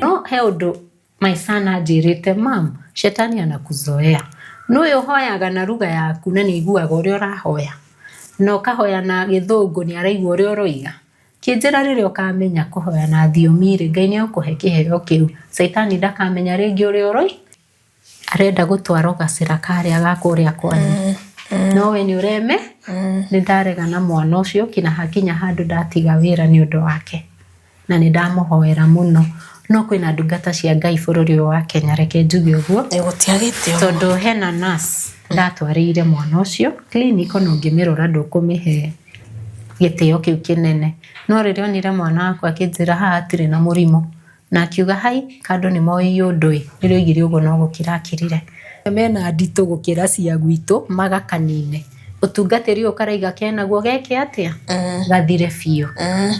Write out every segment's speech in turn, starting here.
No he ũndũ my son anjĩrĩte, "Mam, shetani anakuzoea. Nũĩ ũhoyaga na lugha yaku na nĩ aiguaga ũrĩa ũrahoya, na ũkahoya na Gĩthũngũ nĩ araigua ũrĩa ũroiga. Kĩnjĩra rĩrĩa ũkamenya kũhoya na thiomi rĩ, Ngai nĩ egũkũhe kĩheo kĩu. Caitani ndakamenya rĩngĩ ũrĩa ũroi arenda gũtwara gacĩra karĩa ga kũrĩa kwanyu. No we nĩ ũreme." Nĩ ndarega na mwana ũcio kinya hakinya handũ ndatiga wĩra nĩ ũndũ wake. Na nĩ ndamũhoera mũno. No kwĩna ndungata cia Ngai bũrũri ũyũ wa Kenya, reke njuge ũguo. Gũtiagĩte ũguo. Tondũ hena nurse ndatwarĩire mwana ũcio clinic, ona ũngĩmĩrora ndũkũmĩhe gĩtĩo kĩu kĩnene. No rĩrĩa onire mwana wakwa akĩnjĩra haha hatirĩ na mũrimũ, na akiuga hai kando nĩ moĩ ũndũ ĩ, rĩrĩa oigire ũguo no gũkira akirire. Mena nditũ gũkĩra cia gwitũ magakanine. Ũtungatĩri ũyũ karaiga kenaguo geke atĩa? Gathire biũ.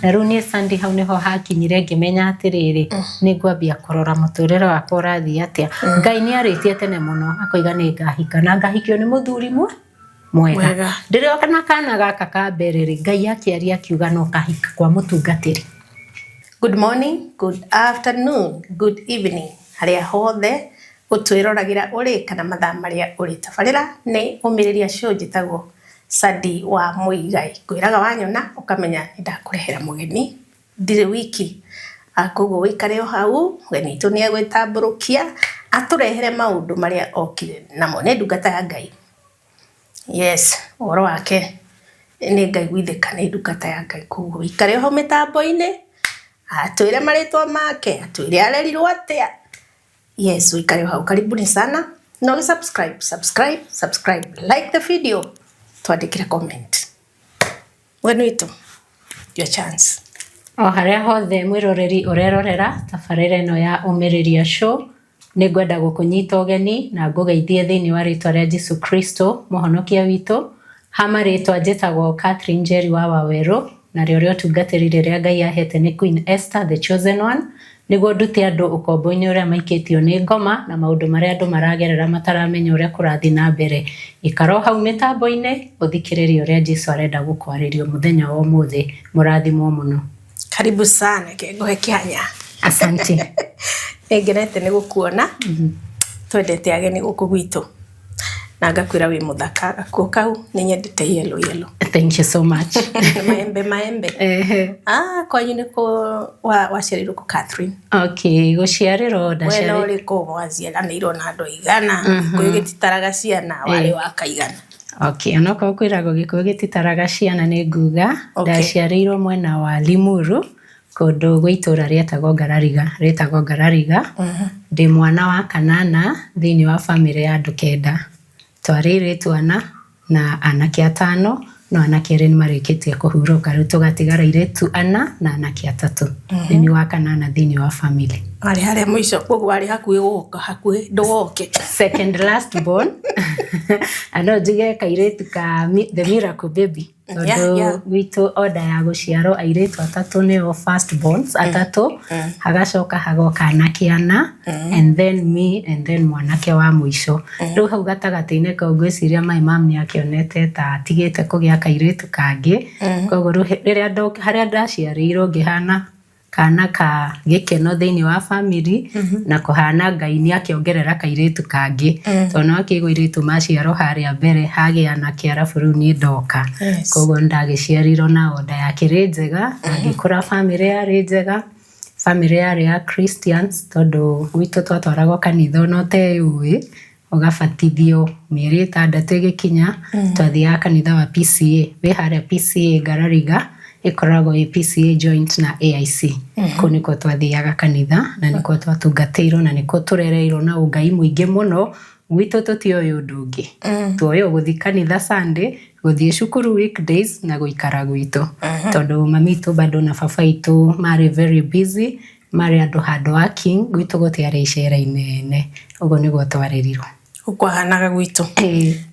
Na rĩu niĩ Sunday hau nĩho hakinyire ngĩmenya atĩrĩrĩ, nĩ ngwambia kũrora mũtũrĩre wakwa ũrathiĩ atĩa. Ngai nĩ arĩtie tene mũno akoiga nĩ ngahika na ngahikio nĩ mũthuri mwega. Mwega. Ndĩrona kana gaka ka mbere rĩ, Ngai akĩaria akiuga no kahika kwa mũtungatĩri. Good morning, good afternoon, good evening. Harĩa hothe ũtwĩroragĩra ũrĩ kana mathaa marĩa ũrĩ. Tabarĩra nĩ Ũmĩrĩria Show, njĩtagwo Sadi wa Mũigai. Ngwĩraga wanyona ũkamenya nĩ ndakũrehera mũgeni, ndirĩ wiki. Koguo ũikare o hau, mũgeni witũ nĩ egwĩtambũrũkia atũrehere maũndũ marĩa okire namo. Nĩ ndungata ya Ngai. Yes, ũhoro wake nĩ ngaiguithĩka nĩ ndungata ya Ngai. Koguo ũikare o hau mĩtambo-inĩ, atwĩre marĩtwa make, atwĩre arerirwo atĩa. Yes, ũikare o hau. Karibuni sana. Na ũgĩ subscribe, subscribe, subscribe, like the video, twandĩkĩre comment. Mũgeni witũ, your chance. O harĩa hothe mwĩroreri ũrerorera tabarĩra ĩno ya Ũmĩrĩria Show, nĩ ngwenda gũkũnyita ũgeni na ngũgeithie thĩinĩ wa rĩtwa rĩa Jesu Kristo mũhonokia witũ. Ha marĩtwa njĩtagwo Catherine Njeri wa Wawerũ, narĩo rĩa ũtungatĩri rĩrĩa Ngai ahete nĩ Queen Esther the Chosen One, nĩguo ndute andũ ũkombo-inĩ ũrĩa maikĩtio nĩ ngoma na maũndũ marĩa andũ maragerera mataramenya ũrĩa kũrathiĩ na mbere. Ikara o hau mĩtambo-inĩ ũthikĩrĩrie ũrĩa Jesu arenda gũkwarĩria mũthenya wa ũmũthĩ. Mũrathimwo mũno. Karibu sana, ngũhe kĩanya. Asante. Nĩ ngenete nĩ gũkuona. Twendete ageni gũkũ gwitũ. Na ngakwĩra wĩ mũthaka. Gakuo kau nĩ nyendete yellow yellow. Thank you so much. Maembe maembe. Ehe. Ah, kwanyu nĩ kũ waciarirwo kũ, Catherine? Okay, gũciarĩrwo Mwena ndaciarĩ ũrĩkũ waciaranĩirwo na andũ aigana? Gĩkũyũ gĩtitaraga ciana, warĩ wa kaigana? Okay, onokorwo kwĩragwo Gĩkũyũ gĩtitaraga ciana nĩ nguga. Ndaciarĩirwo mwena wa Limuru, kũndũ gwĩ itũra rĩetagwo Ngarariga, rĩtagwo Ngarariga. Ndĩ mwana wa kanana thĩinĩ wa bamĩrĩ ya andũ 9. Twarĩ airĩtu ana na anake 5, no anake 2 nĩ marĩkĩtie kũhurũka, rĩu tũgatigara airĩtu ana na anake 3. Nĩ niĩ wa kanana thĩinĩ wa bamĩrĩ. Warĩ harĩa mũico, koguo warĩ hakuhĩ gũka, hakuhĩ ndũgoke. Second last born. Na no njuge kairĩtu ka the miracle baby. Tondũ gwitũ order ya gũciarwo airĩtu 3 nĩo first borns 3, hagacoka hagoka anake 4, and then me, and then mwanake wa mũico. Rĩu hau gatagatĩ-inĩ kau ngwĩciria my mom nĩ akĩonete ta atigĩte kũgĩa kairĩtu kangĩ. Koguo rĩu rĩrĩa harĩa ndaciarĩirwo ngĩhana kana ka gĩkeno thĩinĩ wa family, na kũhana Ngai nĩ akĩongerera kairĩtu kangĩ, tondũ no akĩigua airĩtu maciarwo harĩa mbere hagĩa anake, arabu rĩu niĩ ndoka. Koguo nĩ ndagĩciarirwo na order yakĩrĩ njega na ngĩkũra family yarĩ njega, family yarĩ ya Christians, tondũ gwitũ twatwaragwo kanitha ona ũteyũĩ, ũgabatithio mĩeri 6 ĩgĩkinya. Twathiaga kanitha wa PCA wĩ harĩa PCA Ngarariga, ĩkoragwo ĩ PCA joint na AIC. Kũu nĩkuo twathiaga kanitha na nĩkuo twatungatĩirwo na nĩkuo tũrereirwo na ũngai mũingĩ mũno. Gwitũ tũtioĩ ũndũ ũngĩ, tuoĩ gũthiĩ kanitha Sunday, gũthiĩ cukuru weekdays na gũikara gwitũ, tondũ mami itũ bado na baba itũ marĩ very busy, marĩ andũ handũ working, gwitũ gũtiarĩ icera inene. Ũguo nĩguo twarerirwo. Kwahanaga gwitũ,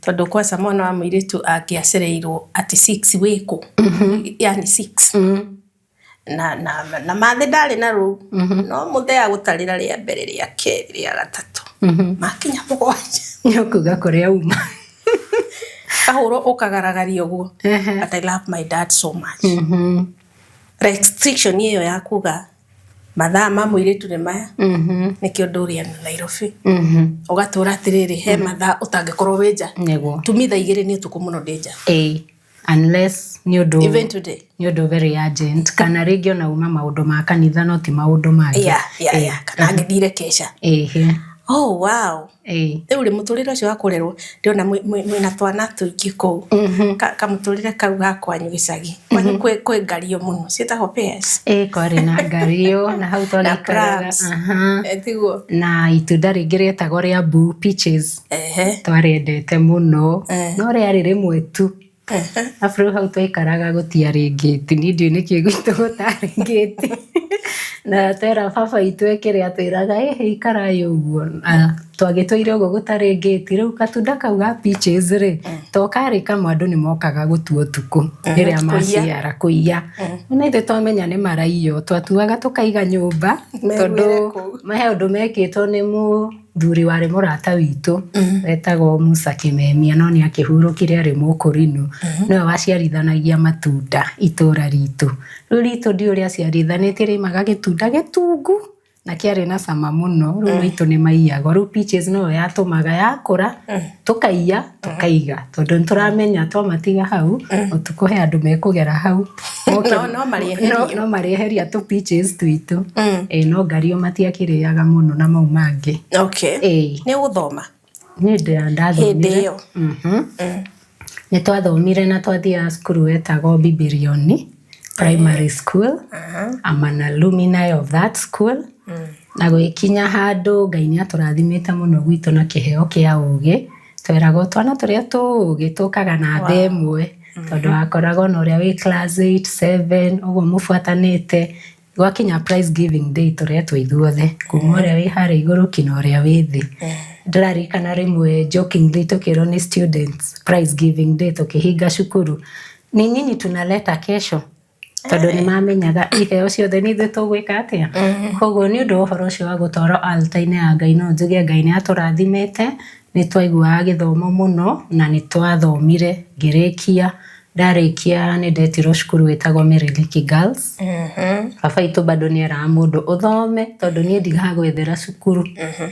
tondũ kwaca mwana wa mũirĩtu angĩacereirwo atĩ 6 wĩkũ, yani 6, na mathĩ ndarĩ na rũu, no mũthee agũtarĩra rĩa mbere, rĩa kerĩ, rĩa gatatũ, makinya 7. Nĩ ũkuga kũrĩa uma. Kahũrwo ũkagaragaria ũguo. But I love my dad so much. Restriction ĩyo ya kuga mathaa ma mũirĩtu nĩ maya, nĩkĩo ndũrĩa Nairobi. Ũgatũra atĩrĩrĩ, he mathaa ũtangĩkorwo wĩ nja. Nĩguo. Tumi thaa 2 nĩ ũtukũ mũno ndĩ nja. Ĩĩ, unless nĩ ũndũ Even today. Nĩ ũndũ very urgent, kana rĩngĩ ona uma maũndũ ma kanitha, no ti maũndũ mangĩ. Yeah. Kana ngĩthire kesha. Oh wow. Rĩu rĩ, mũtũrĩre ũcio wa kũrerwo, ndĩrona mwĩna twana tũingĩ kũu. Kamũtũrĩre kau ga kwanyu gĩcagi kwanyu, kwĩ ngario mũno ciĩtagwo pears. Ĩĩ, kwarĩ na ngario na hau na twagĩikaraga. Plums. Tiguo? Na itunda rĩngĩ rĩetagwo rĩa boo peaches. Twarĩendete mũno. No rĩarĩ rĩmwe tu. Arabu rĩu hau twaikaraga gũtiarĩ ngĩti, niĩ ndiũĩ nĩkĩ gwitũ gũtarĩ ngĩti, na twera baba itũ ekĩrĩ atwĩraga, "Ĩhĩ, ikarai ũguo." Twagĩtũire ũguo gũtarĩ ngĩti. Rĩu katunda kau ga peaches rĩ, to karĩ kamwe, andũ nĩ mokaga gũtua ũtukũ rĩrĩa Kũiya. Maciara kũiya, na ithuĩ twamenya nĩ maraiywo, twatuaga tũkaiga nyũmba. Meruĩre Tondũ kũu. he ũndũ mekĩtwo nĩ mũthuri warĩ mũrata witũ wetagwo Musa Kĩmemia, no nĩ akĩhurũkire, arĩ mũkũrinũ, nĩwe waciarithanagia matunda itũra ritũ. Rĩu ritũ ndiũ ũrĩa aciarithanĩtie, rĩaimaga gĩtunda gĩtungu na kĩarĩ na cama mũno. Rĩu maitũ nĩ maiyagwo. Rĩu peaches noyo yatũmaga yakũra tũkaiya tũkaiga, tondũ nĩ tũramenya twamatiga hau ũtukũ he andũ mekũgera hau moke. No marĩeherie. No marĩeheria tũ peaches twitũ. Ĩĩ, no ngario matiakĩrĩaga mũno na mau mangĩ. Okay. Ĩĩ. Nĩ ũgũthoma? Niĩ ndĩra ndathomire. Hĩndĩ ĩyo. Nĩ twathomire na twathiaga cukuru wetagwo Bibirioni Primary School. I'm an alumni of that school. Na gwĩkinya handũ Ngai nĩ atũrathimĩte mũno gwitũ na kĩheo kĩa ũgĩ. Tweragwo twana tũrĩa tũũgĩ tũkaga namba 1, tondũ wakoragwo na ũrĩa wĩ class 8, 7 ũguo mũbuatanĩte. Gwakinya prize giving day, tũretwo ithuothe kuma ũrĩa wĩ harĩa igũrũ kinya ũrĩa wĩ thĩ. Ndĩraririkana rĩmwe jokingly tũkĩrwo nĩ students prize giving day tũkĩhinga cukuru, "Ni nyinyi tunaleta kesho," tondũ nĩ mamenyaga iheo ciothe nĩ ithuĩ tũgwĩka atĩa. Koguo nĩ ũndũ wa ũhoro ũcio wa gũtwarwo altar-inĩ ya Ngai, no njuge Ngai nĩ atũrathimĩte, nĩ twaiguaga gĩthomo mũno na nĩ twathomire ngĩrĩkia. Ndarĩkia nĩ ndetirwo cukuru wĩtagwo Meriliki Girls. Baba itũ bado nĩ eraga mũndũ ũthome, tondũ niĩ ndigagwethera cukuru.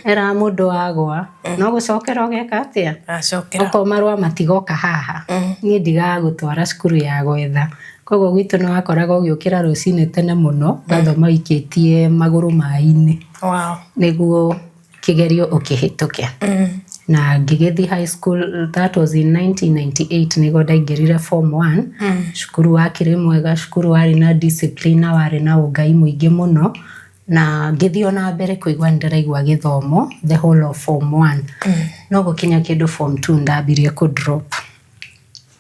Eraga mũndũ wagwa no gũcokera ũgeka atĩa. Acokera. Okorwo marũa matigoka haha, niĩ ndigagũtwara cukuru ya gwetha. Koguo gwitũ nĩ wakoraga ũgĩũkĩra rũcinĩ tene mũno, ũgathoma ũikĩtie magũrũ maĩ-inĩ nĩguo kĩgerio ũkĩhĩtũke. Na ngĩgĩthiĩ high school, that was in 1998 nĩguo ndaingĩrire form 1. Cukuru wakĩrĩ mwega, cukuru warĩ na discipline na warĩ na ũngai mũingĩ mũno, na ngĩthiĩ ona mbere kũigua nĩ ndĩraigua gĩthomo the whole of form 1. No gũkinya kĩndũ form 2 ndambirie kũ drop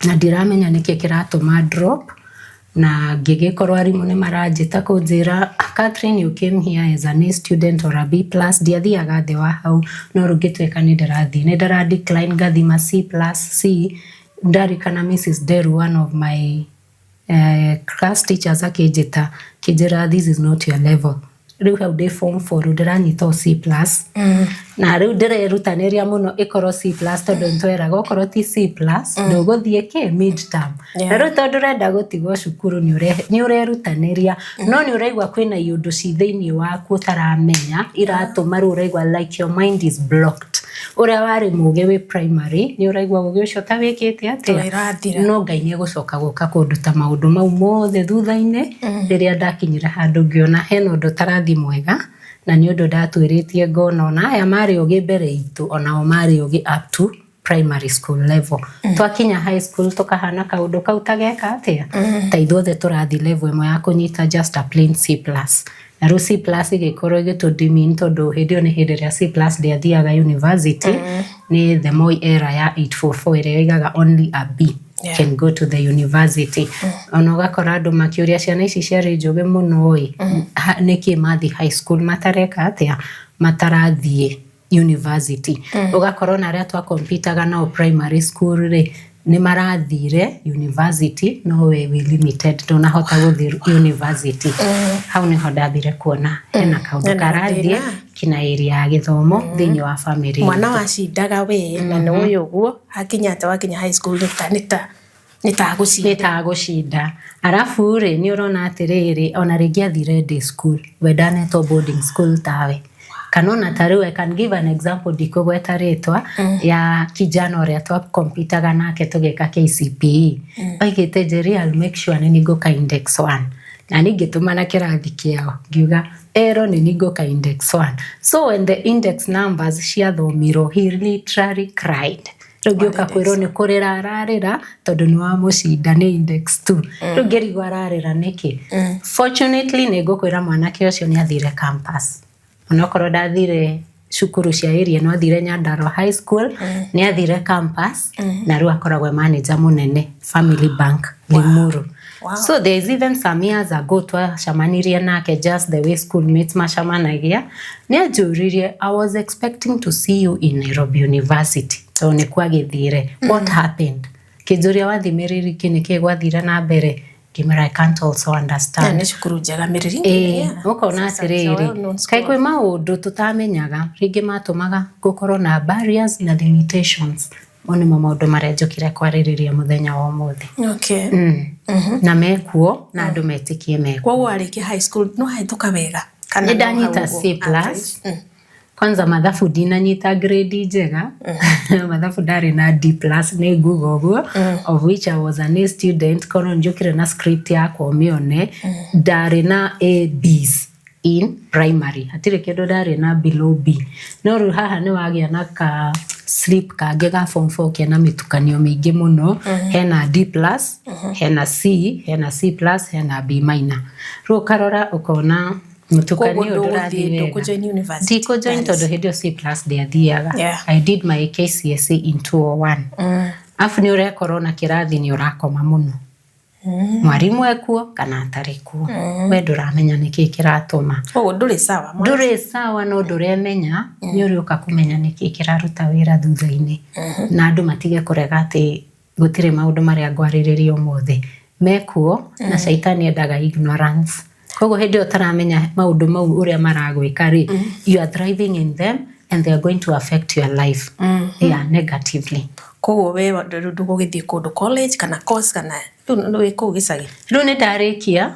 na ndiramenya nĩkĩ kĩratũma drop, na ngĩgĩkorwo arimũ nĩ maranjĩta kũnjĩra, "Catherine, you came here as an A student or a B+." Ndiathiaga thĩ wa hau, no rĩu ngĩtuĩka nĩ ndĩrathiĩ nĩ ndĩra decline, ngathima C+, C. Ndarikana Mrs Deru, one of my class teachers, akĩnjĩta akĩnjĩra, "This is not your level." Rĩu hau ndĩ form 4, rĩu ndĩranyita o C+, na rĩu ndĩrerutanĩria mũno ĩkorwo C+, tondũ nĩtweraga okorwo ti C+ ndũgũthiĩ kĩ mid term. Na rĩu tondũ ũrenda gũtigwo cukuru, nĩ ũrerutanĩria, no nĩ ũraigua kwĩna iũndũ ci thĩinĩ waku ũtaramenya iratũma rĩu ũraigua like your mind is blocked. Ũrĩa warĩ mũgĩ wĩ primary, nĩ ũraigua ũgĩ ũcio ta wĩkĩte atĩa. Ũrathira. No Ngai nĩ egũcoka gũka kũnduta maũndũ mau mothe thutha-inĩ, rĩrĩa ndakinyire handũ ngĩona hena ũndũ ũtarathiĩ mwega, na nĩ ũndũ ndatuĩrĩtie ngona ona aya marĩ ũgĩ mbere itũ, onao marĩ ũgĩ up to primary school level. Twakinya high school tũkahana kaũndũ kau tageka atĩa, ta ithuothe tũrathiĩ level ĩmwe ya kũnyita just a plain C+. Na rĩu C+ ĩgĩkorwo ĩgĩtũ tondũ hĩndĩ ĩyo nĩ hĩndĩ ĩrĩa C+ ndĩathiaga university. Nĩ the Moi era ya 844 ĩrĩa yoigaga only a B can go to the university. Ona ũgakora andũ makĩũria ciana ici ciarĩ njũgĩ mũno ĩ, nĩkĩ mathiĩ high school matareka atĩa, matarathiĩ university. Ũgakora ona arĩa twakompitaga nao primary school rĩ, nĩ marathire university, no we wĩ limited, ndũnahota gũthiĩ university. Hau nĩho ndathire kuona hena kaũndũ Hena karathiĩ gathĩna. Kina area ya gĩthomo thĩinĩ wa family Mwana itũ. Wacindaga we na nĩ ũyũ ũguo hakinya atĩ wakinya high school nĩ ta Nĩ ta gũcinda. Nĩ ta gũcinda. Arabu rĩ, nĩ ũrona atĩrĩrĩ, ona rĩngĩ athire day school, we ndanetwo boarding school tawe. Kana ona ta rĩu, I can give an example, ndikũgweta rĩtwa, ya kijana ũrĩa twakompitaga nake tũgĩka KCPE. Oigĩte, "Njeri, I'll make sure nĩ ngũka index one." Na niĩ ngĩtũmana kĩrathi kĩao ngiuga ero nĩ niĩ ngũka index one. So when the index numbers ciathomirwo, he literally cried. Rĩu ngĩũka kwĩrwo nĩ kũrĩra ararĩra tondũ nĩ wamũcinda nĩ index two. Rĩu ngĩrigwo ararĩra nĩkĩ. Fortunately, nĩ ngũkwĩra mwanake ũcio nĩ athire campus, onokorwo ndathire cukuru cia area, no athire Nyandarua High School, nĩ athire campus na rĩu akoragwo e manager mũnene Family Bank Limuru. So there is even some years ago twacemanirie nake, just the way schoolmates macemanagia. Nĩ anjũririe, "I was expecting to see you in Nairobi University tondũ nĩ kwagĩthire. What happened?" Kĩnjũria, "Wathimĩrĩri nĩkĩ gwathire na mbere?" Ngĩmwĩra, "I can't also understand." Nĩ cukuru njega Mĩrĩri. Ĩĩ, ũkona atĩrĩrĩ, kaĩ kwĩ maũndũ tũtamenyaga rĩngĩ matũmaga gũkorwo na barriers na limitations. Mau nĩmo maũndũ marĩa njũkire kwarĩrĩria mũthenya wa ũmũthĩ. Na mekuo na andũ metĩkie mekuo. Koguo warĩkia high school no hahĩtũka wega kana? Nĩ ndanyita C plus. Kwanza mathabu ndinanyita grade njega. Mathabu ndarĩ na D plus, nĩ nguga ũguo, of which I was an A student. Korwo njũkire na script yakwa ũmĩone, ndarĩ na A Bs in primary, hatirĩ kĩndũ ndarĩ na below B. No rĩu haha nĩ wagĩa na ka slip kangĩ ga form 4 kena mĩtukanio mĩingĩ mũno. Hena D plus, hena C, hena C plus, hena B minor. Rĩu ũkarora ũkona mũtukanio Koguo ndũrathiĩ ndũgũthiĩ wega. ndũkũjoin university? Ndikũjoin tondũ hĩndĩ ĩyo C plus ndiathiaga. I did my KCSE in 201. Afu nĩ ũrekorwo na kĩrathi nĩ ũrakoma mũno, mwarimũ ekuo kana atarĩ kuo, we ndũramenya nĩkĩ kĩratũma. Koguo ndũrĩ sawa. Ndũrĩ sawa, no ndũremenya. Nĩ ũrĩũka kũmenya nĩkĩ kĩraruta wĩra thutha-inĩ, na andũ matige kũrega atĩ gũtirĩ maũndũ marĩa ngwarĩrĩria ũmũthĩ mekuo na caitani endaga ignorance. Koguo hĩndĩ ĩyo ũtaramenya maũndũ mau ũrĩa maragwĩka rĩ, you are thriving in them and they are going to affect your life, yeah, negatively. Koguo we rĩu ndũgũgĩthiĩ kũndũ college kana course kana rĩu wĩ kũu gĩcagi? Rĩu nĩ ndarĩkia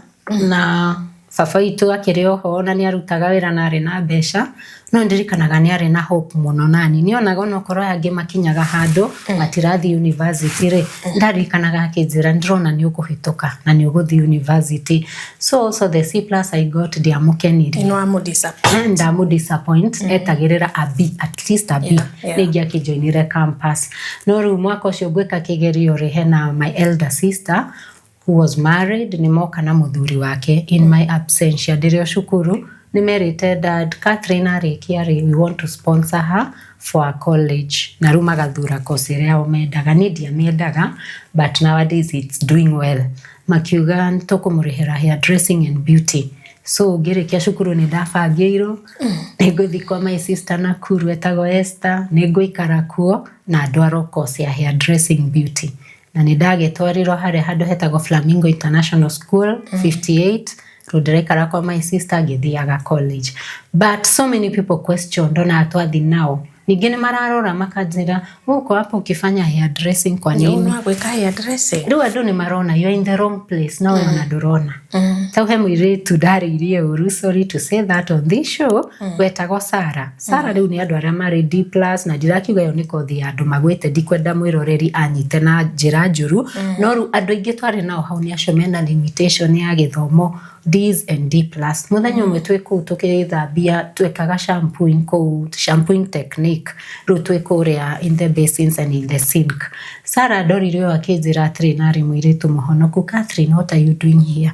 na baba witũ akĩrĩ oho na nĩ arutaga wĩra na arĩ na mbeca, no ndirikanaga nĩ arĩ na hope mũno nani nĩonaga onokorwo aya angĩ makinyaga handũ matirathiĩ university rĩ, ndaririkanaga akĩnjĩra, "Ndĩrona nĩ ũkũhĩtũka na nĩ ũgũthiĩ university." So also the C plus I got ndiamũkenirie. Nĩ wamũ disappoint. Ndamũ disappoint. Etagĩrĩra a B, at least a B. Nĩ ingĩakĩjoinire campus. No rĩu mwaka ũcio ngwĩka kĩgerio rĩ, hena my elder sister who was married, nĩ moka na mũthuri wake in my absentia ndĩrĩ o cukuru. Nĩ merĩte dad, "Catherine arĩkia rĩ, we want to sponsor her for a college." Na rĩu magathura course ĩrĩa o mendaga. Niĩ ndiamĩendaga, but nowadays it's doing well. Makiuga tũkũmũrĩhĩra hair dressing and beauty. So ngĩrĩkia cukuru nĩ ndabangĩirwo nĩ ngũthiĩ kwa my sister Nakuru etagwo Esther, nĩ ngũikara kuo na ndwarwo course ya hair dressing beauty. Na nĩ ndagĩtwarirwo harĩa handũ hetagwo Flamingo International School 58. Rĩu ndĩraikara kwa my sister ngĩthiaga college, but so many people questioned. Ona twathi nao ningĩ nĩ mararora makanjĩra, "Uko hapo ukifanya hair dressing kwa nini?" No gwĩka hair dressing. Rĩu andũ nĩ marona you are in the wrong place, no we ona ndũrona. Tau he mũirĩtu ndarĩirie ũru, sorry to say that on this show, wetagwo Sara. Sara rĩu nĩ andũ arĩa marĩ D plus, na ndirakiuga ĩyo nĩ kothi ya andũ magwĩte, ndikwenda mwĩroreri anyite na njĩra njũru. No rĩu andũ aingĩ twarĩ nao hau nĩ acio mena limitation ya gĩthomo, Ds and D plus. Mũthenya ũmwe twĩ kũu tũkĩthambia, twekaga shampooing kũu, shampooing technique, rĩu twĩ kũrĩa in the basins and in the sink, Sara ndorire ũyũ akĩnjĩra atĩrĩ, na arĩ mũirĩtu mũhonoku, "Catherine, what are you doing here?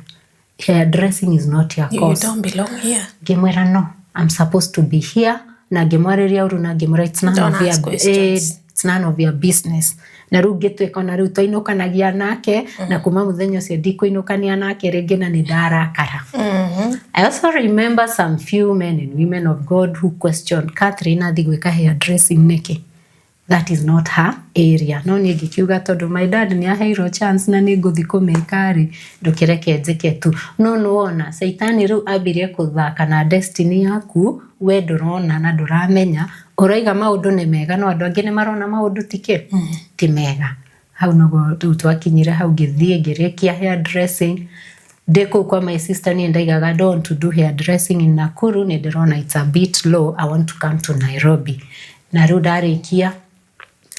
Hair dressing is not your You course." don't belong here. Ngĩmwĩra, "No, I'm supposed to be here." Na ngĩmwarĩria ũru na ngĩmwĩra, "It's none Don't of your, ask questions. It's none of your business." Na rĩu ngĩtuĩka ona rĩu twainũkanagia nake, na kuma mũthenya ũcio ndikũinũkania nake rĩngĩ na nĩ ndarakara. I also remember some few men and women of God who questioned, "Catherine athi gwĩka hair dressing nĩkĩ? That is not her area." No niĩ ngĩkiuga tondũ my dad nĩ aheirwo chance na nĩ ngũthiĩ kũmĩka rĩ, ndũkĩreke njĩke tu. No nĩwona caitani rĩu ambirie kũthaka na destiny yaku, we ndũrona na ndũramenya. Ũraiga maũndũ nĩ mega, no andũ angĩ nĩ marona maũndũ tikĩ ti mega. Hau noguo rĩu twakinyire hau, ngĩthiĩ ngĩrĩkia hair dressing ndĩ kũu kwa my sister. Niĩ ndaigaga, "I don't want to do hair dressing in Nakuru, nĩ ndĩrona it's a bit low. I want to come to Nairobi." Na rĩu ndarĩkia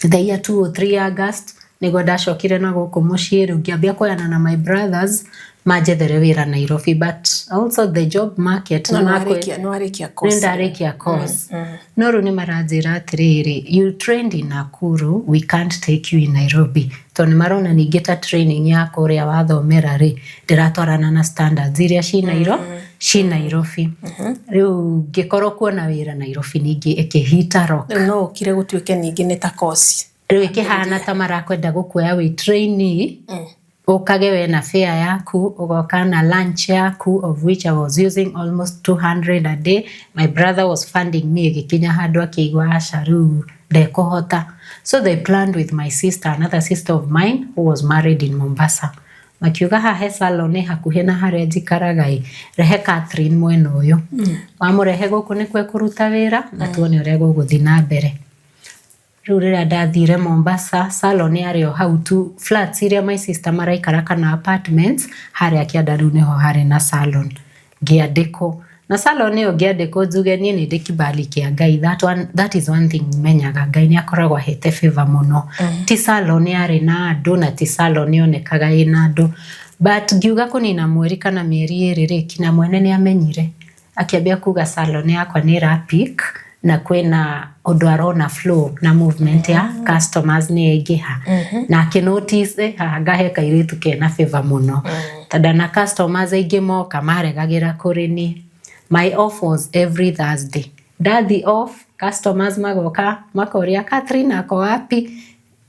the year 203 August, nĩguo ndacokire na gũkũ mũciĩ. Rĩu ngĩambia kuoyana na my brothers manjethere wĩra Nairobi, but also the job market No nĩ warĩkia nĩ course. Ndarĩkia course, no rĩu nĩ maranjĩra atĩrĩrĩ, "You trained in Nakuru, we can't take you in Nairobi," tondũ nĩ marona ningĩ ta training ya kũrĩa wathomera rĩ, ndĩratwarana na standards iria ci Nairobi. Rĩu ngĩkorwo kuona wĩra Nairobi ningĩ ĩkĩhita rock. Rĩu no ũkire gũtuĩke ningĩ nĩ ta course. Rĩu ĩkĩhana ta marakwenda gũkuoya wĩ trainee, ũkage we na fare yaku, ũgoka na lunch yaku, of which I was using almost 200 a day. My brother was funding me. Ĩgĩkinya handũ akĩigua aca, rĩu ndekũhota. So they planned with my sister, another sister of mine who was married in Mombasa. Makiuga, "Haha he salon hakuhĩ na harĩa njikaraga ĩ, rehe Catherine mwena ũyũ, wamũrehe gũkũ nĩkuo ekũruta wĩra na tuone ũrĩa gũgũthiĩ na mbere." Rĩu rĩrĩa ndathire Mombasa, salon yarĩ o hau tu, flats iria my sister maraikara kana apartments harĩa kĩanda, rĩu nĩho harĩ na salon. Ngĩandĩkwo na salon ĩyo. Ngĩandĩkwo, njuge niĩ nĩ ndĩ kibali kĩa Ngai. That one, that is one thing menyaga Ngai nĩ akoragwo ahete favor mũno. Ti salon yarĩ na andũ na ti salon yonekaga ĩna andũ, but ngiuga kũnina mweri kana mĩeri 2 rĩ, kinya mwene nĩ amenyire, akĩambia kuga salon yakwa nĩ ĩra pick na kwĩna ũndũ arona flow na movement ya customers nĩ yaingĩha, na akĩ notice haha ngahe kairĩtu kena favor mũno, tondũ na customers aingĩ moka maregagĩra kũrĩ niĩ. My off was every Thursday. Ndathi off, customers magoka makoria, "Catherine ako wapi?"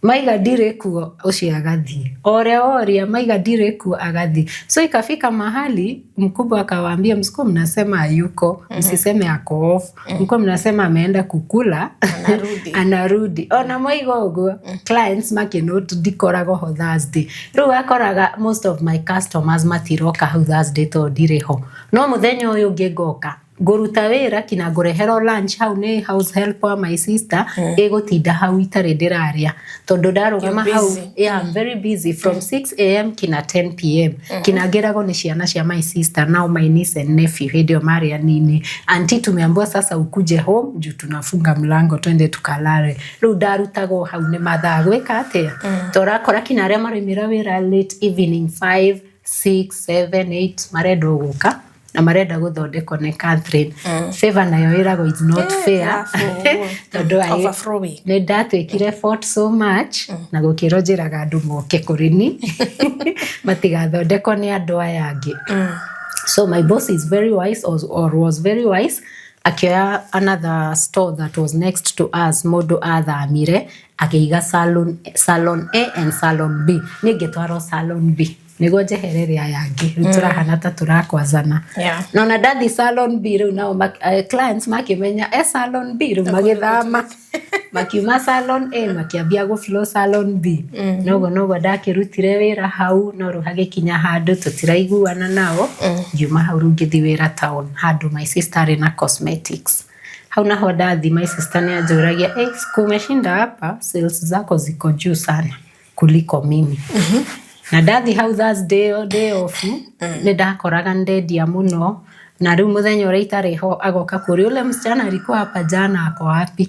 Maiga ndirĩ kuo, ũcio agathiĩ o ũrĩa woria, maiga ndirĩ kuo, agathiĩ. So ikafika mahali mkubwa akawaambia, "Msikuwa mnasema hayuko, msiseme ako off, mkuwa mnasema ameenda kukula." Anarudi. Anarudi. Ona maiga ũguo, clients makĩnote ndikoragwo ho Thursday. Rĩu akoraga most of my customers matiroka hau Thursday tondũ ndirĩ ho, no mũthenya ũyũ ũngĩ ngoka ngũruta wĩra kinya ngũreherwo lunch hau nĩ house help wa my sister, ĩgũtinda hau itarĩ ndĩrarĩa tondũ ndarũgama You're hau. busy. Yeah, I'm very busy from 6 a.m. kina 10 p.m. Kina ngĩragwo nĩ ciana cia my sister, now my niece and nephew, hĩndĩ ĩyo marĩ anini, "Auntie, tumeambiwa sasa ukuje home juu tunafunga mlango twende tukalale." Rĩu ndarutagwo hau nĩ mathaa gwĩka atĩa, torakora kinya arĩa maraumĩra wĩra late evening, 5, 6, 7, 8, marenda gũka na marenda gũthondekwo nĩ Catherine. Favor nayo ĩragwo is not fair. Ũguo. Tondũ Overflowing. Nĩ ndatuĩkire fought so much na gũkĩrwo njĩraga andũ moke kũrĩ ni matigathondekwo nĩ andũ aya angĩ. So my boss is very wise or was very wise, akĩoya another store that was next to us, mũndũ athamire, akĩiga salon, salon A and salon B. Niĩ ngĩtwarwo salon B nĩguo njeherere aya angĩ rĩu tũrahana ta tũrakwazana. Na ona ndathi salon B, rĩu nao clients makĩmenya e salon B, rĩu magĩthama, makiuma salon A makĩambia gũ flow salon B. Noguo noguo ndakĩrutire wĩra hau, no rĩu hagĩkinya handũ tũtiraiguana nao. Ngiuma hau, rĩu ngĩthi wĩra town handũ my sister arĩ na cosmetics. Hau naho ndathi, my sister nĩ anjũragia, "Hey, siku umeshinda hapa, sales zako ziko juu sana kuliko mimi." Na ndathi hau Thursday ĩyo day off, nĩ ndakoraga ndendia mũno, na rĩu mũthenya ũrĩa itarĩ ho agoka kũrĩ ule msichana alikuwa hapa jana, ako wapi?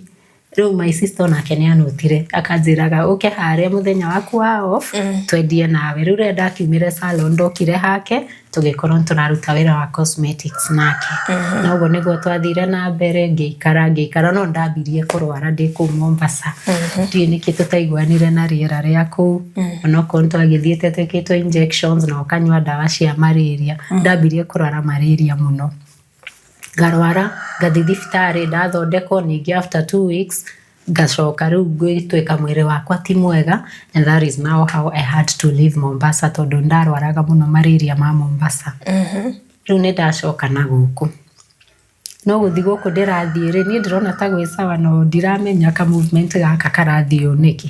Rĩu my sister onake nĩ anotire, akanjĩraga, "Ũke harĩa mũthenya waku wa off, twendie nawe." Rĩu rĩrĩa ndakiumire salon, ndokire hake, tũgĩkorwo tũraruta wĩra wa cosmetics nake, na ũguo nĩguo twathire na mbere. Ngĩikara ngĩikara, no ndambirie kũrwara ndĩ kũu Mombasa. Ndiũĩ nĩkĩ tũtaiguanire na rĩera rĩa kũu, onokorwo nĩ twagĩthiĩte twĩkĩtwo injections na ũkanyua ndawa cia malaria. Ndambirie kũrwara malaria mũno, ngarwara, ngathiĩ thibitarĩ, ndathondekwo ningĩ after 2 weeks ngacoka rĩu gwĩtuĩka mwĩrĩ wakwa ti mwega, and that is now how I had to leave Mombasa, tondũ ndarwaraga mũno malaria ma Mombasa. Rĩu nĩ ndacoka na gũkũ, no gũthiĩ gũkũ ndĩrathiĩ rĩ, niĩ ndĩrona ta gwĩ sawa, no ndiramenya ka movement gaka karathiĩ ũũ nĩkĩ.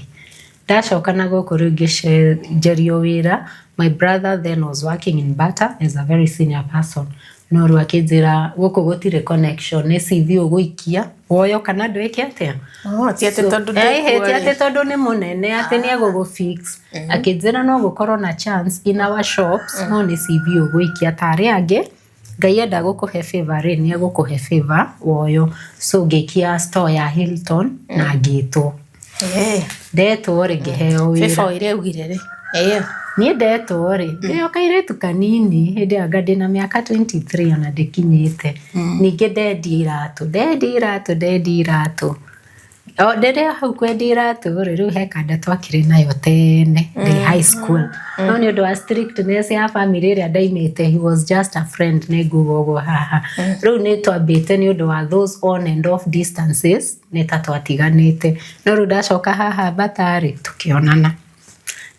Ndacoka na gũkũ rĩu ngĩcenjerio wĩra. My brother then was working in Bata as a very senior person. No rĩu akĩnjĩra gũkũ gũtirĩ connection, nĩ CV ũgũikia woyo kana ndwĩke atĩa. Oh, ti atĩ tondũ Ti ndĩkuo atĩ rĩ. tondũ nĩ mũnene atĩ nĩ egũgũ fix. Akĩnjĩra no gũkorwo na chance in our shops, no nĩ CV ũgũikia ta arĩa angĩ. Ngai enda gũkũhe favor rĩ, nĩ egũkũhe favor woyo. So ngĩikia store ya Hilton na ngĩtwo. Ndetwo rĩ, ngĩheo wĩra. Favor ĩrĩa augire rĩ. Niĩ ndetwo rĩ, ndĩo kairĩtu kanini, hĩndĩ ĩyo anga ndĩna mĩaka 23, ona ndĩkinyĩte. Ningĩ ndendia iratũ, ndendia iratũ, ndendia iratũ. O ndĩrĩ hau kwendia iratũ rĩ, rĩu he kanda twakĩrĩ nayo tene ndĩ high school. No nĩ ũndũ wa strictness ya family ĩrĩa ndaimĩte, he was just a friend, nĩ nguga ũguo haha. Rĩu nĩ twambĩte nĩ ũndũ wa those on and off distances, nĩ ta twatiganĩte. No rĩu ndacoka haha Bata rĩ, tũkĩonana.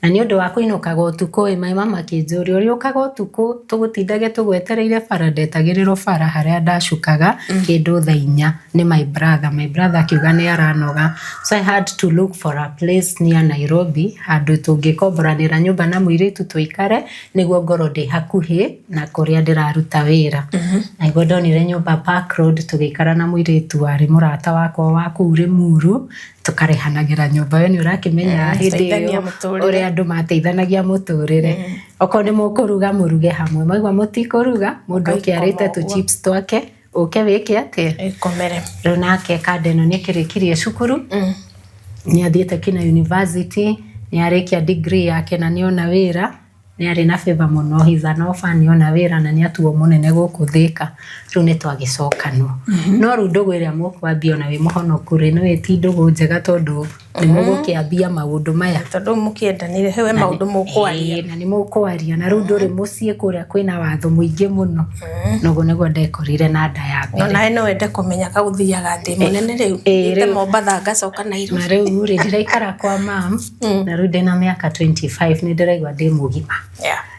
Na nĩ ũndũ wa kũinũkaga ũtukũ ĩ, my mama akĩnjũria, ũrĩũkaga ũtukũ tũgũtindage tũgwetereire bara? Ndetagĩrĩrwo bara harĩa ndacukaga kĩndũ thaa 4 nĩ my brother. My brother akiuga nĩ aranoga. So I had to look for a place near Nairobi, handũ tũngĩkomboranĩra nyũmba na mũirĩtu tũikare, nĩguo ngorwo ndĩ hakuhĩ na kũrĩa ndĩraruta wĩra. Na nĩguo ndonire nyũmba Park Road, tũgĩikara na mũirĩtu warĩ mũrata wakwa wa kũu Limuru, tũkarĩhanagĩra nyũmba. We nĩ ũrakĩmenya hĩndĩ Teithania ĩyo mũtũrĩre. Ũrĩa andũ mateithanagia mũtũrĩre. Okorwo nĩ mũkũruga, mũruge hamwe. Maigua mũtikũruga, mũndũ oke arĩte tũ ũguo. Chips twake, ũke wĩke atĩa? Ĩkomere. Rĩu nake kanda ĩno nĩ akĩrĩkirie cukuru, nĩ athiĩte kinya university, nĩ arĩkia degree yake na nĩ ona wĩra. Nĩ arĩ na favor mũno, he's an orphan, nĩ ona wĩra na nĩ atuo mũnene gũkũ Thĩka. Rĩu nĩ twagĩcokanwo. No rĩu ndũgũ ĩrĩa mũkwambia ona wĩ mũhonoku rĩ, nĩ ti ndũgũ njega, tondũ nĩ mũgũkĩambia maũndũ maya. Tondũ mũkĩendanire he maũndũ mũkwaria. Ĩĩ, na nĩ mũkwaria, na rĩu ndũrĩ mũciĩ kũrĩa kwĩna watho mũingĩ mũno. Noguo nĩguo ndekorire na nda ya No mbere. nawe no wende kũmenya kaũthiaga ndĩ mũnene rĩu. Ĩĩ, Thiĩte rĩu. Mombatha ngacoka Nairobi. Na rĩu rĩ, ndĩraikara kwa mam, na rĩu ndĩna mĩaka 25, nĩ ndĩraigua ndĩ mũgima.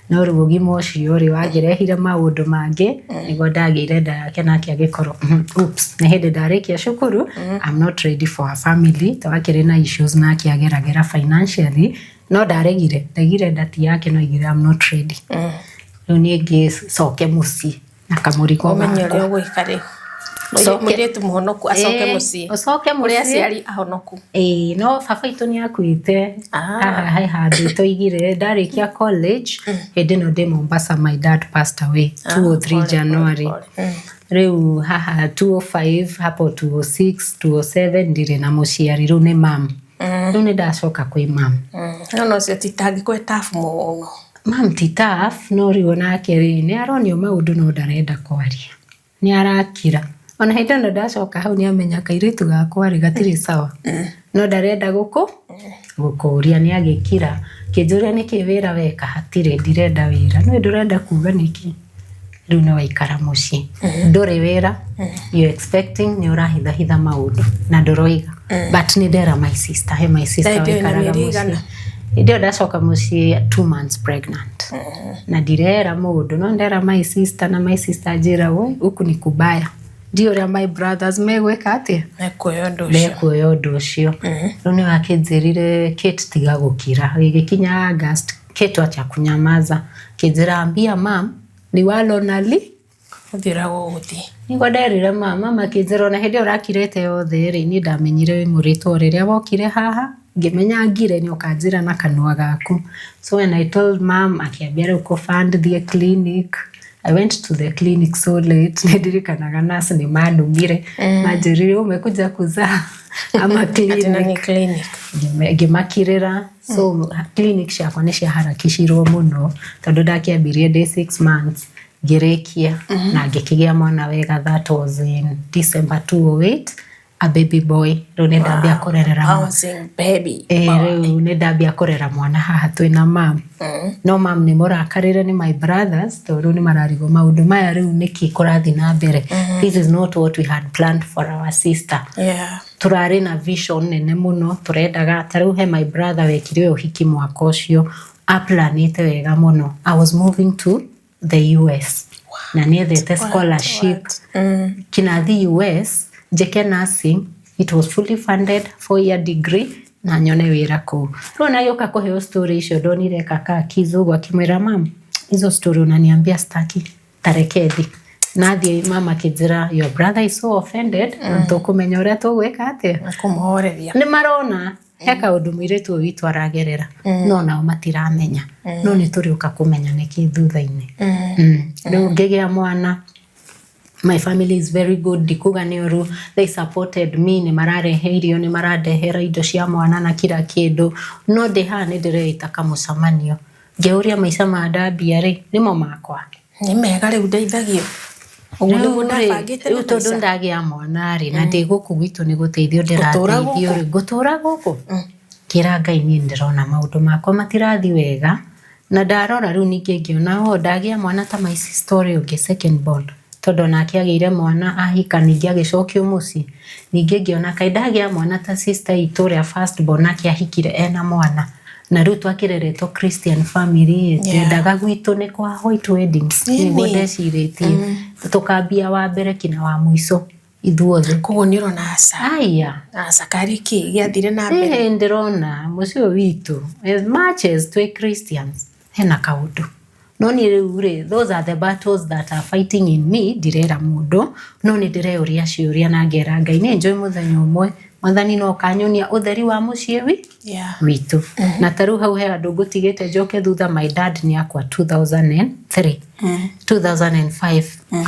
No rĩu ũgima ũcio rĩ, wangĩrehire maũndũ mangĩ, nĩguo ndagĩire nda yake, nake agĩkorwo, oops, nĩ hĩndĩ ndarĩkia cukuru, I'm not ready for a family. Twakĩrĩ na issues nake ageragera financially, no ndaregire, ndegire nda ti yake, no aigire I'm not ready. Rĩu niĩ ngĩcoke mũciĩ na kamũrigo Ũmenye ũrĩa gakwa. ũgwĩka rĩu. Coke. Mũirĩtu mũhonoku acoke Ĩĩ, mũciĩ. ũcoke Kũrĩ mũciĩ. aciari ahonoku. Ĩĩ, no baba itũ nĩ akuĩte. Haha he handũ tũigire ndarĩkia college, hĩndĩ ĩno ndĩ Mombasa, my dad passed away 203 Pole, January. pole, pole. Rĩu haha 205, hapo 206, 207, ndirĩ na mũciari, rĩu nĩ mam. Rĩu nĩ ndacoka kwĩ mam. No no ũcio ti tangĩkwe tabu mũno. Mam ti tough, no rĩu onake rĩ, nĩ aronio maũndũ no ndarenda kwaria, nĩ arakira. Ona hĩndĩ ĩno ndacoka hau, nĩ amenya kairĩtu gakwa rĩ, gatirĩ sawa, no ndarenda gũkũria, nĩ agĩkira. Kĩnjũria nĩkĩ wĩra weka, hatirĩ, ndirenda wĩra. No ndũrenda kuga nĩkĩ? Rĩu nĩ waikara mũciĩ, ndũrĩ wĩra, you expecting, nĩ ũrahithahitha maũndũ na ndũroiga, but nĩ ndera my sister, he my sister Hĩndĩ ĩyo ĩna waikaraga mĩeri mũciĩ. ĩigana? Hĩndĩ ĩyo ndacoka mũciĩ 2 months pregnant, na ndirera mũndũ, no ndera my sister, na my sister anjĩra, "We, huku ni kubaya, ndi ũrĩa my brothers megwĩka atĩa." Mekuoya ũndũ ũcio. Mekuoya ũndũ ũcio. Rĩu nĩ wakĩnjĩrire, "Kate, tiga gũkira." Gĩgĩkinya August, "Kate, wacha kunyamaza." Kĩnjĩra, "Ambia mam ni walo nali." Gũthiĩ ũrĩa gũgũthiĩ. Nĩguo nderire mama. Mama akĩnjĩra, "Ona hĩndĩ ĩyo ũrakirĩte yothe rĩ, niĩ ndamenyire wĩ mũrĩtwo rĩrĩa wokire haha, ngĩmenya ngire nĩ ũkanjĩra na kanua gaku." So when I told mom, akĩambia rĩu kũ-fund thiĩ clinic. I went to the clinic so late. Nĩ ndirikanaga nurse nĩ manumire, manjĩrire, "Umekuja kuzaa ama Atĩ na clinic?" nĩ clinic. Ngĩmakirĩra. So clinic ciakwa nĩ ciaharakicirwo mũno, tondũ ndakĩambirie ndĩ 6 months, ngĩrĩkia na ngĩkĩgĩa mwana wega. That was in December 208, a baby boy. Rĩu nĩ ndambia kũrerera Bouncing baby. Ĩĩ, rĩu nĩ ndambia kũrera mwana haha twĩna mam. No mam nĩ mũrakarĩre nĩ my brothers, tondũ rĩu nĩ mararigwo maũndũ maya rĩu nĩkĩ kũrathiĩ na mbere. This is not what we had planned for our sister. Tũrarĩ na vision nene mũno, tũrendaga ta rĩu he my brother wekire ũhiki mwaka ũcio, aplanĩte wega mũno. I was moving to the US na nĩethete scholarship kinathi US njĩke nursing. It was fully funded, 4-year degree, na nyone wĩra kũu. Rĩu nagĩũka kũheo story icio, ndonire kaka akizũgũ akĩmwĩra, "Mam, hizo story unaniambia staki, tareke thi." Nathiĩ mama akĩnjĩra, "Your brother is so offended, tũkũmenya ũrĩa tũgwĩka atĩa." Kũmũhoreria. Nĩ marona he kaũndũ mũirĩtu ũyũ witũ aragerera, no nao matiramenya, no nĩ tũrĩũka kũmenya nĩkĩ thutha-inĩ. Rĩu ngĩgĩa mwana. My family is very good, ndikuga nĩ ũru. They supported me, nĩ mararehe irio, nĩ marandehera indo cia mwana na kila kĩndũ, no ndĩ haha nĩ ndĩreita kamũcemanio ngĩũria maica ma ndambia rĩ, nĩmo makwa? Nĩ mega rĩu ndeithagio ũguo nĩguo ndabangĩte rĩu na tondũ maica. Ndagĩa mwana rĩ, na ndĩ gũkũ gwitũ nĩ gũteithio Ngũtũra ndĩrateithio gũkũ? Rĩ, ngũtũra gũkũ kĩra Ngai, niĩ ndĩrona maũndũ makwa matirathi wega, na ndarora rĩu ningĩ ngĩona o ndagĩa mwana ta my sister ũrĩa ũngĩ, second born, tondũ onake agĩire mwana, ahika, ningĩ agĩcokio mũciĩ. Ningĩ ngĩona kaĩ ndagĩa mwana ta sister itũ ũrĩa first born, nake ahikire ena mwana, na rĩu twakĩreretwo Christian family. Twendaga gwitũ nĩ kwa white weddings, nĩguo ndecirĩtie tũkambia wa mbere kinya wa mũico ithuothe. Koguo nĩ ũrona aca? Aya. Aca, karĩ kĩ gĩathire na mbere? Ĩĩ, ndĩrona mũciĩ ũyũ witũ, as much as twĩ Christians, hena kaũndũ. No niĩ rĩu rĩ, those are the battles that are fighting in me. Ndirera mũndũ, no nĩ ndĩreũria ciũria na ngera Ngai nĩ njũĩ mũthenya ũmwe Mwathani no kanyonia ũtheri wa mũciĩ wi witũ. Na ta rĩu hau he andũ ngũtigĩte njoke thutha. My dad nĩ akwa 2003. 2005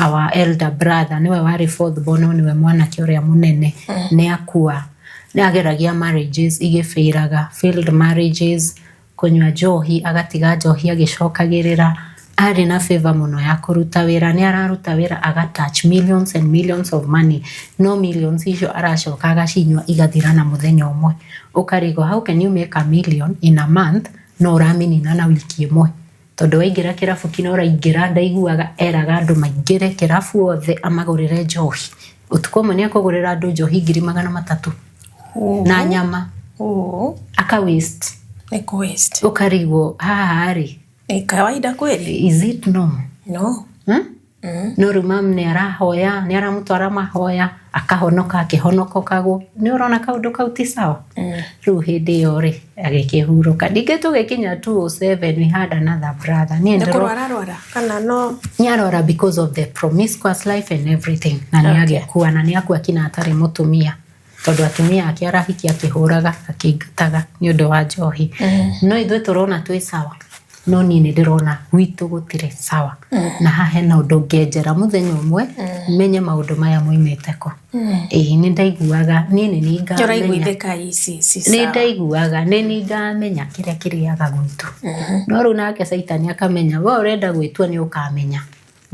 our elder brother, nĩwe warĩ fourth born, no nĩwe mwanake ũrĩa mũnene, nĩ akua. Nĩ ageragia marriages igĩbĩraga, failed marriages, kũnyua njohi, agatiga njohi, agĩcokagĩrĩra. Arĩ na favor mũno ya kũruta wĩra, nĩ araruta wĩra aga touch millions and millions of money, no millions icio aracoka agacinyua igathira na mũthenya ũmwe. Ũkarigwo, how can you make a million in a month no ũramĩnina na wiki ĩmwe? Tondũ waingĩra kĩrabu kina ũraingĩra, ndaiguaga eraga andũ maingĩre kĩrabu othe amagũrĩre njohi. Ũtukũ ũmwe nĩ akũgũrĩra andũ njohi 300,000 na nyama. Aka waste. Nĩ kũ waste. Ũkarigwo haha rĩ, Ni kawaida kweli? Is it normal? No. Hmm? No rĩu mam nĩ arahoya, nĩ aramũtwara mahoya, akahonoka, akĩhonokokagwo. Nĩ ũrona kaũndũ kau ti sawa. Rĩu hĩndĩ ĩyo rĩ, agĩkĩhurũka. Ningĩ tũgĩkinya 207, we had another brother. Niĩ Nĩ ndĩro kũrwara rwara kana no? Nĩ arwara because of the promiscuous life and everything, na nĩ agĩkua, na nĩ akua kinya atarĩ mũtumia, tondũ atumia ake arahiki akĩhũraga, akĩingataga nĩ ũndũ wa njohi. No ithuĩ tũrona twĩ sawa, no niĩ nĩ ndĩrona gwitũ gũtirĩ sawa, na haha hena ũndũ ngenjera mũthenya ũmwe menye maũndũ maya moimĩte kũ. Ĩĩ, nĩ ndaiguaga niĩ nĩ niĩ Nĩ ũraigua ngamenya. itheka ici ci Nĩ sawa. ndaiguaga nĩ niĩ ngamenya kĩrĩa kĩrĩaga gwitũ, no rĩu nake caitani akamenya we ũrenda gwĩtua nĩ ũkamenya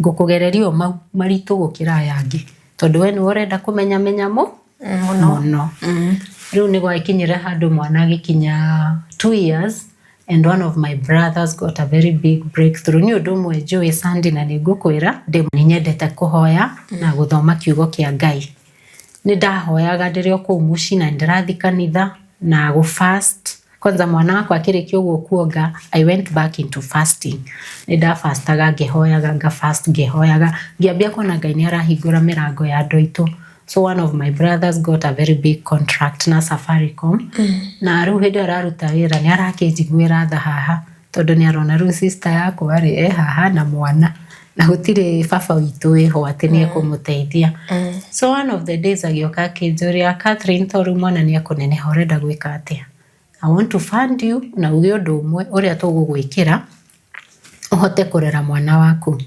ngũkũgereria o mau maritũ gũkĩra aya angĩ, tondũ we nĩwe ũrenda kũmenya menya mũ Mũno. Mũno. Rĩu nĩ gwakinyire handũ mwana agĩkinya 2 years and one of my brothers got a very big breakthrough. Nĩ ũndũ ũmwe njũĩ, Sandy, na nĩ ngũkwĩra ndĩ nĩ nyendete kũhoya na gũthoma kiugo kĩa Ngai. Nĩ ndahoyaga ndĩrĩ o kũu mũciĩ, na ndĩrathiĩ kanitha na gũ fast. Kwanza mwana wakwa akĩrĩkia ũguo kuonga, I went back into fasting. Nĩ ndafastaga ngĩhoyaga, nga fast ngĩhoyaga, ngĩambia kuona Ngai nĩ arahingũra mĩrango ya andũ aitũ. So one of my brothers got a very big contract na Safaricom, na rĩu hĩndĩ ĩyo araruta wĩra nĩ arakĩnjiguĩra tha haha, tondũ nĩ arona rĩu sister yakwa rĩ e haha na mwana na gũtirĩ baba witũ wĩho atĩ nĩ ekũmũteithia. So one of the days agĩũka akĩnjũria, "Catherine, to rĩu mwana nĩ ekũneneha, ũrenda gwĩka atĩa? I want to fund you na uge ũndũ ũmwe ũrĩa tũgũgwĩkĩra ũhote kũrera mwana waku."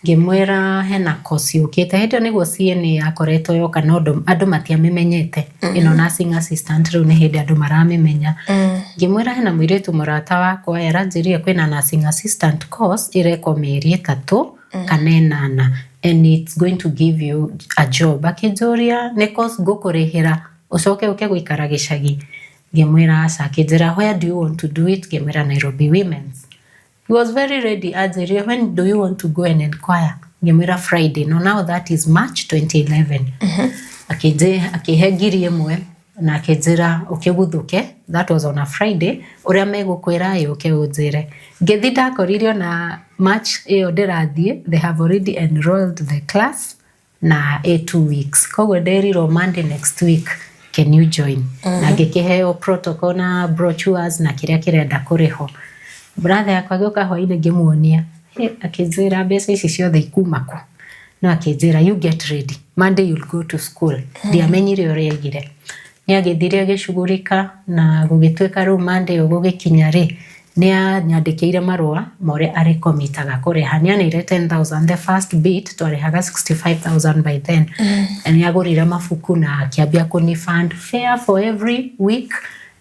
Ngĩmwĩra hena course yũkĩte. Hĩndĩ ĩyo nĩguo CNA yakoretwo yoka, no andũ matiamĩmenyete, ĩno nursing assistant. Rĩu nĩ hĩndĩ andũ maramĩmenya. Ngĩmwĩra hena mũirĩtu mũrata wakwa aranjĩrire kwĩna nursing assistant course ĩrekwo mĩeri 3 kana 8 and it's going to give you a job. Akĩnjũria, "Nĩ course ngũkũrĩhĩra ũcoke ũke gũikara gĩcagi?" Ngĩmwĩra aca. Akĩnjĩra, "Where do you want to do it?" Ngĩmwĩra Nairobi Women's. He was very ready. Anjĩrire, "When do you want to go and inquire?" Ngĩmwĩra Friday. No, now that is March 2011. Akĩhe 1000 na akĩnjĩra, "Ũkĩguthũke." That was on a Friday. "Ũrĩa megũkwĩra ĩ ũke ũnjĩre." Ngĩthi, ndakorire ona March ĩyo ndĩrathiĩ, they have already enrolled the class na ĩ 2 weeks. Koguo nderirwo, "Monday next week, can you join?" Na ngĩkĩheo protocol na brochures na kĩrĩa kĩrenda kũrĩhwo. Brother yakwa agĩũka hwainĩ, ngĩmuonia. Hĩ, akĩnjĩra, "Mbeca ici ciothe ikuma kũ?" No akĩnjĩra, "You get ready, Monday you'll go to school." Ndiamenyire ũrĩa aigire. Nĩ agĩthire agĩcugurika na gũgĩtuĩka rĩu Monday ĩyo gũgĩkinya rĩ, nĩ anyandĩkĩire marũa ma ũrĩa arĩkomitaga kũrĩha. Nĩ aneire 10,000 the first bit, twarĩhaga 65,000 by then. Nĩ agũrire mabuku na akĩambia kũni fund fare for every week,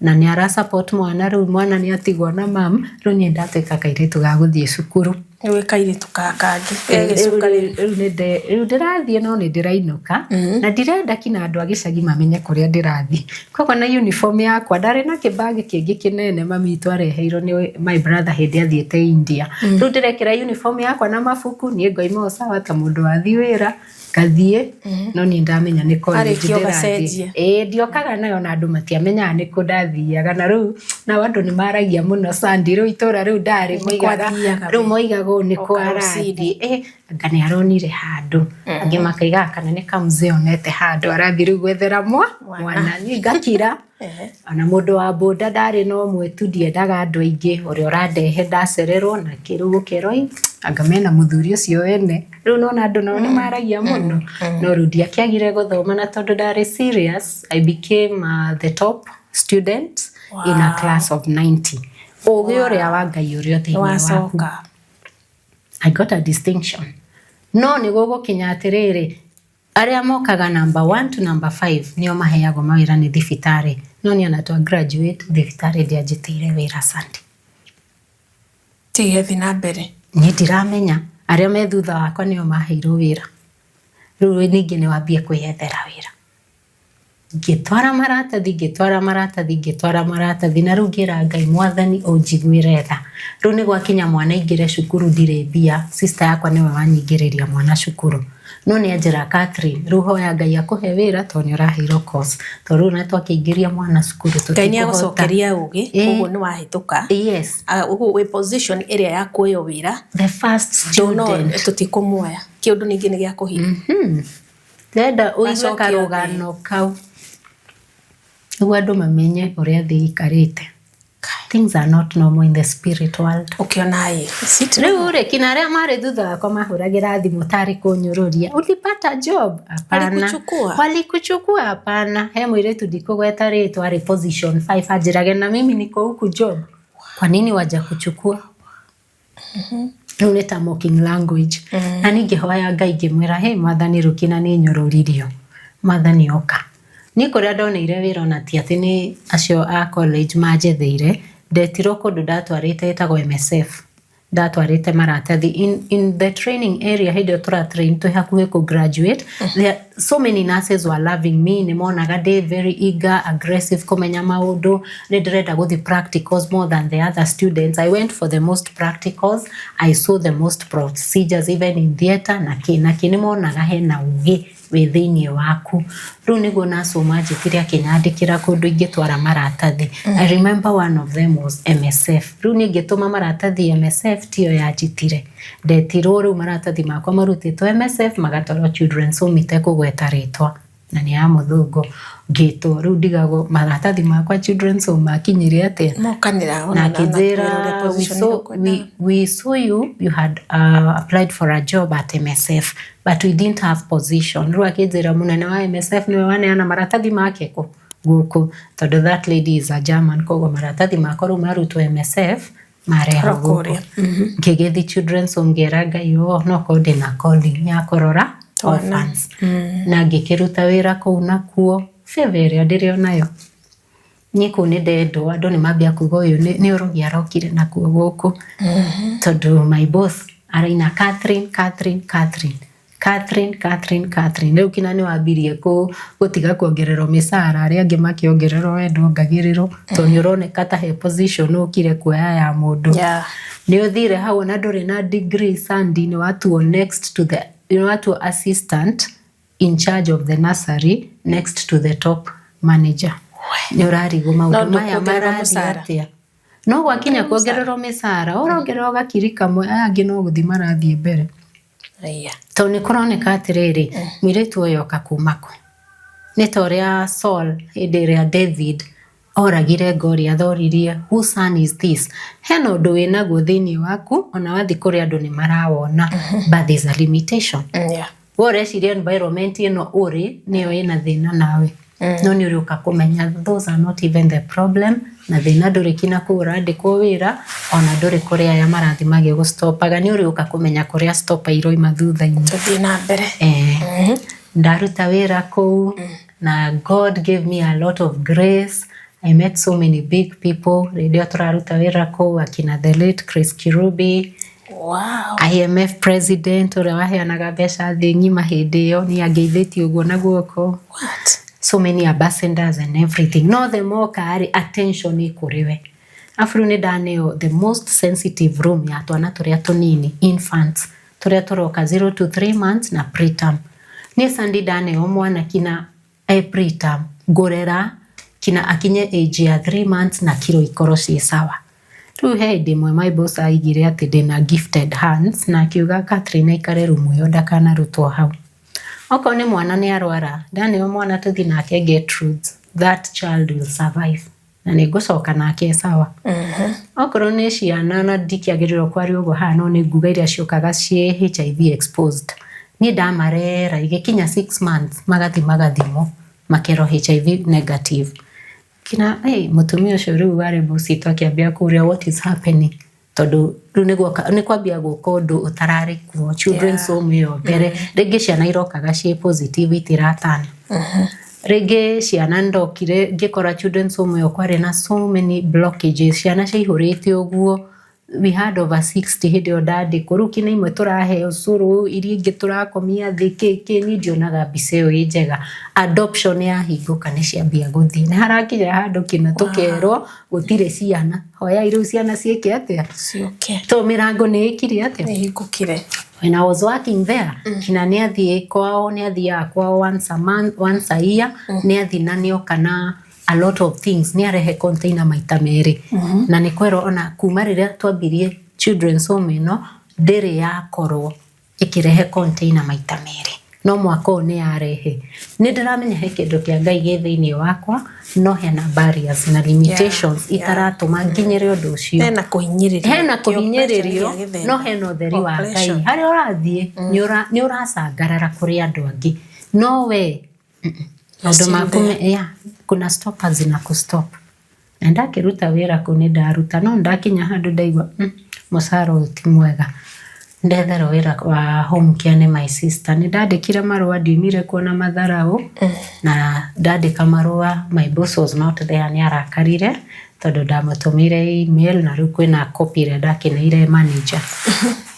na nĩ ara support mwana. Rĩu mwana nĩ atigwo na mam. Rĩu niĩ ndatuĩka kairĩtu ga gũthiĩ cukuru. Rĩu kairĩtu kangĩ gegĩcuka rĩu. Rĩu ndĩrathiĩ, no nĩ ndĩrainũka na ndirenda kinya andũ a gĩcagi mamenye kũrĩa ndĩrathiĩ. Koguo na uniform yakwa, ndarĩ na kĩbagi kĩngĩ kĩnene mami witũ areheirwo nĩ my brother hĩndĩ athiĩte India. Rĩu ndĩrekĩra uniform yakwa na mabuku, niĩ ngoima o sawa ta mũndũ wathiĩ wĩra, ngathiĩ, no niĩ ndamenya nĩ college Arĩkia ndĩrathiĩ. Ũgacenjia. Ĩĩ, ndiokaga nayo na andũ matiamenyaga nĩ kũ ndathiaga. Na rĩu nao andũ nĩ maragia mũno, Sandy. Rĩu itũra rĩu ndarĩ moigaga Kwathiaga rĩu moigaga ũũ nĩ kũ Oka rũcinĩ. arathiĩ, anga nĩ aronire handũ. Angĩ makaiga kana nĩ kamzee onete handũ arathiĩ rĩu gwethera mwana. Niĩ ngakira. Ona mũndũ wa boda ndarĩ na ũmwe tu, ndiendaga andũ aingĩ. Ũrĩa ũrandehe ndacererwo na kĩrĩu gũkerwo, "Ĩ, anga mena mũthuri ũcio wene." Rĩu nona andũ nao nĩ maragia mũno. No rĩu ndiakĩagire gũthoma, na tondũ ndarĩ serious, I became the top student in a class of 90. Ũgĩ ũrĩa wa Ngai ũrĩa thĩinĩ waku. Wacoka. I got a distinction. No nĩ gũgũkinya atĩrĩrĩ, arĩa mokaga number 1 to number 5 nĩo maheagwo mawĩra nĩ thibitarĩ. No niĩ ona twa graduate, thibitarĩ ndĩanjĩtĩire wĩra, Sandy. Tige thi na mbere. Niĩ ndiramenya, arĩa me thutha wakwa nĩo maheirwo wĩra. Rĩu ningĩ nĩ wambie kwĩyethera wĩra. Ngĩtwara maratathi, ngĩtwara maratathi, ngĩtwara maratathi, na rĩu ngĩra Ngai, "Mwathani, ũnjiguĩre tha." Rĩu nĩ gwakinya mwana aingĩre cukuru, ndirĩ mbia. Sister yakwa nĩwe wanyingĩrĩria mwana cukuru, no nĩ anjĩra, "Catherine, rĩu hoya Ngai akũhe wĩra tondũ nĩ ũraheirwo course, tondũ rĩu na twakĩingĩria mwana cukuru Ngai nĩ tũtikũhota." Agũcokeria ũgĩ. Koguo nĩ wahĩtũka. Yes. Ũguo wĩ position ĩrĩa ya kuoywo wĩra. The first student. Tũtikũmuoya kĩũndũ ningĩ nĩ gĩa kũhitha. Ndĩrenda ũigue Macokio karũgano kau nĩguo andũ mamenye ũrĩa thĩ ĩikarĩte. Things are not normal in the spirit world. Ũkĩona ĩ Rĩu rĩ, kina arĩa marĩ thutha wakwa mahũragĩra thimũ tarĩ kũnyũrũria, "Ulipata job?" Hapana. Walikuchukua? Walikuchukua? Hapana. He mũirĩtu ndikũgweta rĩtwa arĩ position 5 anjĩrage, "Na mimi niko huku job, kwa nini waja kuchukua?" Rĩu nĩ ta mocking language. Na niĩ ngĩhoya Ngai, ngĩmwĩra, "Hey Mwathani, rũkina nĩ nyũrũririo, Mwathani oka." Niĩ kũrĩa ndoneire wĩra, ona ti atĩ nĩ acio a college manjetheire. Ndetirwo kũndũ ndatwarĩte ĩtagwo MSF, ndatwarĩte maratathi in the training area. Hĩndĩ ĩyo tũra train, twĩ hakuhĩ kũ graduate, there so many nurses were loving me. Nĩ monaga ndĩ very eager, aggressive kũmenya maũndũ, nĩ ndĩrenda gũthiĩ practicals more than the other students. I went for the most practicals, I saw the most procedures even in theatre na kĩ na kĩ. Nĩ monaga hena ũgĩ wĩ thĩinĩ waku. Rĩu nĩguo nurse manjĩtire, akĩnyandĩkĩra kũndũ ingĩtwara maratathi. I remember one of them was MSF. Rĩu niĩ ngĩtũma maratathi MSF, tiyo yanjĩtire. Ndetirwo rĩu maratathi makwa marutĩtwo MSF magatwarwo Children's Home, itekũgweta rĩtwa na nĩ ya mũthũngũ. Ngĩtwo, rĩu ndigagwo maratathi makwa Children's Home makinyire atĩa. Mokanĩra. Na akĩnjĩra, We saw you had applied for a job at MSF, but we didn't have position." Rĩu akĩnjĩra mũnene wa MSF nĩwe waneana maratathi make kũ gũkũ, tondũ that lady is a German. Koguo maratathi makwa rĩu marutwo MSF marehwo gũkũ. Kũrĩa. Ngĩgĩthiĩ Children's Home, ngĩra Ngai ũũ, no korwo ndĩna calling ya kũrora orphans, na ngĩkĩruta wĩra kũu. Nakuo favor ĩrĩa ndĩrĩ onayo niĩ kũu nĩ ndendwo. Andũ nĩ mambia kuga, "Ũyũ nĩ ũrogi arokire nakuo gũkũ," tondũ my boss araina, "Catherine, Catherine, Catherine, Catherine, Catherine, Catherine." Rĩu kina nĩ wambirie gũtiga kuongererwo mĩcara, arĩa angĩ makĩongererwo, we ndwongagĩrĩrwo, tondũ nĩ ũroneka ta he position ũkire kuoya ya mũndũ. Nĩ ũthire hau ona ndũrĩ na degree, Sandy. Nĩ watuo next to the, nĩ watuo assistant in charge of the nursery next to the top manager. Nĩ ũrarigwo maũndũ No maya ndũkuongererwo marathiĩ mũcara. atĩa. No gwakinya kuongererwo mĩcara, ũrongererwo gakiri kamwe, aya angĩ no gũthiĩ marathiĩ mbere. Aya. Tondũ nĩ kũroneka atĩrĩrĩ, mũirĩtu ũyũ oka kuma kũ? Nĩ ta ũrĩa Saul hĩndĩ ĩrĩa David oragire Goliath oririe, "Whose son is this?" Hena ũndũ wĩnaguo thĩinĩ waku, ona wathiĩ kũrĩ andũ nĩ marawona, but there's a limitation. Yeah. We ũreciria environment ĩno ũrĩ nĩyo ĩna thĩna nawe, no nĩ ũrĩũka kũmenya those are not even the problem, na thĩna ndũrĩ kinya kũu ũrandĩkwo wĩra, ona ndũrĩ kũrĩa aya marathiĩ magĩgũstopaga. Nĩ ũrĩũka kũmenya kũrĩa stopa iroima thutha-inĩ. Tũthiĩ na mbere. Ndaruta wĩra kũu na God gave me a lot of grace. I met so many big people rĩrĩa ĩyo tũraruta wĩra kũu, akina the late Chris Kirubi, IMF president ũrĩa waheanaga mbeca thĩ ng'ima hĩndĩ ĩyo, nĩ angeithĩtie ũguo na guoko. What? So many ambassadors and everything. No the moka rĩ, attention ĩ kũrĩ we. Arabu rĩu nĩ ndaneo the most sensitive room ya twana tũrĩa tũnini, infants tũrĩa tũroka 0 to 3 months na preterm. Niĩ Sandy ndaneo mwana kina e preterm, ngũrera kina akinye age ya 3 months na kiro ikorwo ciĩ sawa. Rĩu he hĩndĩ ĩmwe my boss aigire atĩ ndĩna gifted hands, na akiuga Catherine aikare rumu ĩyo, ndakanarutwo hau. Okorwo nĩ mwana nĩ arwara, ndaneo mwana tũthiĩ nake Gertrudes, that child will survive na nĩ ngũcoka nake sawa. Okorwo nĩ ciana, na ndikĩagĩrĩirwo kwaria ũguo haha, no nĩ nguga iria ciũkaga ciĩ HIV exposed, niĩ ndamarera igĩkinya 6 months magathiĩ magathimwo, makerwo HIV negative. Kina hey, mũtumia ũcio rĩu warĩ boss witũ akĩambia kũria what is happening, tondũ rĩu nĩ kwambia gũka ũndũ ũtararĩ kuo children's home ĩyo mbere. Rĩngĩ ciana irokaga ciĩ positive, itiratana. Rĩngĩ ciana ndokire ngĩkora children's home ĩyo kwarĩ na so many blockages, ciana ciaihũrĩte ũguo. We had over 60 hĩndĩ ĩyo ndandĩkwo. Rĩu kina imwe tũraheo cũrũ, iria ingĩ tũrakomia thĩ, kĩ kĩ. Niĩ ndionaga mbica ĩyo ĩ njega. Adoption yahingũka, nĩ ciambia gũthiĩ, nĩ harakinya handũ kina tũkerwo gũtirĩ ciana, hoyai rĩu ciana ciĩke atĩa? Ciũke. To mĩrango nĩ ĩkire atĩa? Nĩ hingũkire. When I was working there, kina nĩ athiĩ kwao, nĩ athiaga kwao once a month, once a year. Nĩ athiĩ na nĩoka na a lot of things, nĩ arehe container maita merĩ. Na nĩ kwerwo ona kuma rĩrĩa twambirie children's home ĩno, ndĩrĩ yakorwo ĩkĩrehe container maita merĩ, no mwaka ũyũ nĩ yarehe. Nĩ ndĩramenya he kĩndũ kĩa Ngai gĩ thĩinĩ wakwa, no hena barriers na limitations itaratũma nginyĩre ũndũ ũcio. Hena kũhinyĩrĩrio. Hena kũhinyĩrĩrio, no hena ũtheri wa Ngai. Harĩa ũrathiĩ nĩ ũracangarara kũrĩ andũ angĩ, no we maũndũ maku yeah, kuna stoppers zina kustop. Na ndakĩruta wĩra kũu, nĩ ndaruta, no ndakinya handũ ndaigua mũcara ũyũ ti mwega. Ndetherwo wĩra wa home care nĩ my sister. Nĩ ndandĩkire marũa, ndiumire kuona matharaũ na ndandĩka marũa. My boss was not there, nĩ arakarire tondũ ndamũtũmĩire email, na rĩu kwĩna copy ĩrĩa ndakĩneire manager.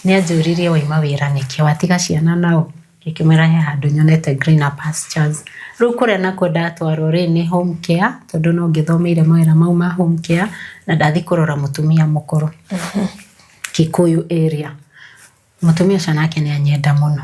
Nĩ anjũririe, "Waima wĩra nĩkĩ? Watiga ciana nao?" Ngĩkĩmwĩra he handũ nyonete greener pastures. Rĩu kũrĩa nakuo ndatwarwo rĩ, nĩ home care, tondũ no ngĩthomeire mawĩra mau ma home care. Na ndathiĩ kũrora mũtumia mũkũrũ Kikuyu area. Mũtumia ũcio nake nĩ anyenda mũno,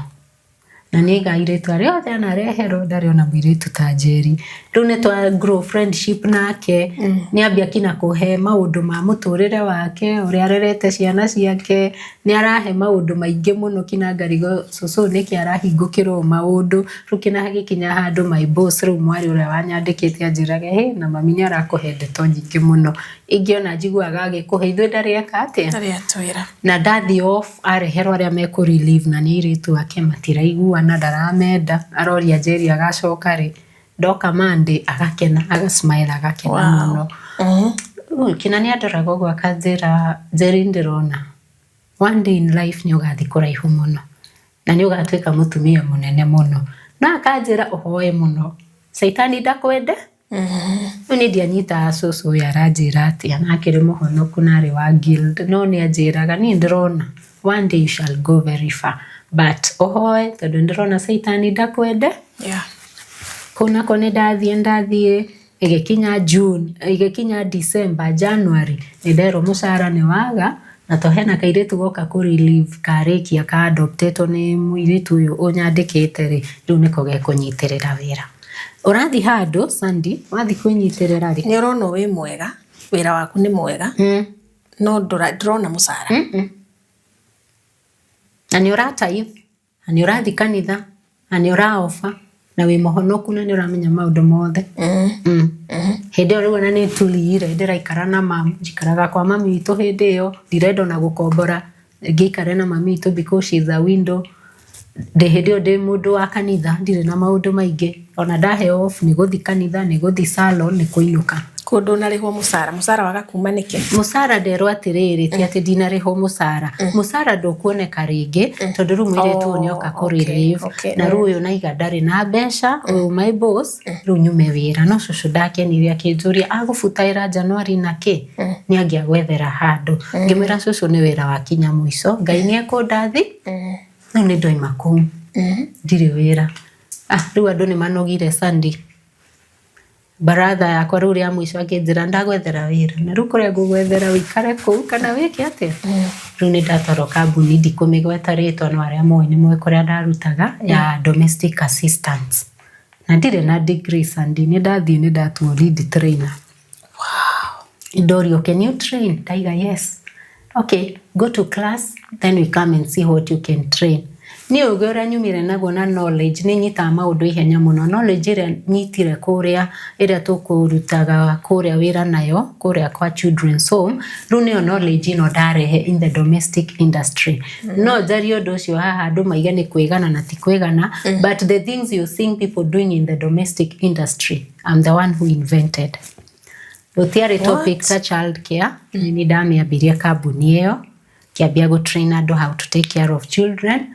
na nĩ aiga airĩtu arĩa othe anareherwo ndarĩ ona mũirĩtu ta Njeri. Rĩu nĩ twa grow friendship nake. Nĩ ambia kinya kũhe maũndũ ma mũtũrĩre wake, ũrĩa arerete ciana ciake. Nĩ arahe maũndũ maingĩ mũno, kinya ngarigwo cũcũ nĩkĩ arahingũkĩrwo maũndũ. Rĩu kinya hagĩkinya handũ my boss rĩu, mwarĩ ũrĩa wanyandĩkĩte, anjĩraga, "Hĩ, na mami nĩ arakũhe ndeto nyingĩ mũno." Ingĩona njiguaga agĩkũhe, ithuĩ ndarĩ eka atĩa? Ndarĩ atwĩra. Na ndathiĩ off, areherwo arĩa mekũ relieve, na nĩ airĩtu ake matiraiguana, ndaramenda, aroria Njeri agacoka rĩ. Ndoka Monday agakena, agasmile, agakena mũno. Rĩu kina nĩ andoraga ũguo akanjĩra, "Njeri, ndĩrona one day in life nĩ ũgathiĩ kũraihu mũno na nĩ ũgatuĩka mũtumia mũnene mũno." No akanjĩra, "Ũhoe mũno, caitani ndakwende." Rĩu niĩ ndianyitaga cũcũ ũyũ aranjĩra atĩa, na akĩrĩ mũhonoku na arĩ wa guild, no nĩ anjĩraga, "Niĩ ndĩrona one day you shall go very far, but ũhoe tondũ ndĩrona caitani ndakwende." Kũu nako nĩ ndathiĩ ĩgĩkinya June, ĩgĩkinya December, January, nĩ nderwo mũcara nĩ waga, na to hena kairĩtu goka kũ relieve karĩkia ka adoptetwo nĩ mũirĩtu ũyũ ũnyandĩkĩte rĩ, rĩu nĩko gekũnyitĩrĩra wĩra. Ũrathiĩ handũ Sandy, wathiĩ kwĩnyitĩrĩra rĩ, Nĩ ũrona wĩ mwega, wĩra waku nĩ mwega, no ndũrona mũcara. Na nĩ ũratithe, na nĩ ũrathiĩ kanitha, na nĩ ũraoba, na wĩ mũhonoku, na nĩ ũramenya maũndũ mothe. Hĩndĩ ĩyo rĩu ona nĩ tũrire, ndĩraikara na mamu, njikaraga kwa mami witũ hĩndĩ ĩyo, ndirenda ona gũkombora ngĩikare na mami witũ because she is a window. Ndĩ hĩndĩ ĩyo ndĩ mũndũ wa kanitha, ndirĩ na maũndũ maingĩ. Ona ndaheo off nĩ gũthiĩ kanitha, nĩ gũthiĩ salon, nĩ kũinũka. Kũu ndũnarĩhwo mũcara, mũcara waga kuma nĩkĩ? Mũcara nderwo atĩrĩrĩ, ti atĩ ndinarĩhwo mũcara. Mũcara ndũkuoneka rĩngĩ, tondũ rĩu mũirĩtu ũyũ nĩoka kũ relieve. Na rĩu ũyũ naiga ndarĩ na mbeca, ũyũ my boss, rĩu nyume wĩra. No cũcũ ndakenire akĩnjũria, agũbuta wĩra January na kĩ? Nĩ angĩagwethera handũ. Ngĩmwĩra cũcũ nĩ wĩra wakinya mũico, Ngai nĩ ekũndathi. Rĩu nĩ ndoima kũu, ndirĩ wĩra. Ah, rĩu andũ nĩ manogire Sandy. Baratha yakwa rĩu rĩa mũico akĩnjĩra ndagwethera wĩra. Na rĩu kũrĩa ngũgwethera ũikare kũu kana wĩke atĩa? Rĩu nĩ ndatwarwo kambuni ndikũmĩgweta rĩtwa no arĩa moĩ nĩ moĩ kũrĩa ndarutaga ya domestic assistance. Na ndirĩ na degree Sandy, nĩ ndathiĩ nĩ ndatuo lead trainer. Ndorio, can you train? Ndaiga yes. Okay, go to class, then we come and see what you can train. Niĩ ũgĩ ũrĩa nyumire naguo na knowledge nĩ nyitaga maũndũ ihenya mũno. Knowledge ĩrĩa nyitire kũrĩa ĩrĩa tũkũrutaga kũrĩa wĩra nayo kũrĩa kwa children's home, rĩu nĩyo knowledge ĩno ndarehe in the domestic industry. No njarie ũndũ ũcio haha andũ maige nĩ kwĩgana na ti kwĩgana, but the things you seeing people doing in the domestic industry, I'm the one who invented. Gũtiarĩ topic ta child care, nĩ niĩ ndamĩambirie kambuni ĩyo, ngĩambia gũ train andũ how to take care of children.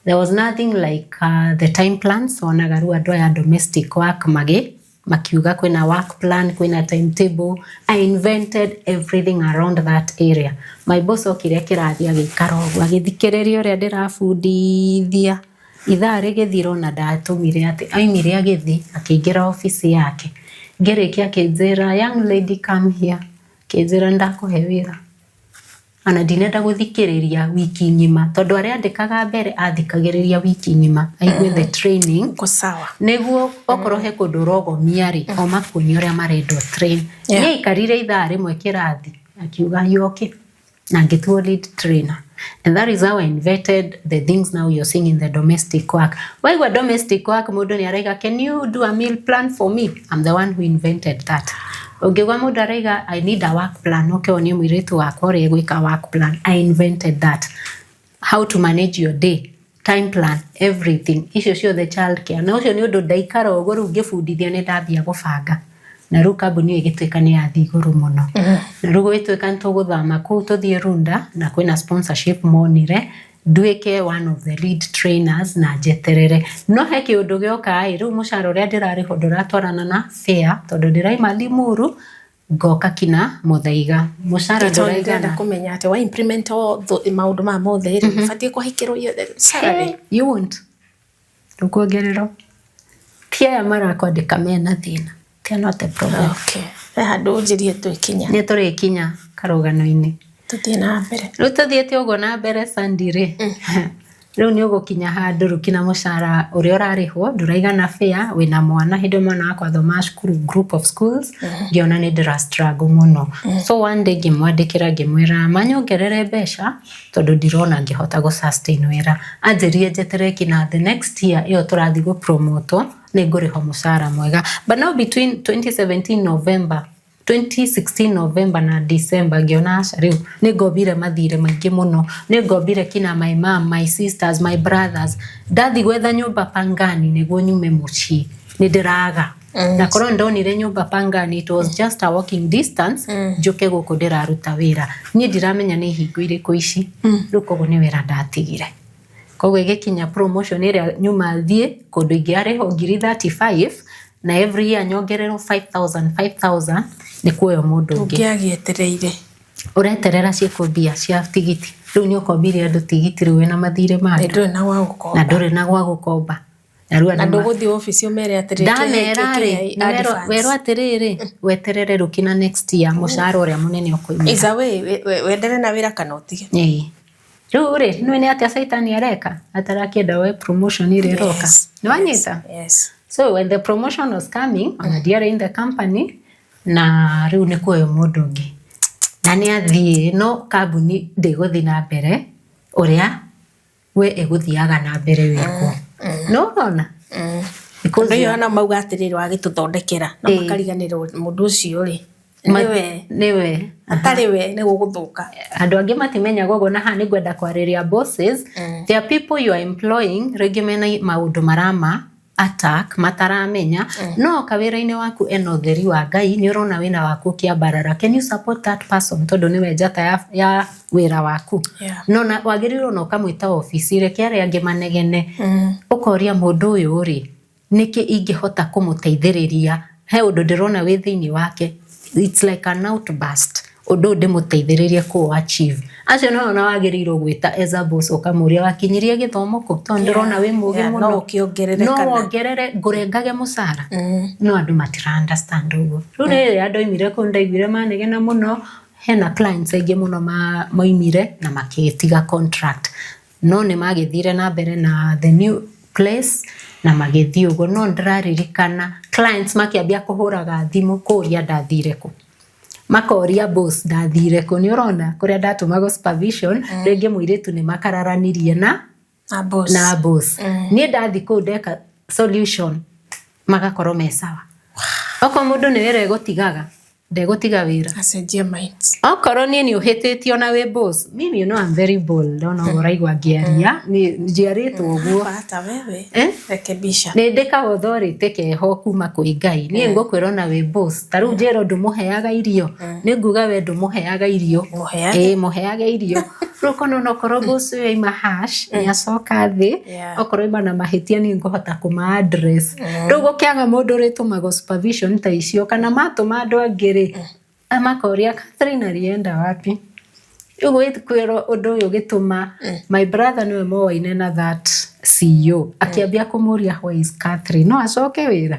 There was nothing like the time plans, wonaga rĩu andũ aya domestic work magĩ makiuga kwĩna work plan, kwĩna timetable. I invented everything around that area. My boss okire kĩrathi agĩikara ũguo agĩthikĩrĩria ũrĩa ndĩrabundithia. Ithaa rĩgĩthira ona ndatũmire atĩ aimire agĩthiĩ akĩingĩra obici yake. Ngĩrĩkia akĩnjĩra, young lady come here. Akĩnjĩra ndakũhe wĩra. Ona ndinenda gũthikĩrĩria wiki ng'ima tondũ arĩa andĩkaga mbere athikagĩrĩria wiki ng'ima aigue the training. Uko sawa. Nĩguo okorwo he kũndũ ũrogomia rĩ, o makuonia ũrĩa marendwo train. Nĩ aikarire ithaa rĩmwe kĩrathi akiuga you okay? Na ngĩtuo lead trainer. And that is how I invented the things now you're seeing in the domestic work. Waigua domestic work mũndũ nĩ araiga can you do a meal plan for me? I'm the one who invented that. Ũngĩigua mũndũ araiga I need a work plan, okay wonie mũirĩtu wakwa ũrĩa egwĩka work plan. I invented that. How to manage your day, time plan, everything. Icio ciothe child care. Na ũcio nĩ ũndũ ndaikara ũguo rĩu ngĩbundithio nĩ ndambia gũbanga. Na rĩu kambuni ĩyo ĩgĩtuĩka nĩ yathiĩ igũrũ mũno. Na rĩu gũgĩtuĩka nĩ tũgũthama kũu tũthiĩ Runda na kwĩna sponsorship monire nduĩke one of the lead trainers na njeterere. No he kĩũndũ gĩoka ĩ, rĩu mũcara ũrĩa ndĩrarĩhwo ndũratwarana na fare tondũ ndĩraima Limuru ngoka kina Muthaiga. Mũcara Tondũ ndĩrenda ndũraigana. kũmenya atĩ wa implement all maũndũ maya mothe rĩ, ũbatiĩ kũhĩkĩrwo salary. Hey, you won't. Ndũkuongererwo. Ti aya marakwandĩka mena thĩna. They are not the problem. Okay. He handũ ũnjĩrie twĩkinya. Nĩ tũrĩkinya karũgano-inĩ. Tũthiĩ na mbere. Rĩu tũthiĩte ũguo na mbere Sandy rĩ, rĩu nĩ ũgũkinya handũ rĩu kinya mũcara ũrĩa ũrarĩhwo ndũraigana fare, wĩna mwana, hĩndĩ ĩyo mwana wakwa athomaga cukuru group of schools, ngĩona nĩ ndĩra struggle mũno. So one day ngĩmwandĩkĩra ngĩmwĩra manyongerere mbeca tondũ ndirona ngĩhota gũ sustain wĩra. Anjĩrire njeterere kinya the next year ĩyo tũrathiĩ gũ promote wo nĩ ngũrĩhwo mũcara mwega. But now between 2017 November 2016 November na December ngĩona aca rĩu nĩ ngombire mathirĩ maingĩ mũno, nĩ ngombire kinya my mom, my sisters, my brothers. Ndathiĩ gwetha nyũmba Pangani nĩguo nyume mũciĩ nĩ ndĩraga. Na korwo ndonire nyũmba Pangani it was just a walking distance njũke gũkũ ndĩraruta wĩra. Niĩ ndiramenya nĩ ihingo irĩkũ ici, rĩu koguo nĩ wĩra ndatigire. Koguo ĩgĩkinya promotion ĩrĩa nyuma thiĩ kũndũ ingĩarĩhwo ngiri 35 na every year nyongererwo 5000 5000 nĩ kuoywo mũndũ ũngĩ. Ũngĩagĩetereire. Ũreterera ciĩkwo mbia cia tigiti. Rĩu nĩ ũkombire andũ tigiti rĩu wĩna mathirĩ ma Nĩ andũ. ndũrĩ na gwa gũkomba. Na ndũrĩ na gwa gũkomba. Na rĩu Na andũ ndũgũthiĩ obici ũmere atĩrĩrĩ ndamera rĩ, werwo atĩrĩrĩ, weterere rũkina next year mũcara ũrĩa mũnene ũkoimĩra. Is a way wendere na wĩra kana ũtige. Ĩĩ. Rĩu rĩ, nĩũĩ nĩ atĩa caitani areka atarakĩenda woe promotion ĩrĩa ĩroka. Nĩ wanyita? Yes. So when the promotion was coming, ona ndiarĩ in the company, na rĩu nĩ kuoywo mũndũ ũngĩ. Na nĩ athiĩ, no kambuni ndĩgũthiĩ na mbere ũrĩa we ĩgũthiaga na mbere wĩkuo. Nĩ ũrona? Because Andũ acio ona mauga atĩrĩrĩ wagĩtũthondekera na makariganĩrwo mũndũ ũcio rĩ nĩwe. Nĩwe. Atarĩ we nĩ gũgũthũka. Andũ angĩ matimenyaga ũguo, na haha nĩ ngwenda kwarĩria bosses. There are people you are employing, rĩngĩ mena maũndũ marama attack mataramenya, no kawĩra-inĩ waku ena ũtheri wa Ngai, nĩ ũrona wĩna waku ũkĩambarara. Can you support that person, tondũ nĩwe njata ya wĩra waku? No na wagĩrĩirwo na ũkamwĩta obici, reke arĩa angĩ manegene, ũkoria mũndũ ũyũ rĩ, nĩkĩ ingĩhota kũmũteithĩrĩria? He ũndũ ndĩrona wĩ thĩinĩ wake, it's like an outburst, ũndũ ũyũ ndĩmũteithĩrĩrie kũ achieve. Acio no ona wagĩrĩirwo gwĩta as a boss, ũkamũria, wakinyirie gĩthomo kũ? Tondũ ndĩrona wĩ mũgĩ Yeah, mũno. No ũkĩongerere no kana wongerere ngũrengage mũcara. No andũ matira understand ũguo. Rĩu rĩrĩa ndoimire kũu, ndaiguire manegena mũno. Hena clients aingĩ mũno moimire na makĩtiga contract, no nĩ magĩthire na mbere na the new place na magĩthiĩ ũguo. No ndĩraririkana clients makĩambia kũhũraga thimũ kũũria ndathire kũ, makoria boss ndathire kũ. Nĩ ũrona kũrĩa ndatũmagwo supervision, rĩngĩ mũirĩtu nĩ makararanirie na na boss. Na boss. Niĩ ndathi kũu, ndeka solution, magakorwo me sawa. Okorwo mũndũ nĩ wĩra egũtigaga, ndegũtiga wĩra. Acenjie minds. Okorwo niĩ nĩ ũhĩtĩtio na wĩ boss, mimi, you know I'm very bold, ona ũguo ũraigua ngĩaria, niĩ njiarĩtwo ũguo. Hata wewe. Eh? Rekebisha. Nĩ ndĩ ka authority keho kuma kwĩ Ngai. Niĩ ngũkwĩra, ona wĩ boss, ta rĩu njĩra ndũmũheaga irio, nĩ nguga we ndũmũheaga irio. Mũheage. Ĩĩ, mũheage irio. Rĩu ũkona onokorwo boss ũyũ aima harsh, nĩ acoka thĩ. Okorwo aima na mahĩtia, niĩ ngũhota kũma address. Rĩu gũkĩaga mũndũ ũrĩtũmagwo supervision ta icio, kana matũma andũ angĩ rĩ, makoria, "Catherine alienda wapi?" Rĩu kwĩrwo ũndũ ũyũ ũgĩtũma my brother, nĩwe moaine na that CEO, akĩambia kũmũria, "Where is Catherine? No acoke wĩra?"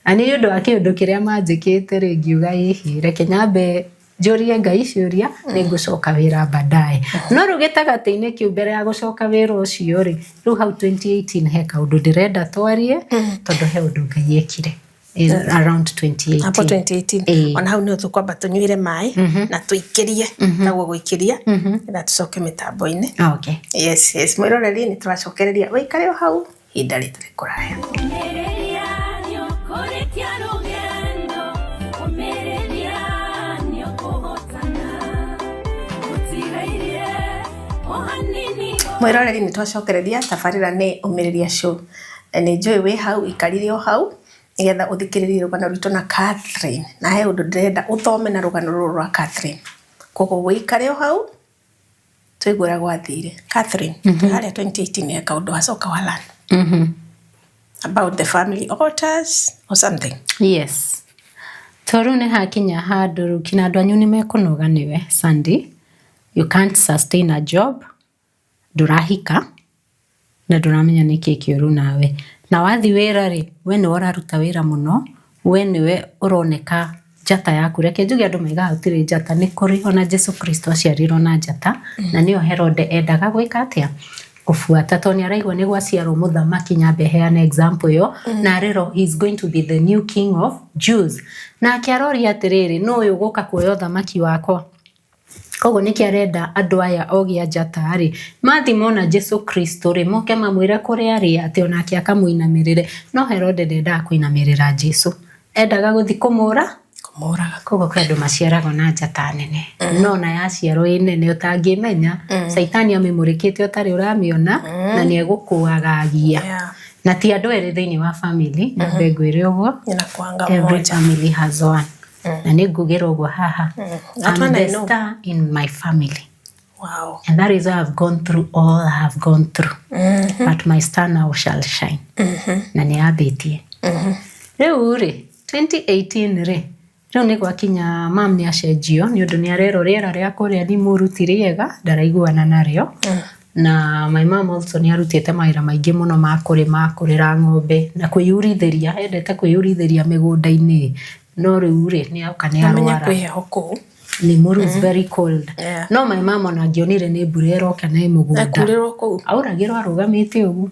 Na nĩ ũndũ wa kĩũndũ kĩrĩa manjĩkĩte rĩ, ngiuga, ĩhĩ, reke nyambe njũrie Ngai ciũria, nĩ ngũcoka wĩra baadaye. No rĩu gĩtagatĩ-inĩ kĩu, mbere ya gũcoka wĩra ũcio rĩ, rĩu hau 2018 he kaũndũ ndĩrenda twarie, tondũ he ũndũ Ngai ekire in around 2018. Hapo 2018. Ĩĩ. Ona hau nĩho tũkwamba tũnyuĩre maĩ na tũikĩrie, taguo gũikĩria, na tũcoke mĩtambo-inĩ. Okay. Yes, mwĩroreri, nĩ tũracokereria, wĩikare o hau, ihinda rĩtarĩ kũraya. Ũmĩrĩria nĩũkũrĩkia rũgendo, ũmĩrĩria nĩũkũhotana, gũtigairie o hanini. Mwĩroreri, nĩ twacokereria. Tabarĩra nĩ Ũmĩrĩria Show. Na nĩ njũĩ wĩ hau, ikarire o hau nĩgetha ũthikĩrĩrie rũgano rwitũ na Catherine, na he ũndũ ndĩrenda ũthome na rũgano rũrũ rwa Catherine, koguo wĩikare o hau tũigue ũrĩa gwathire. Catherine, twĩ harĩa 2018, he kaũndũ wacoka wa learn about the family altars or something. Yes, to rĩu nĩ hakinya handũ rĩu kinya andũ anyu nĩ mekũnoga nĩwe. Sandy, you can't sustain a job, ndũrahika na ndũramenya nĩkĩ kĩũru nawe, na wathi wĩra rĩ, we nĩwe ũraruta wĩra mũno, we nĩwe ũroneka njata yaku. Reke njuge, andũ maigaga gũtirĩ njata, nĩ kũrĩ. Ona Jesu Kristo aciarirwo na njata, na nĩyo Herode endaga gwĩka atĩa? Kũbuata, tondũ nĩ araigua nĩ gwaciarwo mũthamaki. Nyambe heane example ĩyo, na arerwo he is going to be the new king of Jews, nake aroria atĩrĩrĩ, nũ ũyũ ũgũka kuoya ũthamaki wakwa? Koguo nĩkĩ arenda andũ aya ogĩ a njata rĩ, mathi mona Jesu Kristo rĩ, moke mamwĩre kũrĩa arĩ, atĩ onake akamũinamĩrĩre. No Herode ndendaga kũinamĩrĩra Jesu, endaga gũthi kũmũra. Kũmũraga. Koguo kwĩ andũ maciaragwo na njata nene, no ona yaciarwo ĩ nene ũtangĩmenya, caitani amĩmũrĩkĩte ũtarĩ ũramĩona, na nĩ egũkũagagia. Na ti andũ erĩ thĩinĩ wa family, nyambe ngwĩre ũguo. Inakuanga Every moja. family has one, na nĩ ngugĩra ũguo haha. That I'm one I the know. star in my family, and that is why I've gone through all I have gone through, but my star now shall shine, na nĩ yambĩtie rĩu rĩ. 2018 rĩ, rĩu nĩ gwakinya mam nĩ acenjio, nĩ ũndũ nĩ arerwo rĩera rĩa kũrĩa Limuru ti rĩega, ndaraiguana narĩo. Na my mom also nĩ arutĩte mawĩra maingĩ mũno ma kũrĩma, kũrĩra ng'ombe na kwĩyurithĩria, endete kwĩyurithĩria mĩgũnda-inĩ, no rĩu rĩ, nĩ oka nĩ Amenye arwara. kwĩ heho kũu. Limuru is very cold. No my mom ona angĩonire nĩ mbura ĩroka na ĩ mũgũnda, Ekurĩrwo kũu. Auragĩrwo arũgamĩte ũguo,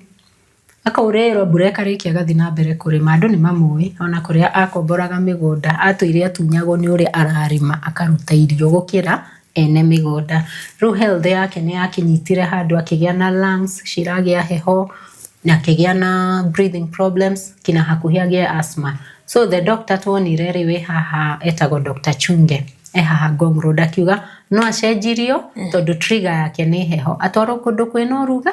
akaurĩrwo mbura ĩkarĩkia, agathiĩ na mbere kũrĩma. Andũ nĩ mamũĩ, ona kũrĩa akomboraga mĩgũnda, atũire atunyagwo nĩ ũrĩa ararĩma, akaruta irio gũkĩra ene mĩgũnda. Rĩu health yake nĩ yakinyitire handũ, akĩgĩa na lungs ciragĩa heho na akĩgĩa na breathing problems, kina hakuhĩ agĩe asthma. So the doctor tuonire rĩ, wĩ haha, etagwo Dr. Chunge. E haha Ngong Road akiuga no acenjirio tondũ trigger yake nĩ heho, atwarwo kũndũ kwĩna ũruga.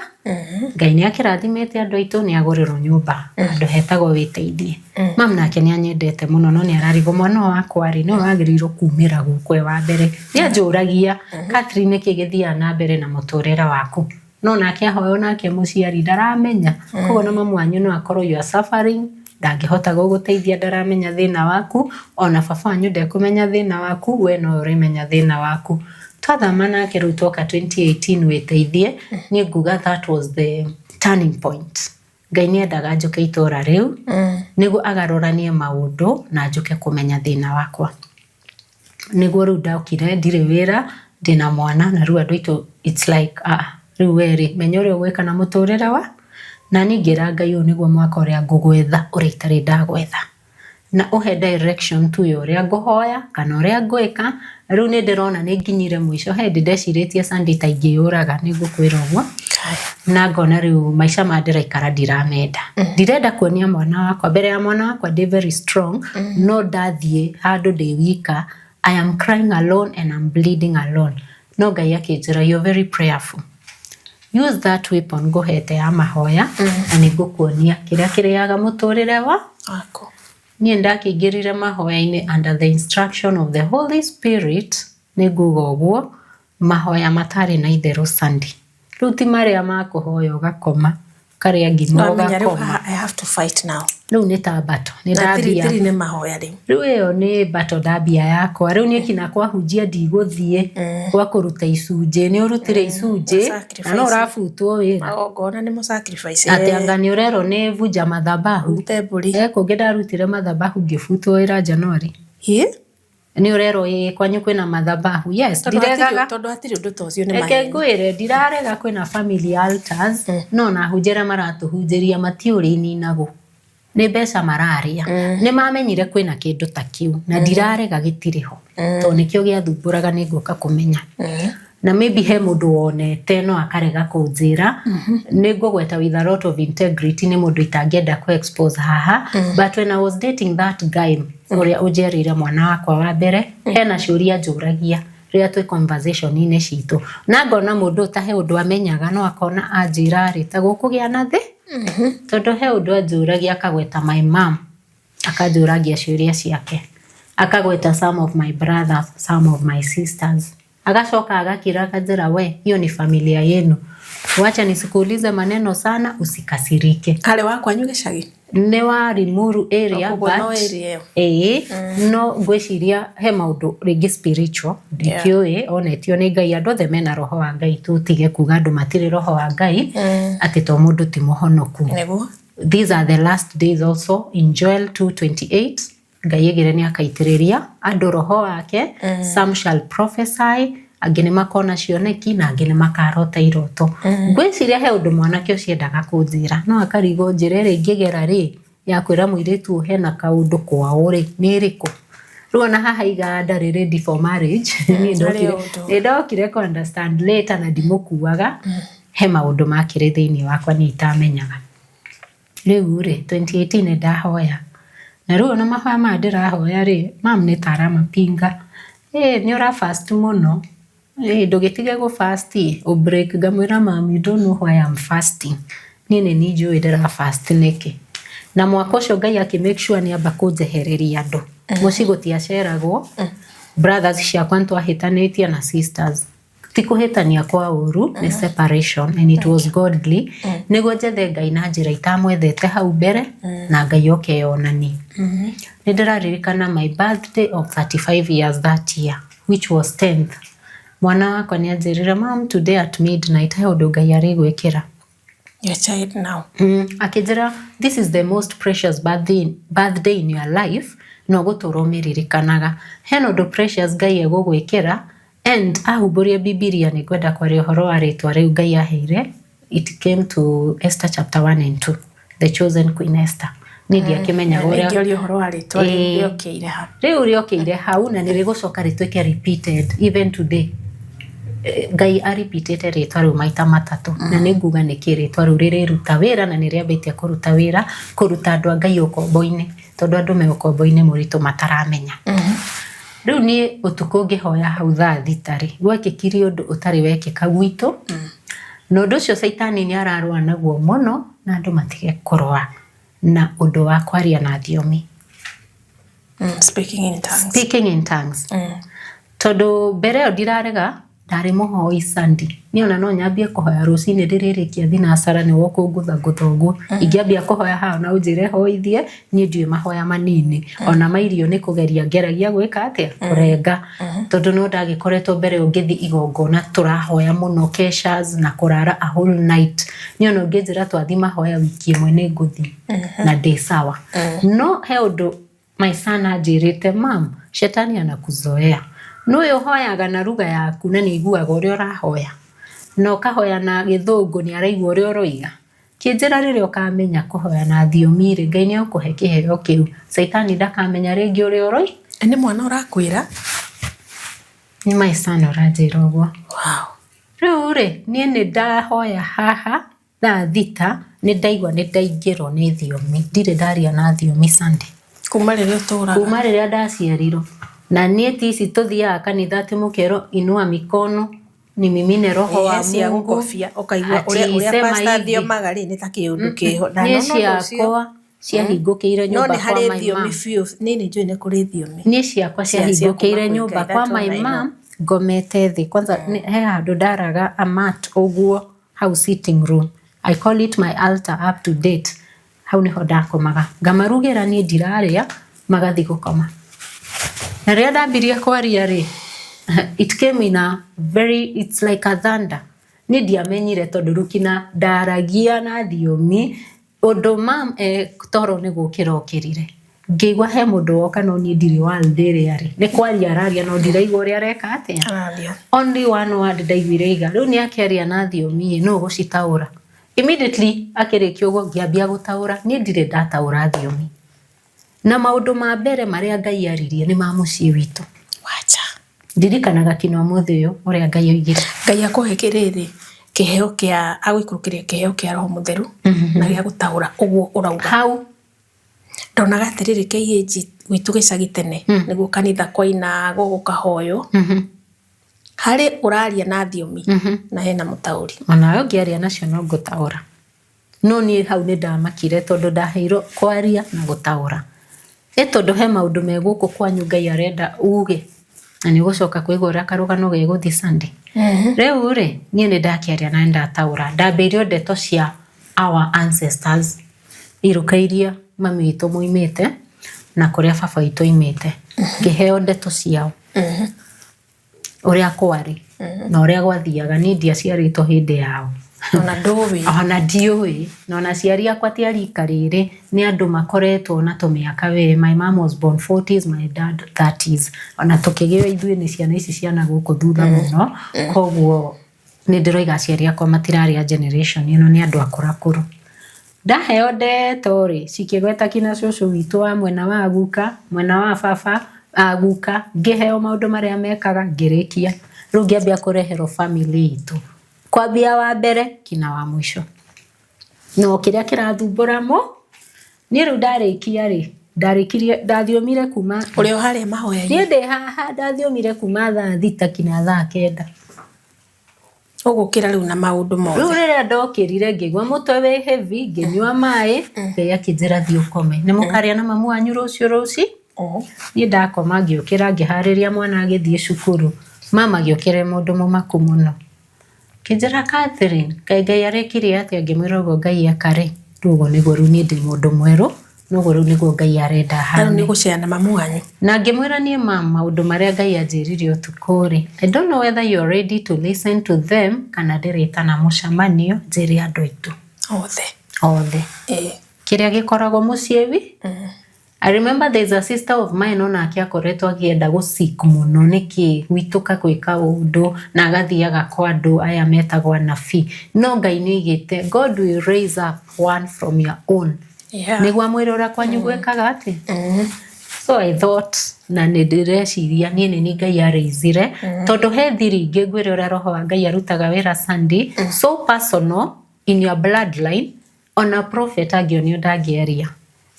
Ngai nĩ akĩrathimĩte andũ aitũ, nĩ agũrĩrwo nyũmba handũ hetagwo Wĩteithie. Mam nake nĩ anyendete mũno, no nĩ ararigwo mwana ũyũ wakwa rĩ, nĩwe wagĩrĩirwo kumĩra gũkũ e wa mbere. Nĩ anjũragia, Catherine, nĩkĩ gĩthiaga na mbere na mũtũrĩre waku? No nake ahoywo nake mũciari ndaramenya. Koguo na mamu wanyu no akorwo you are suffering, ndangĩhota gũgũteithia, ndaramenya thĩna waku. Ona baba wanyu ndekũmenya thĩna waku, we no ũrĩmenya thĩna waku. Twathama nake rĩu twoka 2018 Wĩteithie, niĩ nguga that was the turning point. Ngai nĩ endaga njũke itũra rĩu nĩguo agarũranie maũndũ na njũke kũmenya thĩna wakwa. Nĩguo rĩu ndokire ndirĩ wĩra, ndĩna mwana, na rĩu andũ aitũ, it's like, ah, rĩu we rĩ, menya ũrĩa ũgwĩka na mũtũrĩre wa. Na niĩ ngĩra Ngai, ũyũ nĩguo mwaka ũrĩa ngũgwetha ũrĩa itarĩ ndagwetha, na ũhe direction tu ya ũrĩa ngũhoya kana ũrĩa ngwĩka. Rĩu nĩ ndĩrona nĩ nginyire mũico. He hĩndĩ ndecirĩtie, Sunday, ta ingĩyũraga, nĩ ngũkwĩra ũguo, na ngona rĩu maica ma ndĩraikara ndiramenda. Ndirenda kuonia mwana wakwa, mbere ya mwana wakwa ndĩ very strong, no ndathiĩ handũ ndĩ wika, I am crying alone and I'm bleeding alone. No Ngai akĩnjĩra, "You're very prayerful, use that weapon ngũhete ya mahoya, na nĩ ngũkuonia kĩrĩa kĩrĩaga mũtũrĩre wa waku." Niĩ ndakĩingĩrire mahoya-inĩ under the instruction of the Holy Spirit, nĩ nguga ũguo, mahoya matarĩ na itherũ, Sunday. Rĩu ti marĩa ma kũhoya ũgakoma, karĩa ngima Wamenya rĩu ũgakoma. Haha, I have to fight now. Rĩu nĩ ta battle nĩ Na thiri ndambia. Thiri nĩ mahoya rĩu. Rĩu ĩyo nĩ battle ndambia yakwa. Rĩu niĩ kinya kwahunjia ndigũthiĩ, gwa kũruta icunjĩ, nĩ ũrutire icunjĩ na no Sacrifice. ũrabutwo wĩra. Magongona nĩ mo sacrifice. Atĩ anga nĩ ũrerwo nĩ vunja madhabahu. Rute mbũri. E kũngĩ ndarutire madhabahu ngĩbutwo wĩra January. Ĩ? Nĩ ũrerwo ĩ kwanyu kwĩna madhabahu, yes. Tondũ hatirĩ Ndiregaga. Tondũ hatirĩ ũndũ ta ũcio, nĩ Reke maheni. ngwĩre, ndirarega kwĩna family altars, no na ahunjia arĩa maratũhunjĩria matiũrĩ ininagwo nĩ mbeca mararĩa. Nĩ mamenyire kwĩna kĩndũ ta kĩu, na ndirarega gĩtirĩ ho, tondũ nĩkĩo gĩathumbũraga. Nĩ ngũka kũmenya na maybe he mũndũ wonete no akarega kũnjĩra. Nĩ ngũgweta with a lot of integrity, nĩ mũndũ itangĩenda kũ expose haha, but when I was dating that guy ũrĩa ũnjerĩire mwana wakwa wa mbere, hena ciũria njũragia rĩrĩa twĩ conversation-inĩ citũ, na ngona mũndũ ũyũ ta he ũndũ amenyaga, no akona anjĩra rĩ ta gũkũgĩa na thĩ, tondũ he ũndũ anjũragia, akagweta my mom, akanjũragia ciũria ciake, akagweta some of my brothers, some of my sisters, agacoka agakira akanjĩra, "We, hiyo ni familia yenu, wacha nisikuulize maneno sana, usikasirike." Harĩ wa kwanyu gĩcagi? Nĩ wa Limuru area. Koguo no but area ĩyo. Ĩĩ, no ngwĩciria he maũndũ rĩngĩ spiritual ndikĩũĩ onetio nĩ Ngai. Andũ othe mena roho wa Ngai, tũtige kuga andũ matirĩ roho wa Ngai, atĩ to mũndũ ti mũhonoku. Nĩguo. These are the last days also. In Joel 2:28, Ngai egire nĩ akaitĩrĩria andũ roho wake. Some shall prophesy, angĩ nĩ makona cioneki, na angĩ nĩ makarota iroto. Ngwĩciria he ũndũ mwanake ũcio endaga kũnjĩra, no akarigwo njĩra ĩrĩa ingĩgera rĩ ya kwĩra mũirĩtu ũyũ hena kaũndũ kwao rĩ nĩ ĩrĩkũ. Rĩu ona haha iganda rĩ ready for marriage, niĩ Harĩ ndokire ũndũ. Nĩ ndokire kũ understand later, na ndimũkuaga, he maũndũ makĩrĩ thĩinĩ wakwa niĩ itamenyaga. Rĩu rĩ 2018 nĩ ndahoya, na rĩu ona mahoya maya ndĩrahoya rĩ, mam nĩ ta aramapinga. Ĩ nĩ ũra fast mũno, ĩ ndũgĩtige gũ fast ũ break. Ngamwĩra, "Mam, you don't know why I'm fasting. Niĩ nĩ niĩ njũĩ ndĩra fast nĩkĩ." Na mwaka ũcio Ngai akĩ make sure nĩ amba kũnjehereria andũ mũciĩ. Gũtiaceragwo, brothers ciakwa nĩ twahĩtanĩtie na sisters, ti kũhĩtania kwa ũru, nĩ separation, and it was godly, nĩguo njethe Ngai na njĩra itamwethete hau mbere, na Ngai oke yonanie. Nĩ ndĩraririkana my birthday of 35 years that year, which was 10th, mwana wakwa nĩ anjĩrire, "Mam, today at midnight he ũndũ Ngai arĩgwĩkĩra." Your child now. Akĩnjĩra, "This is the most precious birthday in your life, na ũgũtũra ũmĩririkanaga. Hena ũndũ precious Ngai egũgwĩkĩra." And ahumbũrie Bibilia, nĩ ngwenda kwaria ũhoro wa rĩtwa rĩu Ngai aheire. It came to Esther chapter 1 and 2, the chosen Queen Esther. Niĩ ndiakĩmenyaga ũrĩa Ingĩũria ũhoro wa rĩtwa rĩu Ĩĩ. rĩokĩire ha? Rĩu rĩokĩire hau, na nĩ rĩgũcoka rĩtuĩke repeated even today. Ngai aripitĩte rĩtwa rĩu maita matatũ, na nĩ nguga nĩkĩ rĩtwa rĩu rĩrĩruta wĩra, na nĩ rĩambĩtie kũruta wĩra, kũruta andũ a Ngai ũkombo-inĩ, tondũ andũ me ũkombo-inĩ mũritũ mataramenya. Rĩu niĩ ũtukũ ngĩhoya hau thaa 6 rĩ, gwekĩkire ũndũ ũtarĩ wekĩka gwitũ. Na ũndũ ũcio caitani nĩ ararũa naguo mũno, na andũ matige kũrũa na ũndũ wa kwaria na thiomi. Speaking in tongues. Speaking in tongues. Tondũ mbere ĩyo ndirarega, ndarĩ mũhoi Sunday. Niĩ ona no nyambie kũhoya rũcinĩ ndĩrĩrĩkia thinacara nĩguo kũngũthangũtha ũguo. Ingĩambia kũhoya haha na ũnjĩre hoithie, niĩ ndiũĩ mahoya manini. Ona ma irio nĩ kũgeria ngeragia gwĩka atĩa? Kũrenga. Tondũ no ndagĩkoretwo mbere ĩyo ngĩthiĩ igongona tũrahoya mũno keshas na kũrara a whole night. Niĩ ona ũngĩnjĩra twathiĩ mahoya wiki ĩmwe nĩ ngũthiĩ na ndĩ sawa. No he ũndũ my son anjĩrĩte, "Mam, shetani anakuzoea. Nũ ũyũ ũhoyaga na lugha yaku na nĩ aiguaga ũrĩa ũrahoya, na ũkahoya na gĩthũngũ nĩ araigua ũrĩa ũroiga. Kĩnjĩra rĩrĩa ũkamenya kũhoya na thiomi rĩ, Ngai nĩ egũkũhe kĩheo kĩu. Caitani ndakamenya rĩngĩ ũrĩa ũroi." Nĩ mwana ũrakwĩra? Nĩ my son ũranjĩra ũguo. Wow. Rĩu rĩ, niĩ nĩ ndahoya haha thaa 6, nĩ ndaigua nĩ ndaingĩrwo nĩ thiomi. Ndirĩ ndaria na thiomi Sunday. Kuma rĩrĩa ũtũraga. Kuma rĩrĩa ndaciarirwo. Na niĩ ti ici tũthiaga kanitha atĩ mũkerwo inua mikono nimimine roho wa cia Mungu. Gũkobia ũkaigua ũrĩa Ati ũrĩa sema pastor hivi. thiomaga rĩ, nĩ ta kĩũndũ kĩho. Na Niĩ no no ũndũ ũcio ciakwa ciahingũkĩire no nyũmba nĩ kwa harĩ my thiomi mom. biũ, niĩ nĩ njũĩ nĩ kũrĩ thiomi. Niĩ ciakwa Cia kuma ciahingũkĩire kwĩ nyũmba Ngai, kwa that's all my I know. mom ngomete thĩ. Kwanza he handũ ndaraga a mat ũguo hau sitting room. I call it my altar up to date. Hau nĩho ndakomaga. Ngamarugĩra, niĩ ndirarĩa, magathiĩ gũkoma. Na rĩrĩa ndambirie kwaria rĩ, it came in a very, it's like a thunder. Niĩ ndiamenyire tondũ rukina ndaragia na thiomi ũndũ mam toro nĩ gũkĩra okĩrire. Ngĩigua he mũndũ woka, no niĩ ndirĩ world ĩrĩa arĩ. Nĩ kwaria araria no ndiraigua ũrĩa areka atĩa. Araria. Only one word ndaiguire iga. Rĩu nĩ akĩaria na thiomi ĩ, nũ ũgũcitaũra? Immediately akĩrĩkia ũguo ngĩambia gũtaũra. Niĩ ndirĩ ndataũra thiomi. Na maũndũ ma mbere marĩa Ngai aririe nĩ ma mũciĩ witũ. Wacha. Ndirikanaga kinya ũmũthĩ ũyũ ũrĩa Ngai oigire. Ngai akũhe kĩrĩrĩ kĩheo kĩa agũikũrũkĩria kĩheo kĩa roho mũtheru na gĩa gũtaũra ũguo ũrauga. Hau. Ndonaga atĩrĩrĩ, KAG gwitũ gĩcagi tene nĩguo kanitha kwainagwo gũkahoywo, harĩ ũraria na thiomi na hena mũtaũri. Onawe ũngĩaria nacio no ngũtaũra. No niĩ hau nĩ ndamakire tondũ ndaheirwo kwaria na gũtaũra. Ĩ tondũ he maũndũ me gũkũ kwanyu Ngai arenda uge na nĩ ũgũcoka kũigua ũrĩa karũgano gegũthiĩ Sunday. Rĩu rĩ, niĩ nĩ ndakĩaria na nĩ ndataũra. Ndambĩirio ndeto cia our ancestors, iruka iria mami witũ moimĩte na kũrĩa baba witũ oimĩte. Ngĩheo ndeto ciao ũrĩa kwarĩ na ũrĩa gwathiaga. Niĩ ndiaciarĩtwo hĩndĩ yao. Ona ndũĩ. Ona ndiũĩ. Na ona aciari akwa ti a rika rĩrĩ, nĩ andũ makoretwo na tũmĩaka we. My mom was born 40s, my dad 30s. Ona tũkĩgĩo ithuĩ nĩ ciana ici ciana gũkũ thutha mũno. Koguo nĩ ndĩroiga aciari akwa matirarĩ a generation ĩno, nĩ andũ akũrakũrũ. Ndaheo ndeto rĩ, cikĩgweta kinya cũcũ witũ wa mwena wa guka, mwena wa baba, a guka, ngĩheo maũndũ marĩa mekaga, ngĩrĩkia. Rĩu ngĩambia kũreherwo family itũ. Kwambia wa mbere kinya wa mũico. No kĩrĩa kĩrathumbũra mo, niĩ rĩu ndarĩkia rĩ, ndarĩkirie, ndathiomire kuma Ũrĩ o harĩa mahoya-inĩ. Niĩ ndĩ haha, ndathiomire kuma thaa 6 kinya thaa 9. Ũgũkĩra rĩu na maũndũ Rĩu mothe. Rĩrĩa ndokĩrire ngĩigua mũtwe wĩ heavy, ngĩnyua maĩ, Ngai akĩnjĩra thiĩ ũkome. Nĩ mũkarĩa na mamu wanyu rũciũ rũci. Niĩ ndakoma, ngĩũkĩra, ngĩharĩria mwana agĩthiĩ cukuru. Mama agĩũkĩra e mũndũ mũmaku mũno. Kĩnjĩra, "Catherine, kaĩ Ngai arekire atĩa?" Ngĩmwĩra ũguo Ngai eka rĩ, rĩu ũguo nĩguo rĩu niĩ ndĩ mũndũ mwerũ, noguo rĩu nĩguo Ngai arenda Rĩu hane. nĩ ũgũcea na mamu wanyu. Na ngĩmwĩra, "Niĩ mam, maũndũ marĩa Ngai anjĩrire ũtukũ rĩ, I don't know whether you are ready to listen to them kana ndĩrĩtana mũcemanio njĩre andũ aitũ othe. Othe. Kĩrĩa gĩkoragwo mũciĩ wi. I remember there's a sister of mine onake akoretwo akĩenda gũsik mũno nĩkĩ gwitũ ka gwĩ kaũndũ na agathiaga kwa andũ aya metagwo anabii, no Ngai nĩ oigĩte God will raise up one from your own nĩguo amwĩre ũrĩa kwanyu gwĩkaga atĩ. So I thought, na nĩ ndĩreciria niĩ nĩ niĩ Ngai arĩizire, tondũ he thiri ingĩ ngwĩre ũrĩa roho wa Ngai arutaga wĩra Sunday, so personal in your bloodline, ona prophet angĩonio ndangĩaria.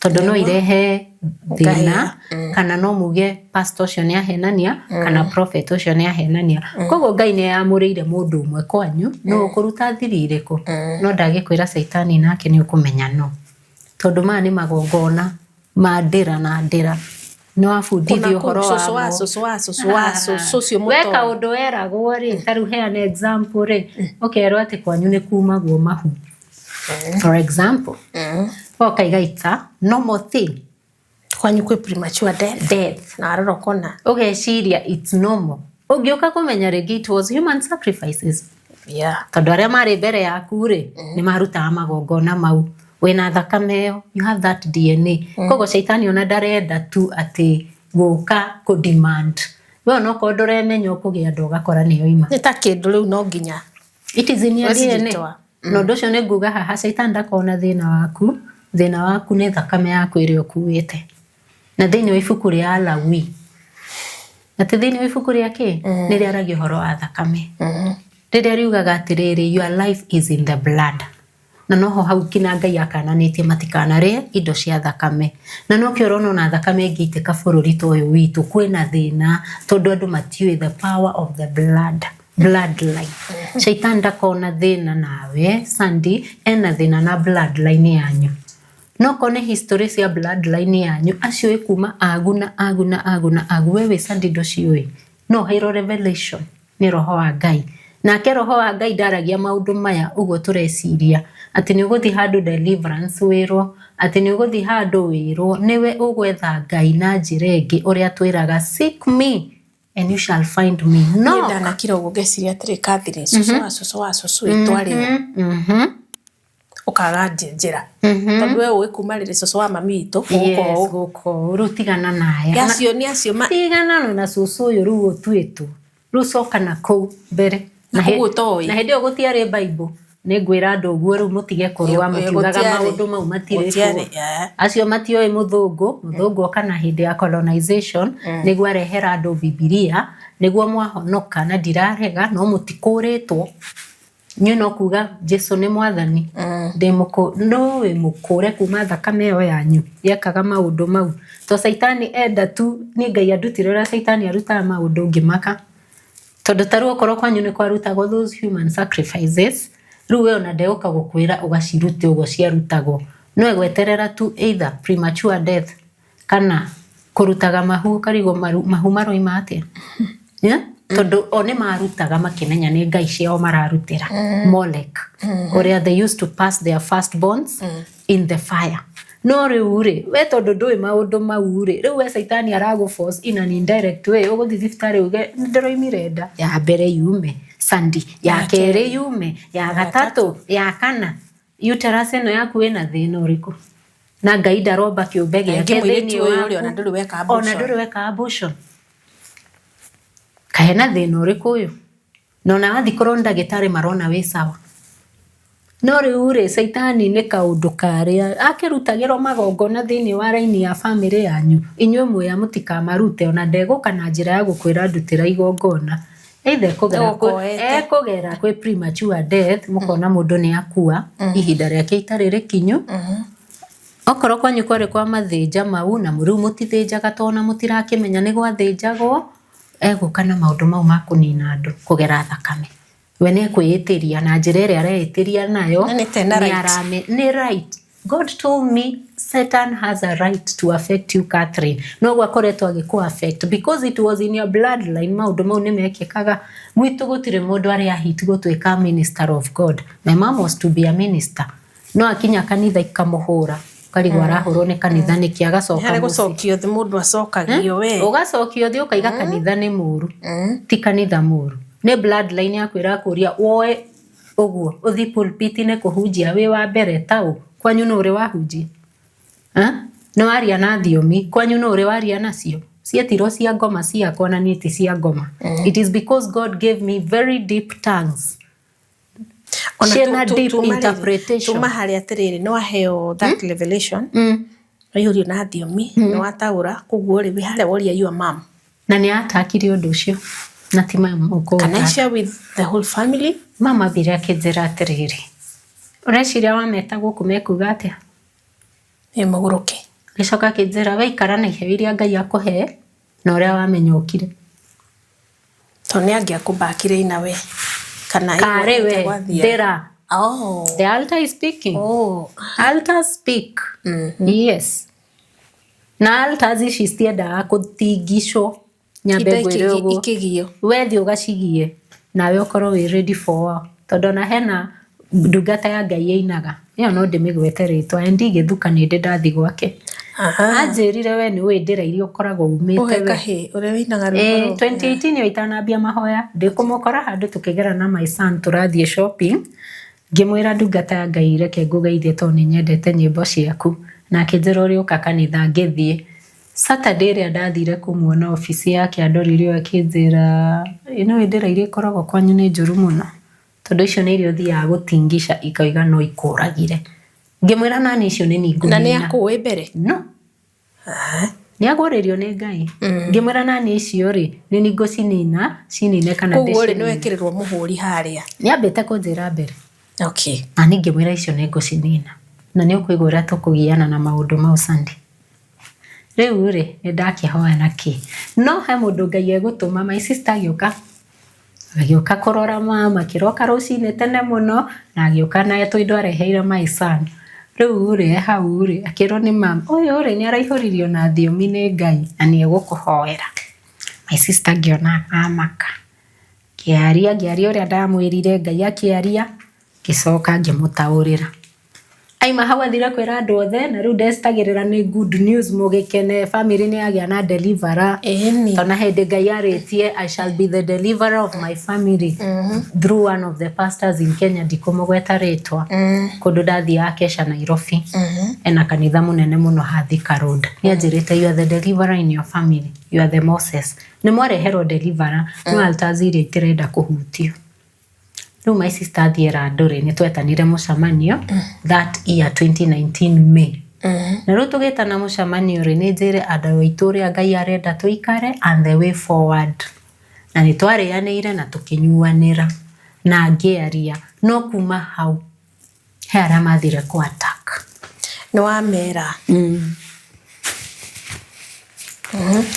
Tondũ no irehe thĩna, Ngahĩha. kana no muge pastor ũcio nĩ ahenania kana prophet ũcio nĩ ahenania. Koguo Ngai nĩ amũrĩire mũndũ ũmwe kwanyu no ũkũruta thiri irĩkũ, no ndagĩkwĩra caitani nake nĩ ũkũmenya no, tondũ maya nĩ magongona ma ndĩra na ndĩra, nĩ wabundithio ũhoro cũcũ wa wamo. Cũcũ wa cũcũ wa cũcũ ũcio Weka mũtoĩ. ũndũ weragwo rĩ, ta rĩu heana example rĩ, ũkerwo atĩ kwanyu nĩ kumagwo mahu, for example, ũkaiga it's a normal thing. Kwanyu kwĩ premature death. Death. Na warora ũkona. Ũgeciria it's normal, ũngĩũka kũmenya rĩngĩ it was human sacrifices, tondũ arĩa marĩ mbere yaku rĩ, nĩ marutaga magongona mau, wĩna thakame ĩyo, you have that DNA. Koguo caitani ona ndarenda tu atĩ gũka kũ demand we, onokorwo ndũremenya ũkũgĩa nda ũgakora nĩyo ima. Nĩ ta kĩndũ rĩu no nginya. It is in your Wecigitoa. DNA. Na ũndũ ũcio nĩ nguga haha, caitani ndakona thĩna waku, thĩna waku nĩ thakame yaku ĩrĩa ũkuĩte. Na thĩinĩ wa ibuku rĩa Alawi, atĩ thĩinĩ wa ibuku rĩa kĩ nĩ rĩaragia ũhoro wa thakame, rĩrĩa riugaga atĩrĩrĩ, "Your life is in the blood." Na noho hau nginya Ngai akananĩtie matikanarĩe indo cia thakame, na nokĩo ũrona ona thakame ĩngĩitĩka bũrũri ta ũyũ witũ kwĩna thĩna, tondũ andũ matiũĩ the power of the bloodline. Caitani ndakona thĩna nawe Sandy, ena thĩna na bloodline yanyu. No korwo nĩ history cia bloodline yanyu acio ĩ kuma agu na agu na agu na agu, we wĩ Sandy ndũciũĩ, no ũheirwo revelation nĩ roho wa Ngai. Nake roho wa Ngai ndaragia maũndũ maya ũguo tũreciria atĩ nĩ ũgũthiĩ handũ deliverance wĩrwo, atĩ nĩ ũgũthiĩ handũ wĩrwo, nĩwe ũgwetha Ngai na njĩra ĩngĩ, ũrĩa twĩraga, "Seek me and you shall find me." Niĩ No. Ndanakira ũguo ngeciria atĩrĩ, Catherine, cũcũ wa cũcũ wa cũcũ witũ arĩ ũkaga njĩra, tondũ we ũĩ kuma rĩrĩ cũcũ wa mami witũ. Yes. Gũkũ. Gũkũ rĩu tigana naya. Acio nĩ acio ma. Tigana na cũcũ ũyũ rĩu ũtuĩtwo, rĩu coka na kũu mbere. Na kũu ũtoĩ. Na hĩndĩ ĩyo gũtiarĩ Bible, nĩ ngwĩra andũ ũguo rĩu mũtige kũrũa mũkiugaga Gũtiarĩ. maũndũ mau matirĩ Gũtiarĩ, kuo. Acio matioĩ mũthũngũ, mũthũngũ oka na hĩndĩ ya colonization nĩguo arehera andũ Bibilia nĩguo mwahonoka, na ndirarega, no mũtikũrĩtwo inyuĩ no kuga Jesu nĩ mwathani, ndĩ mũkũ no wĩ mũkũre kuma thakame ĩyo yanyu yekaga maũndũ mau, to caitani enda tu. Niĩ Ngai andutire ũrĩa caitani arutaga maũndũ ngĩmaka, tondũ ta rĩu okorwo kwanyu nĩ kwarutagwo those human sacrifices, rĩu we ona ndegũka gũkwĩra ũgacirute ũguo ciarutagwo, no egweterera tu either premature death kana kũrutaga mahu, ũkarigwo mahu maroima atĩa. Yeah? Tondũ o nĩ marutaga makĩmenya nĩ ngai ciao mararutĩra Molech, ũrĩa they used to pass their firstborns in the fire. No rĩu rĩ, we tondũ ndũĩ maũndũ mau rĩ, rĩu we caitani aragũ force in an indirect way, ũgũthiĩ thibitarĩ uge ndĩroimire nda ya mbere yume Sandy, ya kerĩ yume, ya gatatũ, ya kana. Uterus ĩno yaku ĩna thĩna ũrĩkũ? Na Ngai ndaromba kĩũmbe Na gĩake ingĩ mũirĩtu thĩinĩ ũyũ ũrĩ waku. ona ndũrĩ weka Ona abortion. ndũrĩ weka abortion, kahena thĩna ũrĩkũ ũyũ? Na ona wathiĩ kũrwo ndagĩtarĩ marona wĩ sawa. No rĩu rĩ, caitani nĩ kaũndũ karĩa akĩrutagĩrwo magongona thĩinĩ wa raini ya bamĩrĩ yanyu, inyuĩ mwĩya mũtikamarute, ona ndegũka na njĩra ya gũkwĩra ndutĩra igongona, either ekũgera Egũkoete. Ekũgera kwĩ premature death, mũkona mũndũ nĩ akua ihinda rĩake itarĩ rĩkinyu. Okorwo kwanyu kwarĩ kwa mathĩnja mau, na rĩu mũtithĩnjaga tondũ mũtirakĩmenya nĩ gwathĩnjagwo, egũka na maũndũ mau ma kũnina andũ kũgera thakame. We nĩ ekwĩĩtĩria na njĩra ĩrĩa areĩtĩria nayo. Na nĩ tena Nĩ right. Nĩ right. God told me Satan has a right to affect you, Catherine. Noguo akoretwo agĩkũ affect because it was in your bloodline, maũndũ mau nĩ mekĩkaga. Gwitũ gũtirĩ mũndũ arĩ ahit gũtuĩka minister of God. My mom was to be a minister. No akinya kanitha ikamũhũra. Ũkarigwo arahũrwo nĩ kanitha nĩkĩ, agacoka Harĩ mũciĩ. Gũcokio thĩ mũndũ acokagio we. Ũgacokio thĩ ũkaiga kanitha nĩ mũru. Ti kanitha mũru. Nĩ bloodline yaku ĩrakũria woe ũguo ũthiĩ pulpit-inĩ kũhunjia wĩ wa mbere taũ. Kwanyu nũ ũrĩ wahunjia? Nĩ waria na thiomi, kwanyu nũ ũrĩ waria nacio? Cietirwo cia ngoma ciakwa, na niĩ ti cia ngoma. It is because God gave me very deep tongues. Ona Ciĩna deep interpretation. Tuma harĩa atĩrĩrĩ, nĩ waheo that revelation, waihũrio na thiomi, nĩ wataũra, koguo rĩ, wĩ harĩa woria your mom. Na nĩ atakire ũndũ ũcio na ti mama. Can I share with the whole family? Mama ambire akĩnjĩra atĩrĩrĩ, ũreciria wameta gũkũ mekuga atĩa? Ĩ mũgũrũke. Gĩcoka kĩnjĩra we ikara na iheo iria Ngai akũhe na ũrĩa wamenya ũkire. To nĩ angĩakũmbakire inawe kana Karĩ we gwathiaga. ndĩra. Oh. The altar is speaking. Oh. Altars speak. Yes. Na altars ici citiendaga kũtingicwo nyambe Indo ngwĩre ũguo. ikĩgio. We thiĩ ũgacigie nawe ũkorwo wĩ ready for war. Tondũ ona hena ndungata ya Ngai ĩinaga ĩyo no ndĩmĩgwete rĩtwa and ndigĩthuka nĩ ndĩ ndathi gwake. Aha. Anjĩrire we nĩ ũĩ ndĩra iria ũkoragwo umĩte Ũhe we. kahĩ ũrĩa wĩinaga rwĩmbo Eh, rũu. 2018 yo itanambia mahoya ndĩkũmũkora handũ tũkĩgera na my son tũrathiĩ shopping ngĩmwĩra ndungata ya Ngai reke ngũgeithie tondũ nĩ nyendete nyĩmbo ciaku na akĩnjĩra ũrĩa ũka kanitha ngĩthiĩ. Saturday ĩrĩa ndathire kũmuona obici yake andorire ũũ akĩnjĩra nĩ ũĩ ndĩra iria ikoragwo kwanyu nĩ njũru mũno tondũ icio nĩ iria ũthiaga gũtingica ikoiga no ikũragire. Ngĩmwĩra nani icio nĩ niĩ Na nĩ ngũnina. akũĩ mbere. No. Nĩ agũrĩrio nĩ Ngai. Ngĩmwĩra nani icio rĩ nĩ niĩ ngũcinina cinine kana Koguo rĩ nĩ ndĩcinine. wekĩrĩrwo mũhũri harĩa. Nĩ ambĩte kũnjĩra mbere. Okay. Na niĩ ngĩmwĩra icio nĩ ngũcinina. Na nĩ ũkũigua ũrĩa tũkũgiana na maũndũ mau Sunday. Rĩu rĩ nĩ ndakĩhoya na kĩ. No he mũndũ Ngai egũtũma my sister agĩũka. Agĩũka kũrora mama akĩroka rũcinĩ tene mũno na agĩũka na tũindo areheire my son. Rĩu rĩ e hau rĩ akĩrwo nĩ mama ũyũ rĩ nĩ araihũririo na thiomi nĩ Ngai na nĩ egũkũhoera. My sister ngĩona amaka. Ngĩaria ngĩaria ũrĩa ndamwĩrire Ngai akĩaria ngĩcoka ngĩmũtaũrĩra. Aima hau athire kwĩra andũ othe na rĩu ndecitagĩrĩra nĩ good news mũgĩkene family nĩ yagĩa na deliverer. Ĩni. Tondũ na hĩndĩ Ngai arĩtie I shall be the deliverer of my family through one of the pastors in Kenya ndikũmũgweta rĩtwa kũndũ ndathiaga kesha Nairobi ena kanitha mũnene mũno ha Thika Road. Nĩ anjĩrĩte you are the deliverer in your family, you are the Moses. Nĩ mwareherwo deliverer no altars iria itirenda kũhutio. Rĩu my sister athiĩ era andũ rĩ nĩ twetanire mũcemanio that year 2019 May. Na rĩu tũgĩtana mũcemanio rĩ nĩ njĩre andũ aitũ ũrĩa Ngai arenda tũikare and the way forward. Na nĩ twarĩanĩire na tũkĩnyuanĩra na ngĩaria no kuma hau he arĩa mathire kũ attack. Nĩ wamera.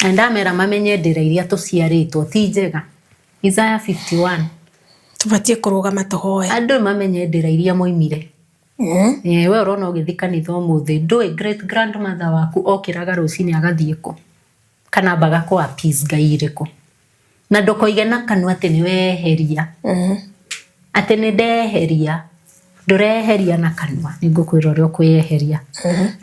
Na ndamera mamenye ndĩra iria tũciarĩtwo ti njega. Isaiah 51. Tũbatiĩ kũrũgama tũhoe. Andũ mamenye ndĩra iria moimire. We ũrona ũgĩthiĩ kanitha ũmũthĩ ndũĩ great grandmother waku okĩraga rũcinĩ agathiĩ kũ kana ambaga kũ appease ngai irĩkũ na ndũkoige na kanua atĩ nĩ weheria atĩ nĩ ndeheria ndũreheria na kanua nĩ ngũkwĩra ũrĩa ũkwĩyeheria.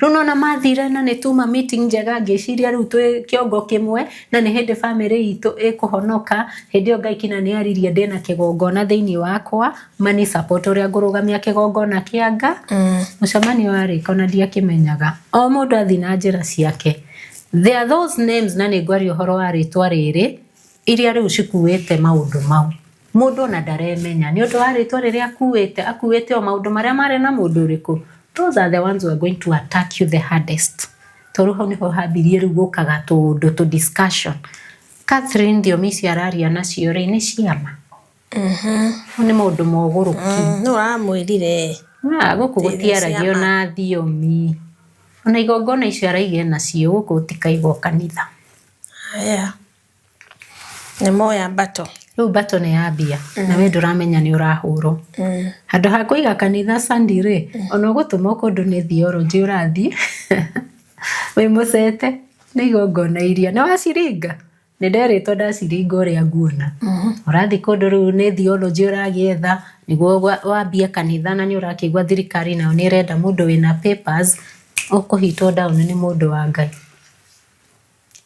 Rĩu nona mathire na nĩ tuma meeting njega ngĩciria rĩu twĩ kĩongo kĩmwe na nĩ hĩndĩ family itũ ĩkũhonoka hĩndĩ ĩyo Ngai kinya nĩ aririe ndĩna kĩgongona thĩinĩ wakwa mani support ũrĩa ngũrũgamia kĩgongona kĩa nga. Mũcemanio warĩka ona ndiakĩmenyaga o mũndũ athiĩ na njĩra ciake. There are those names na nĩ ngwaria ũhoro wa rĩtwa rĩrĩ iria rĩu cikuĩte maũndũ mau. Mũndũ ona ndaremenya nĩ ũndũ wa rĩtwa rĩrĩa akuĩte akuĩte o maũndũ marĩa marĩ na mũndũ ũrĩkũ. Those are the ones who are going to attack you the hardest. Tondũ hau nĩho hambirie rĩu gũkaga tũũndũ tũ discussion. Catherine thiomi icio araria nacio rĩ nĩ ciama. Mau nĩ maũndũ ma ũgũrũki. Nũ ũramwĩrire? Gũkũ gũtiaragio na thiomi. Ona igongona icio araiga nacio gũkũ gũtikaigwo kanitha. Haya. Nĩ moya mbato. Rĩu mbato nĩ yambia na we ndũramenya nĩ ũrahũrwo. Handũ ha kũiga kanitha Sunday rĩ ona ũgũtũmwo kũndũ nĩ theology ũrathiĩ wĩ mũcete nĩ igongona iria nĩ waciringa. Nĩ nderĩtwo ndaciringa ũrĩa nguona. Ũrathiĩ kũndũ rĩu nĩ theology ũragĩetha nĩguo wambie kanitha na nĩ ũrakĩigua thirikari nayo nĩ ĩrenda mũndũ wĩna papers ũkũhitwo down nĩ mũndũ wa Ngai.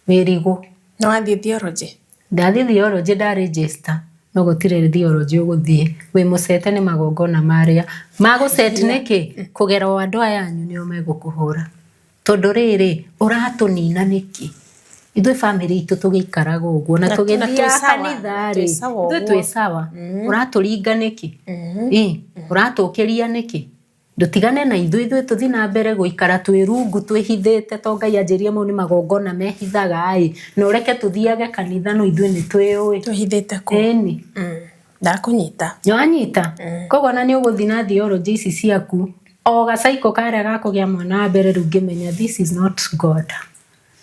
Wĩrigwo. Nĩ wathiĩ theology? Ndathiĩ theology nda register no gũtirĩ theology ũgũthiĩ wĩ mũcete nĩ magongona marĩa magũcet nĩkĩ kũgera o andũ aya anyu nĩo megũkũhũra tondũ rĩrĩ ũratũnina nĩkĩ ithuĩ family itũ tũgĩikaraga ũguo na Na tũgĩthiaga twĩ sawa, kanitha twĩ rĩ sawa ithuĩ ũguo. twĩ sawa ũratũringa nĩkĩ Ĩ, ũratũkĩria nĩkĩ ndũtigane na ithuĩ ithuĩ tũthiĩ na mbere gũikara twĩ rungu twĩhithĩte to Ngai anjĩrie mau nĩ magongona mehithaga ĩ na ũreke tũthiage kanitha no ithuĩ nĩ twĩũĩ. Twĩhithĩte kũ? Ĩni. Ndakũnyita. Nĩwanyita? Koguo ona nĩ ũgũthiĩ na theology ici ciaku O gacaikũ karĩa ga kũgĩa mwana wa mbere rĩu ngĩmenya this is not God.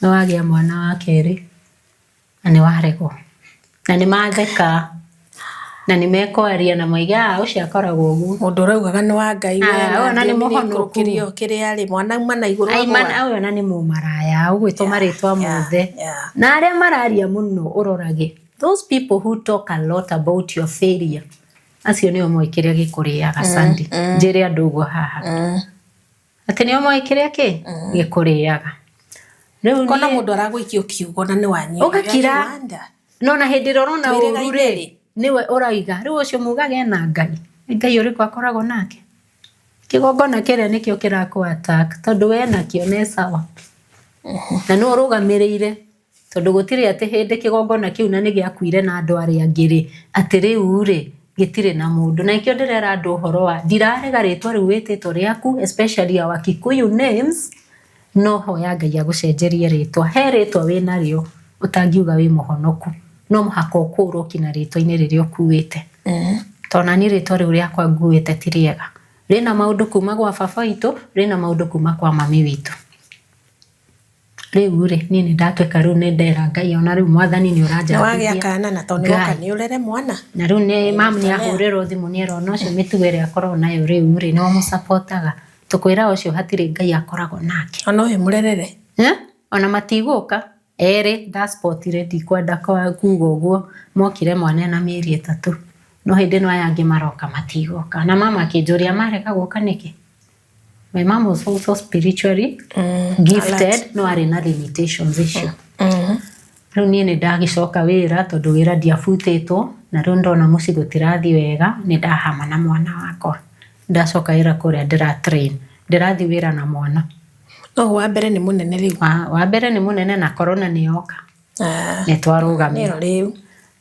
Nĩ wagĩa mwana wa kerĩ na nĩ waregwo na nĩ matheka na nĩ mekwaria na moige, "Ah, ũcio akoragwo ũguo." Mũndũ ũraugaga nĩ wa Ngai we. Ah, na ona nĩ thiomi mũhonoku. nĩikũrũkĩrio kĩrĩa rĩ mwana auma na igũrũ Aimana agũa. ũyũ ona nĩ mũmaraya ũgwĩtwo marĩtwa mothe. Na arĩa mararia mũno ũrorage those people who talk a lot about your failure, acio nĩo moĩ kĩrĩa gĩkũrĩaga. Sandy, njĩre andũ ũguo haha atĩ nĩo moĩ kĩrĩa kĩ gĩkũrĩaga rĩu. Kona Niĩ mũndũ aragũikio kiugo na nĩ wanyu. Ũgakira. No na hĩndĩ ĩrĩa ũrona ũru Twĩrĩgaine rĩ rĩ. Nĩwe ũraiga rĩu ũcio mugaga ena Ngai. Nĩ Ngai ũrĩkũ akoragwo nake? Kĩgongona kĩrĩa nĩkĩo kĩrakũ attack tondũ we nakĩo nĩ sawa na nĩwe ũrũgamĩrĩire, tondũ gũtirĩ atĩ hĩndĩ kĩgongona kĩu na nĩ gĩakuire na andũ arĩa angĩ rĩ, atĩ rĩu rĩ gĩtirĩ na mũndũ. Na ikĩo ndĩrera andũ ũhoro wa ndirarega rĩtwa rĩu wĩtĩtwo rĩaku, especially our Kikuyu names, no hoya Ngai agũcenjerie rĩtwa. He rĩtwa wĩ narĩo ũtangiuga wĩ mũhonoku, no mũhaka ũkũrwo kinya rĩtwa-inĩ rĩrĩa ũkuĩte, tondũ nani rĩtwa rĩu rĩakwa nguĩte ti rĩega, rĩna maũndũ kuma gwa baba witũ, rĩna maũndũ kuma kwa mami witũ. Rĩu rĩ, niĩ nĩ ndatuĩka rĩu nĩ ndera Ngai ona rĩu Mwathani nĩ Nĩ wagĩa ũranjathithia kana na tondũ nĩ woka Ngai. Nĩ ũrere mwana. Na rĩu nĩ mam nĩ ahũrĩrwo thimũ nĩ erwo ona ũcio mĩtugo ĩrĩa akoragwo nayo rĩu rĩ, nĩwe mũcapotaga tũkwĩra ũcio hatirĩ Ngai akoragwo nake. Ona ũyũ mũrerere. Eh? Ona matigũka erĩ ndaspotire ndikwenda kuga ũguo mokire mwana ena mĩeri 3, no hĩndĩ ĩno aya angĩ maroka matigũka. Na mama akĩnjũria marega gũka nĩkĩ. My mom was also spiritually gifted, no arĩ na limitations icio. Rĩu niĩ nĩ ndagĩcoka wĩra tondũ wĩra ndiabutĩtwo, na rĩu ndona mũciĩ gũtirathiĩ wega, nĩ ndahama na mwana wakwa, ndacoka wĩra kũrĩa ndĩra train, ndĩrathiĩ wĩra na mwana. No wa mbere nĩ mũnene rĩu. Wa mbere nĩ mũnene na corona nĩ yoka. Ah, nĩ twarũgamio. Nĩyo rĩu.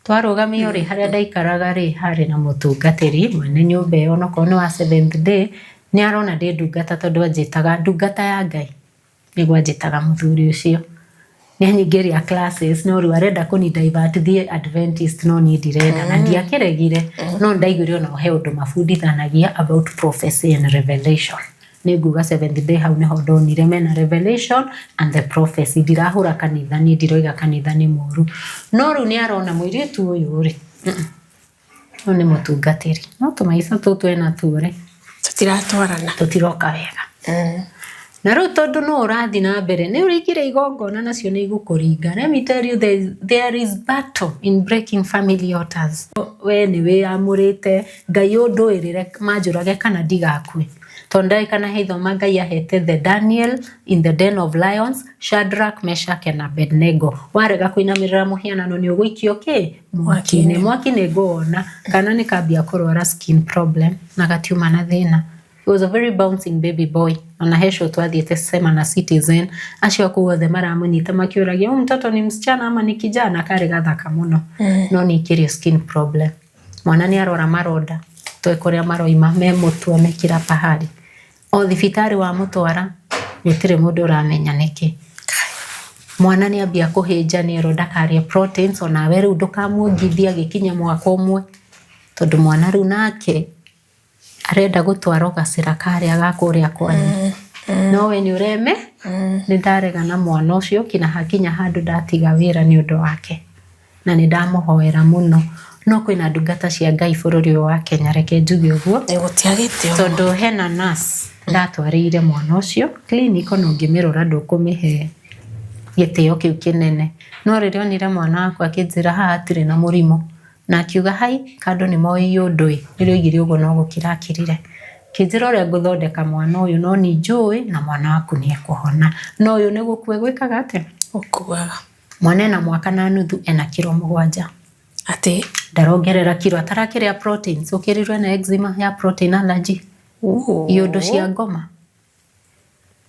Twarũgamio rĩ, harĩa ndaikaraga rĩ, harĩ na mũtungatĩri mwene nyũmba ĩyo, onokorwo nĩ wa Seventh Day, nĩ arona ndĩ ndungata tondũ anjĩtaga ndungata ya Ngai, nĩguo anjĩtaga. Mũthuri ũcio nĩ anyingĩria classes, no rĩu arenda kũni divert thiĩ Adventist, no niĩ ndirenda na ndiakĩregire, no ndaiguire ona he ũndũ mabundithanagia about prophecy and revelation. Nĩ nguga Seventh Day hau nĩho ndonire mena revelation and the prophecy. Ndirahũra kanitha, niĩ ndiroiga kanitha nĩ mũru, no rĩu nĩ arona mũirĩtu ũyũ rĩ, ũyũ nĩ mũtungatĩri, no tũmaica tũtũ ena tuo rĩ, Tũtiratwarana. Tũtiroka wega. Na rĩu tondũ no ũrathiĩ na mbere nĩ ũrĩingĩra igongona nacio nĩ igũkũringa. Let me tell you, there is battle in breaking family altars. We nĩ wĩyamũrĩte Ngai ũndũĩrĩre manjũrage kana ndigakue, tondũ ndarĩkana he ithoma Ngai ahete the Daniel in the den of lions, Shadrach, Meshach and Abednego. Warega kũinamĩrĩra mũhianano nĩ ũgũikio kĩ mwaki-inĩ. Mwaki nĩ ngũwona kana nĩ kambia kũrwara skin problem na gatiuma na thĩna. He was a very bouncing baby boy. Ona he show twathiĩte Sema na Citizen, acio kũu othe maramũnyita makĩũragia, "Huyu mtoto ni msichana ama ni kijana?" Karĩ gathaka mũno, no nĩ ikĩrio skin problem. Mwana nĩ arora maronda twe kũrĩa maroima me mũtwe me kila pahali, o thibitarĩ wamũtwara gũtirĩ mũndũ ũramenya nĩkĩ. Mwana nĩ ambia kũhĩnja, nĩ erwo ndakarĩe proteins, onawe rĩu ndũkamuongithia agĩkinya mwaka 1, tondũ mwana rĩu nake arenda gũtwarwo gacĩra karĩa ga kũrĩa kwanyu, no we nĩ ũreme. Nĩ ndarega na mwana ũcio kinya hakinya handũ ndatiga wĩra nĩ ũndũ wake, na nĩ ndamũhoera mũno. No kwĩna ndungata cia Ngai bũrũri ũyũ wa Kenya, reke njuge ũguo. Nĩ gũtiagĩte ũguo. Tondũ hena nurse ndatwarĩire mwana ũcio clinic, ona ũngĩmĩrora ndũkũmĩhe gĩtĩo kĩu kĩnene, no rĩrĩa onire mwana wakwa akĩnjĩra haha hatirĩ na mũrimũ, na akiuga hai kando nĩ moĩ ũndũ ĩ. Rĩrĩa oigire ũguo no gũkira akirire, kĩnjĩra ũrĩa ngũthondeka mwana ũyũ, no nĩ njũĩ na mwana waku nĩ ekũhona, no ũyũ nĩ gũkua gwĩkaga atĩa? Ũkuaga. Mwana ena mwaka na nuthu, ena kiro 7. Atĩ? Ndarongerera kiro, atarakĩrĩa proteins, ũkĩrirwo ena eczema ya protein allergy, iũndũ cia ngoma.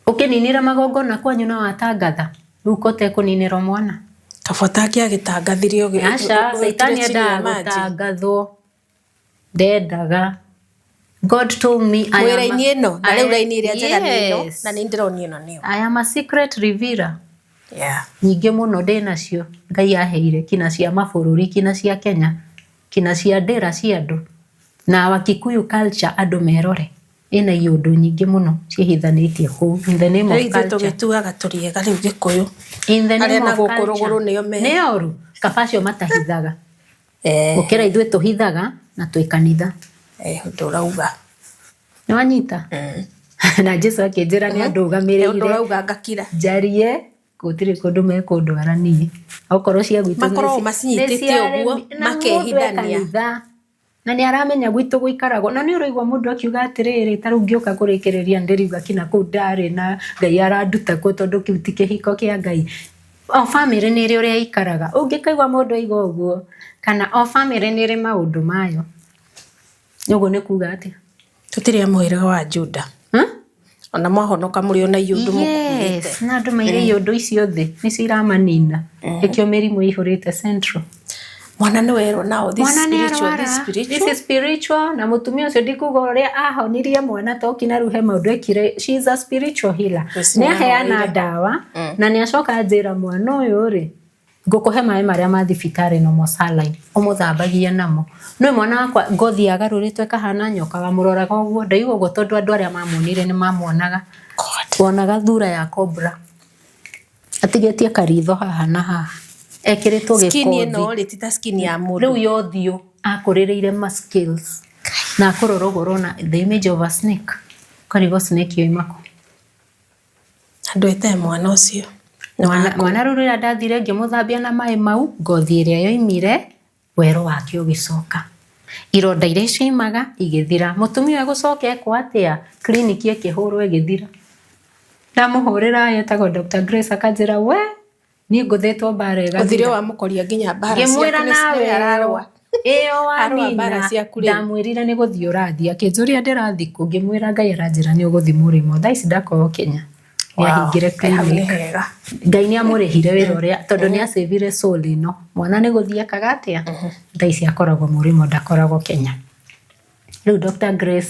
Ũkĩninĩra magongona kwanyu na watangatha, rĩu ko tekũninĩrwo mwana? Kabata angĩagĩtangathirio. Aca, caitani endaga gũtangathwo, ndendaga. God told me I am a- Mwĩ raini ĩno na rĩu raini ĩrĩa njega nĩ ĩno. Yes. Na nĩ ndĩrona ĩno nĩyo. I am a secret revealer. Nyingĩ Nyingĩ mũno ndĩ nacio Ngai aheire, kina cia mabũrũri, kina cia Kenya, kina cia ndĩra cia andũ na wa Kikuyu culture, andũ merore. Ĩna iũndũ nyingĩ mũno ciĩhithanĩtie kũu in the name Rĩu of ithuĩ culture. tũgĩtuaga tũrĩ ega rĩu Gĩkũyũ. In the name Arĩa na of gũkũ culture. rũgũrũ nĩo me. Nĩ oru kaba acio matahithaga Eh, gũkĩra ithuĩ tũhithaga na twĩ kanitha. Eh, ũndũ ũrauga. Nĩ wanyita? Na Jesu akĩnjĩra nĩ Ũndũ andũgamĩrĩire ũrauga ngakira. njarie gũtirĩ kũndũ mekũndwara niĩ okorwo cia gwitũ Makoragwo macinyitĩte ũguo, na mũndũ e makehithania. kanitha na nĩ aramenya gwitũ gũikaragwo na nĩ ũraigua mũndũ akiuga atĩrĩrĩ ta rĩu ngĩũka kũrĩkĩrĩria ndĩriuga kinya kũu ndarĩ na Ngai aranduta kuo tondũ kĩu ti kĩhiko kĩa Ngai. O bamĩrĩ nĩ ĩrĩ ũrĩa ĩikaraga ũngĩkaigua mũndũ aiga ũguo kana o bamĩrĩ nĩ ĩrĩ maũndũ mayo ũguo nĩ kuga atĩa? Tũtirĩ a mũhĩrĩga wa Juda. Huh? Ona mwahonoka mũrĩ ona iũndũ mũkuĩte. Yes, na andũ maire iũndũ icio thĩ nĩcio iramanina ĩkĩo mĩrimũ ĩihũrĩte central. Mwana nĩ werwo nao this Mwana nĩ spiritual, arwara. this spiritual. This is spiritual na mũtumia ũcio ndikuga ũrĩa ahonirie mwana toki na rĩu he maũndũ ekire. She is a spiritual healer. Yes, Nĩ nĩ aheana ahoire. ndawa na nĩ acoka anjĩra mwana ũyũ rĩ ngũkũhe maĩ marĩa ma thibitarĩ no saline ũmũthambagie namo. Nĩ mwana wakwa ngothi yagarũrĩtwo ĩkahana nyoka wamũroraga ũguo ndaigua ũguo tondũ andũ arĩa mamuonire nĩ mamuonaga. God. Wonaga thura ya cobra atigĩtie karitho haha na haha ekĩrĩtwo Skin gĩkothi ĩno rĩ ti ta skin ya mũndũ. rĩu ya ũthiũ akũrĩrĩire ma scales na akũrora ũguo ũrona the image of a snake ũkarigwo snake yoima kũ. Andũ ete mwana ũcio. Nĩ Mwana mwana rĩu rĩrĩa ndathire ngĩmũthambia na maĩ mau ngothi ĩrĩa yoimire werũ wake ũgĩcoka ironda iria cioimaga igĩthira mũtumia ũyũ egũcoka ekwo atĩa kiriniki ĩkĩhũrwo ĩgĩthira ndamũhũrĩra etagwo Dr. Grace akanjĩra we niĩ ngũthĩtwo mbara Ũthire ĩgathira wamũkoria nginya mbara ciaku ngĩmwĩra nĩ nawe nĩwe ararũa. ĩyo Arũa mbara wanina ciaku rĩu. ndamwĩrire nĩ gũthiĩ ũrathiĩ akĩnjũria ndĩrathiĩ kũ ngĩmwĩra Ngai aranjĩra nĩ ũgũthiĩ mũrĩmo thaa ici ndakorwo Kenya nĩahingire Kaĩ hau nĩ clinic hega. Ngai nĩ amũrĩhire wĩra ũrĩa tondũ nĩ acĩvire soul ĩno mwana nĩ gũthiĩ ekaga atĩa thaa ici akoragwo mũrĩmo ndakoragwo Kenya. Rĩu Dr. Grace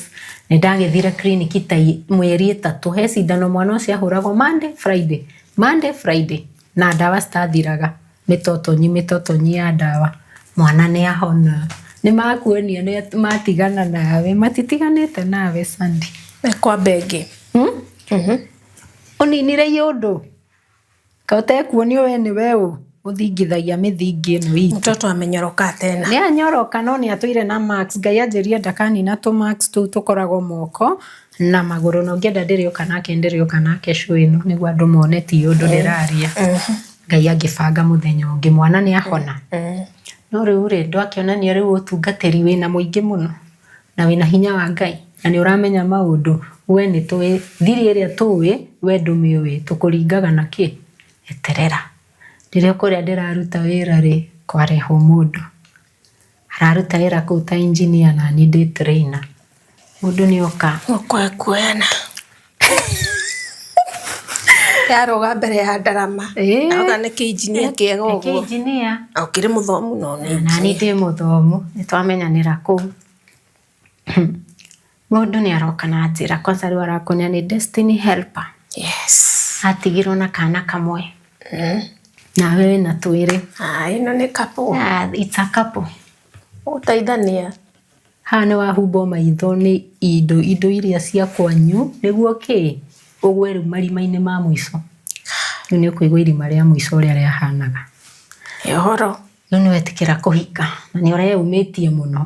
nĩ ndagĩthire kiriniki ta mweri ĩtatũ he cindano mwana ũcio ahũragwo Monday Friday Monday Friday na ndawa citathiraga mĩtotonyi mĩtotonyi ya ndawa mwana nĩ ahona nĩ makuonia nĩ matigana nawe matitiganĩte nawe Sandy. Mekwamba ĩngĩ. Hmm? Ũninire iũndũ ka ũtekuonio we nĩwe ũ ũthingithagia mĩthingi ĩno itũ. Mtoto amenyoroka tena. Nĩ anyoroka no nĩ atũire na marks Ngai anjĩrire ndakanina tũ marks tũu tũkoragwo moko na magũrũ na ũngĩenda ndĩrĩũka nake ndĩrĩũka nake show ĩno nĩguo andũ mone ti ũndũ ndĩraria. Ngai angĩbanga mũthenya ũngĩ mwana nĩ ahona. No rĩu rĩ ndwakĩonania rĩu ũtungatĩri wĩna mũingĩ mũno na wĩna hinya wa Ngai na nĩ ũramenya maũndũ we nĩ tũĩ thiri ĩrĩa tũĩ we ndũmĩũĩ tũkũringaga na kĩ eterera. Rĩrĩa kũrĩa ndĩraruta wĩra rĩ kwarehwo mũndũ araruta wĩra kũu ta engineer na niĩ ndĩ trainer mũndũ nĩ oka Mũkwae kuoyana. Yarũga mbere ya ndarama. Ĩĩ. Auga nĩ kĩinjinia kĩega Nĩ ũguo. kĩinjinia Na ũkĩrĩ mũthomu no nĩ na niĩ ndĩ mũthomu nĩ twamenyanĩra kũu mũndũ nĩ aroka na njĩra kwanza rĩu arakuonia nĩ destiny helper Yes. atigirwo na kana kamwe nawe wĩna twĩrĩ. Ah, ĩno nĩ couple. Ah, it's a couple. Gũteithania. Haha nĩ wahumbwo maitho nĩ indo indo iria cia kwanyu nĩguo kĩ ũgwe rĩu marima-inĩ ma mũico rĩu nĩ ũkũigua irima rĩa mũico ũrĩa rĩahanaga. Ĩ ũhoro. Rĩu nĩ wetĩkĩra kũhika na nĩ ũreyũmĩtie mũno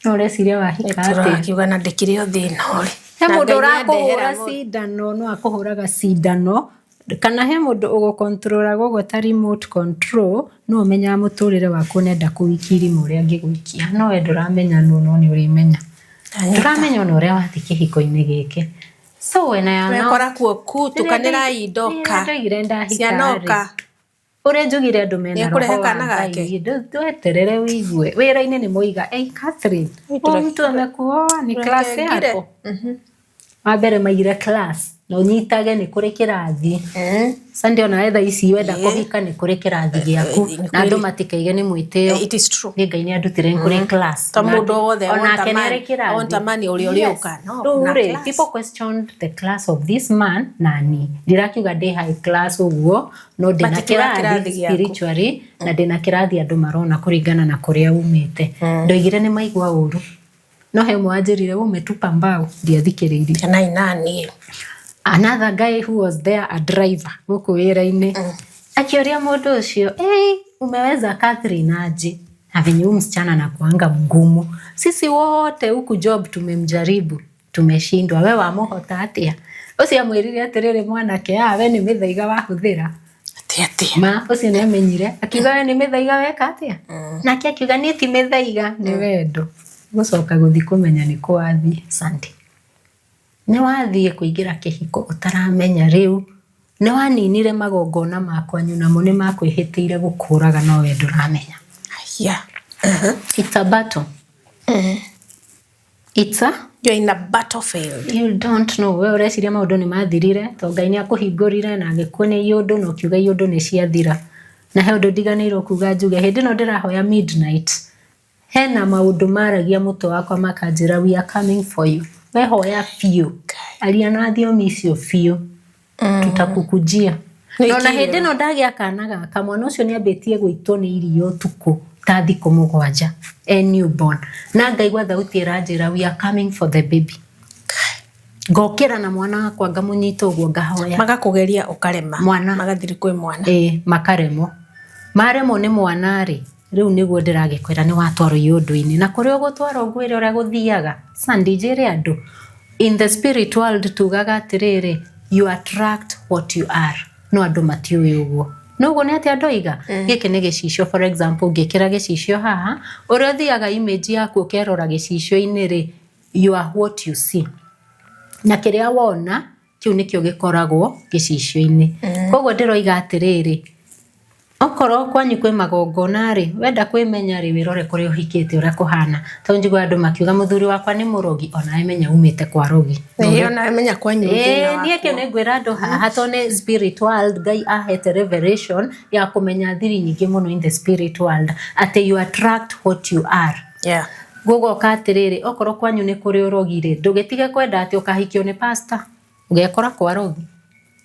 no ũreciria wahika atĩa. Tũrakiuga na ndĩkĩrĩ o thĩna ũrĩ. He Na mũndũ Ngai ũrakũhũra nĩandehera mũndũ. cindano no akũhũraga cindano kana he mũndũ ũgũkontrolaga ũguo ta remote control no ũmenyaga mũtũrĩre waku ũnenda kũwikia irima ũrĩa angĩgũikia no we ndũramenya nũ no nĩ ũrĩmenya. Ndũramenya ona ũrĩa wathiĩ kĩhiko-inĩ gĩkĩ. So when I announced Wekora kuo ku tukanĩrai ndoka. Rĩrĩa ndoigire ndahika Ciana rĩ oka. ũrĩa njugire andũ mena Nĩekũrehe roho wa kana gake? Ngai ndweterere wĩigue wĩra-inĩ nĩ moiga hey Catherine huyu mtu amekuoa ni class Ndũrakengire. yako wa mbere maigire class na ũnyitage nĩ kũrĩ kĩrathi Sunday ona wetha ici wenda kũhika nĩ kũrĩ kĩrathi gĩaku Nĩ na andũ kũrĩ. matikaige nĩ mwĩtĩo It is true. nĩ Ngai nĩ andutire nĩ kũrĩ class To mũndũ o wothe onake nĩ arĩ kĩrathi want a man ũrĩa ũrĩũka. No, Rĩu na rĩ class. people questioned the class of this man na niĩ ndirakiuga ndĩ high class ũguo no ndĩna But tiga kĩrathi kĩrathi gĩaku. spiritually na ndĩna kĩrathi andũ marona kũringana na kũrĩa umĩte ndoigire nĩ maigua ũru No he ũmwe wanjĩrire umetupa mbao, ndiathikĩrĩirie. Kenai nani. Another guy who was there, a driver gũkũ wĩra-inĩ, akĩũria mũndũ ũcio, "Hey, umeweza Catherine aje? Na venye huyu msichana anakuanga mgumu, sisi wote huku job tumemjaribu tumeshindwa, we wamũhota atĩa?" Ũcio amwĩrire atĩrĩrĩ, mwanake, ah, we nĩ mĩthaiga wahũthĩra. Atia atia. Ma ũcio nĩ amenyire, akiuga we nĩ mĩthaiga weka atĩa, nake akiuga niĩ ti mĩthaiga, nĩ wendo. Gũcoka gũthiĩ kũmenya nĩ kũ wathiĩ, Sunday nĩ wathiĩ kũingĩra kĩhiko ũtaramenya rĩu nĩ waninire magongona makwanyu namo nĩ makwĩhĩtĩire gũkũraga no we ndũramenya. Yeah. It's a battle. It's a You're in a battlefield. You don't know. We ũreciria maũndũ nĩ mathirire to Ngai nĩ akũhingũrire na agĩkuonia iũndũ na ũkiuga iũndũ nĩ ciathira. Na he ũndũ ndiganĩirwo kuga njuge, hĩndĩ ĩno ndĩrahoya midnight, hena maũndũ maragia mũtwe wakwa makanjĩra, "We are coming for you." We hoya biũ, aria na thiomi icio biũ, tutakukujia. Nĩ Na ona kĩrĩro. Hĩndĩ ĩno ndagĩa kana gaka, mwana ũcio nĩ ambĩtie gũitwo nĩ iria ũtukũ ta thikũ 7 e newborn, na ngaigua thauti ĩranjĩra, "We are coming for the baby." Ngokĩra na mwana wakwa, ngamũnyita ũguo, ngahoya. Magakugeria ukarema. Mwana. Magathiri kwĩ mwana. Ĩ makaremwo, maremwo nĩ mwana rĩ, rĩu nĩguo ndĩragĩkwĩra nĩ watwarwo iũndũ-inĩ na kũrĩa ũgũtwarwo ngwĩre ũrĩa gũthiaga. Sandy, njĩre andũ, in the spirit world tugaga atĩrĩrĩ, you attract what you are, no andũ matiũĩ ũguo. No ũguo nĩ atĩa ndoiga, gĩkĩ nĩ gĩcicio. For example, ũngĩkĩra gĩcicio haha, ũrĩa ũthiaga image yaku ũkerora gĩcicio-inĩ rĩ, you are what you see, na kĩrĩa wona kĩu nĩkĩo gĩkoragwo gĩcicio-inĩ. Koguo ndĩroiga atĩrĩrĩ, okorwo kwanyu kwĩ magongona rĩ, wenda kwĩmenya rĩ, wĩrore kũrĩa ũhikĩte ũrĩa kũhana, tondũ njiguaga andũ makiuga mũthuri wakwa nĩ mũrogi, onawe menya umĩte kwa rogi. Ĩĩ, ona menya kwanyu thĩna. Ĩĩ, niĩ kĩu nĩ ngwĩra andũ haha to nĩ spirit world. Ngai ahete revelation ya kũmenya thiri nyingĩ mũno in the spirit world, atĩ you attract what you are. Gũgoka atĩrĩrĩ, okorwo kwanyu nĩ kũrĩ ũrogi rĩ, ndũgĩtige kwenda atĩ ũkahikio nĩ pastor, ũgekora kwa rogi,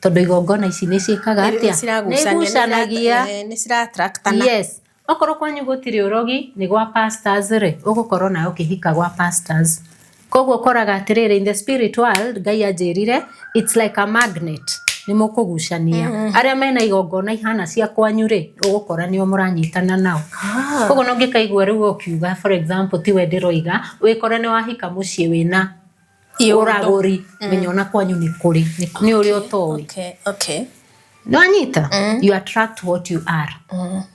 tondũ igongona ici nĩ ciĩkaga atĩa? Nĩ igucanagia. Nĩ cirattractana. Yes, okorwo kwanyu gũtirĩ ũrogi, nĩ gwa pastors rĩ, ũgũkorwo nawe ũkĩhika gwa pastors. Koguo ũkoraga atĩrĩrĩ, in the spirit world Ngai anjĩrire it's like a magnet, nĩ mũkũgucania. Arĩa mena igongona ihana cia kwanyu rĩ, ũgũkora nĩo mũranyitana nao. Koguo no ngĩkaigua rĩu ũkiuga, for example, tiwe ndĩroiga, wĩkore nĩ wahika mũciĩ wĩna Iũndũ. Ũragũri, menya ona kwanyu nĩ kũrĩ, nĩ ũrĩa ũtoĩ. Nĩwanyita? You attract what you are,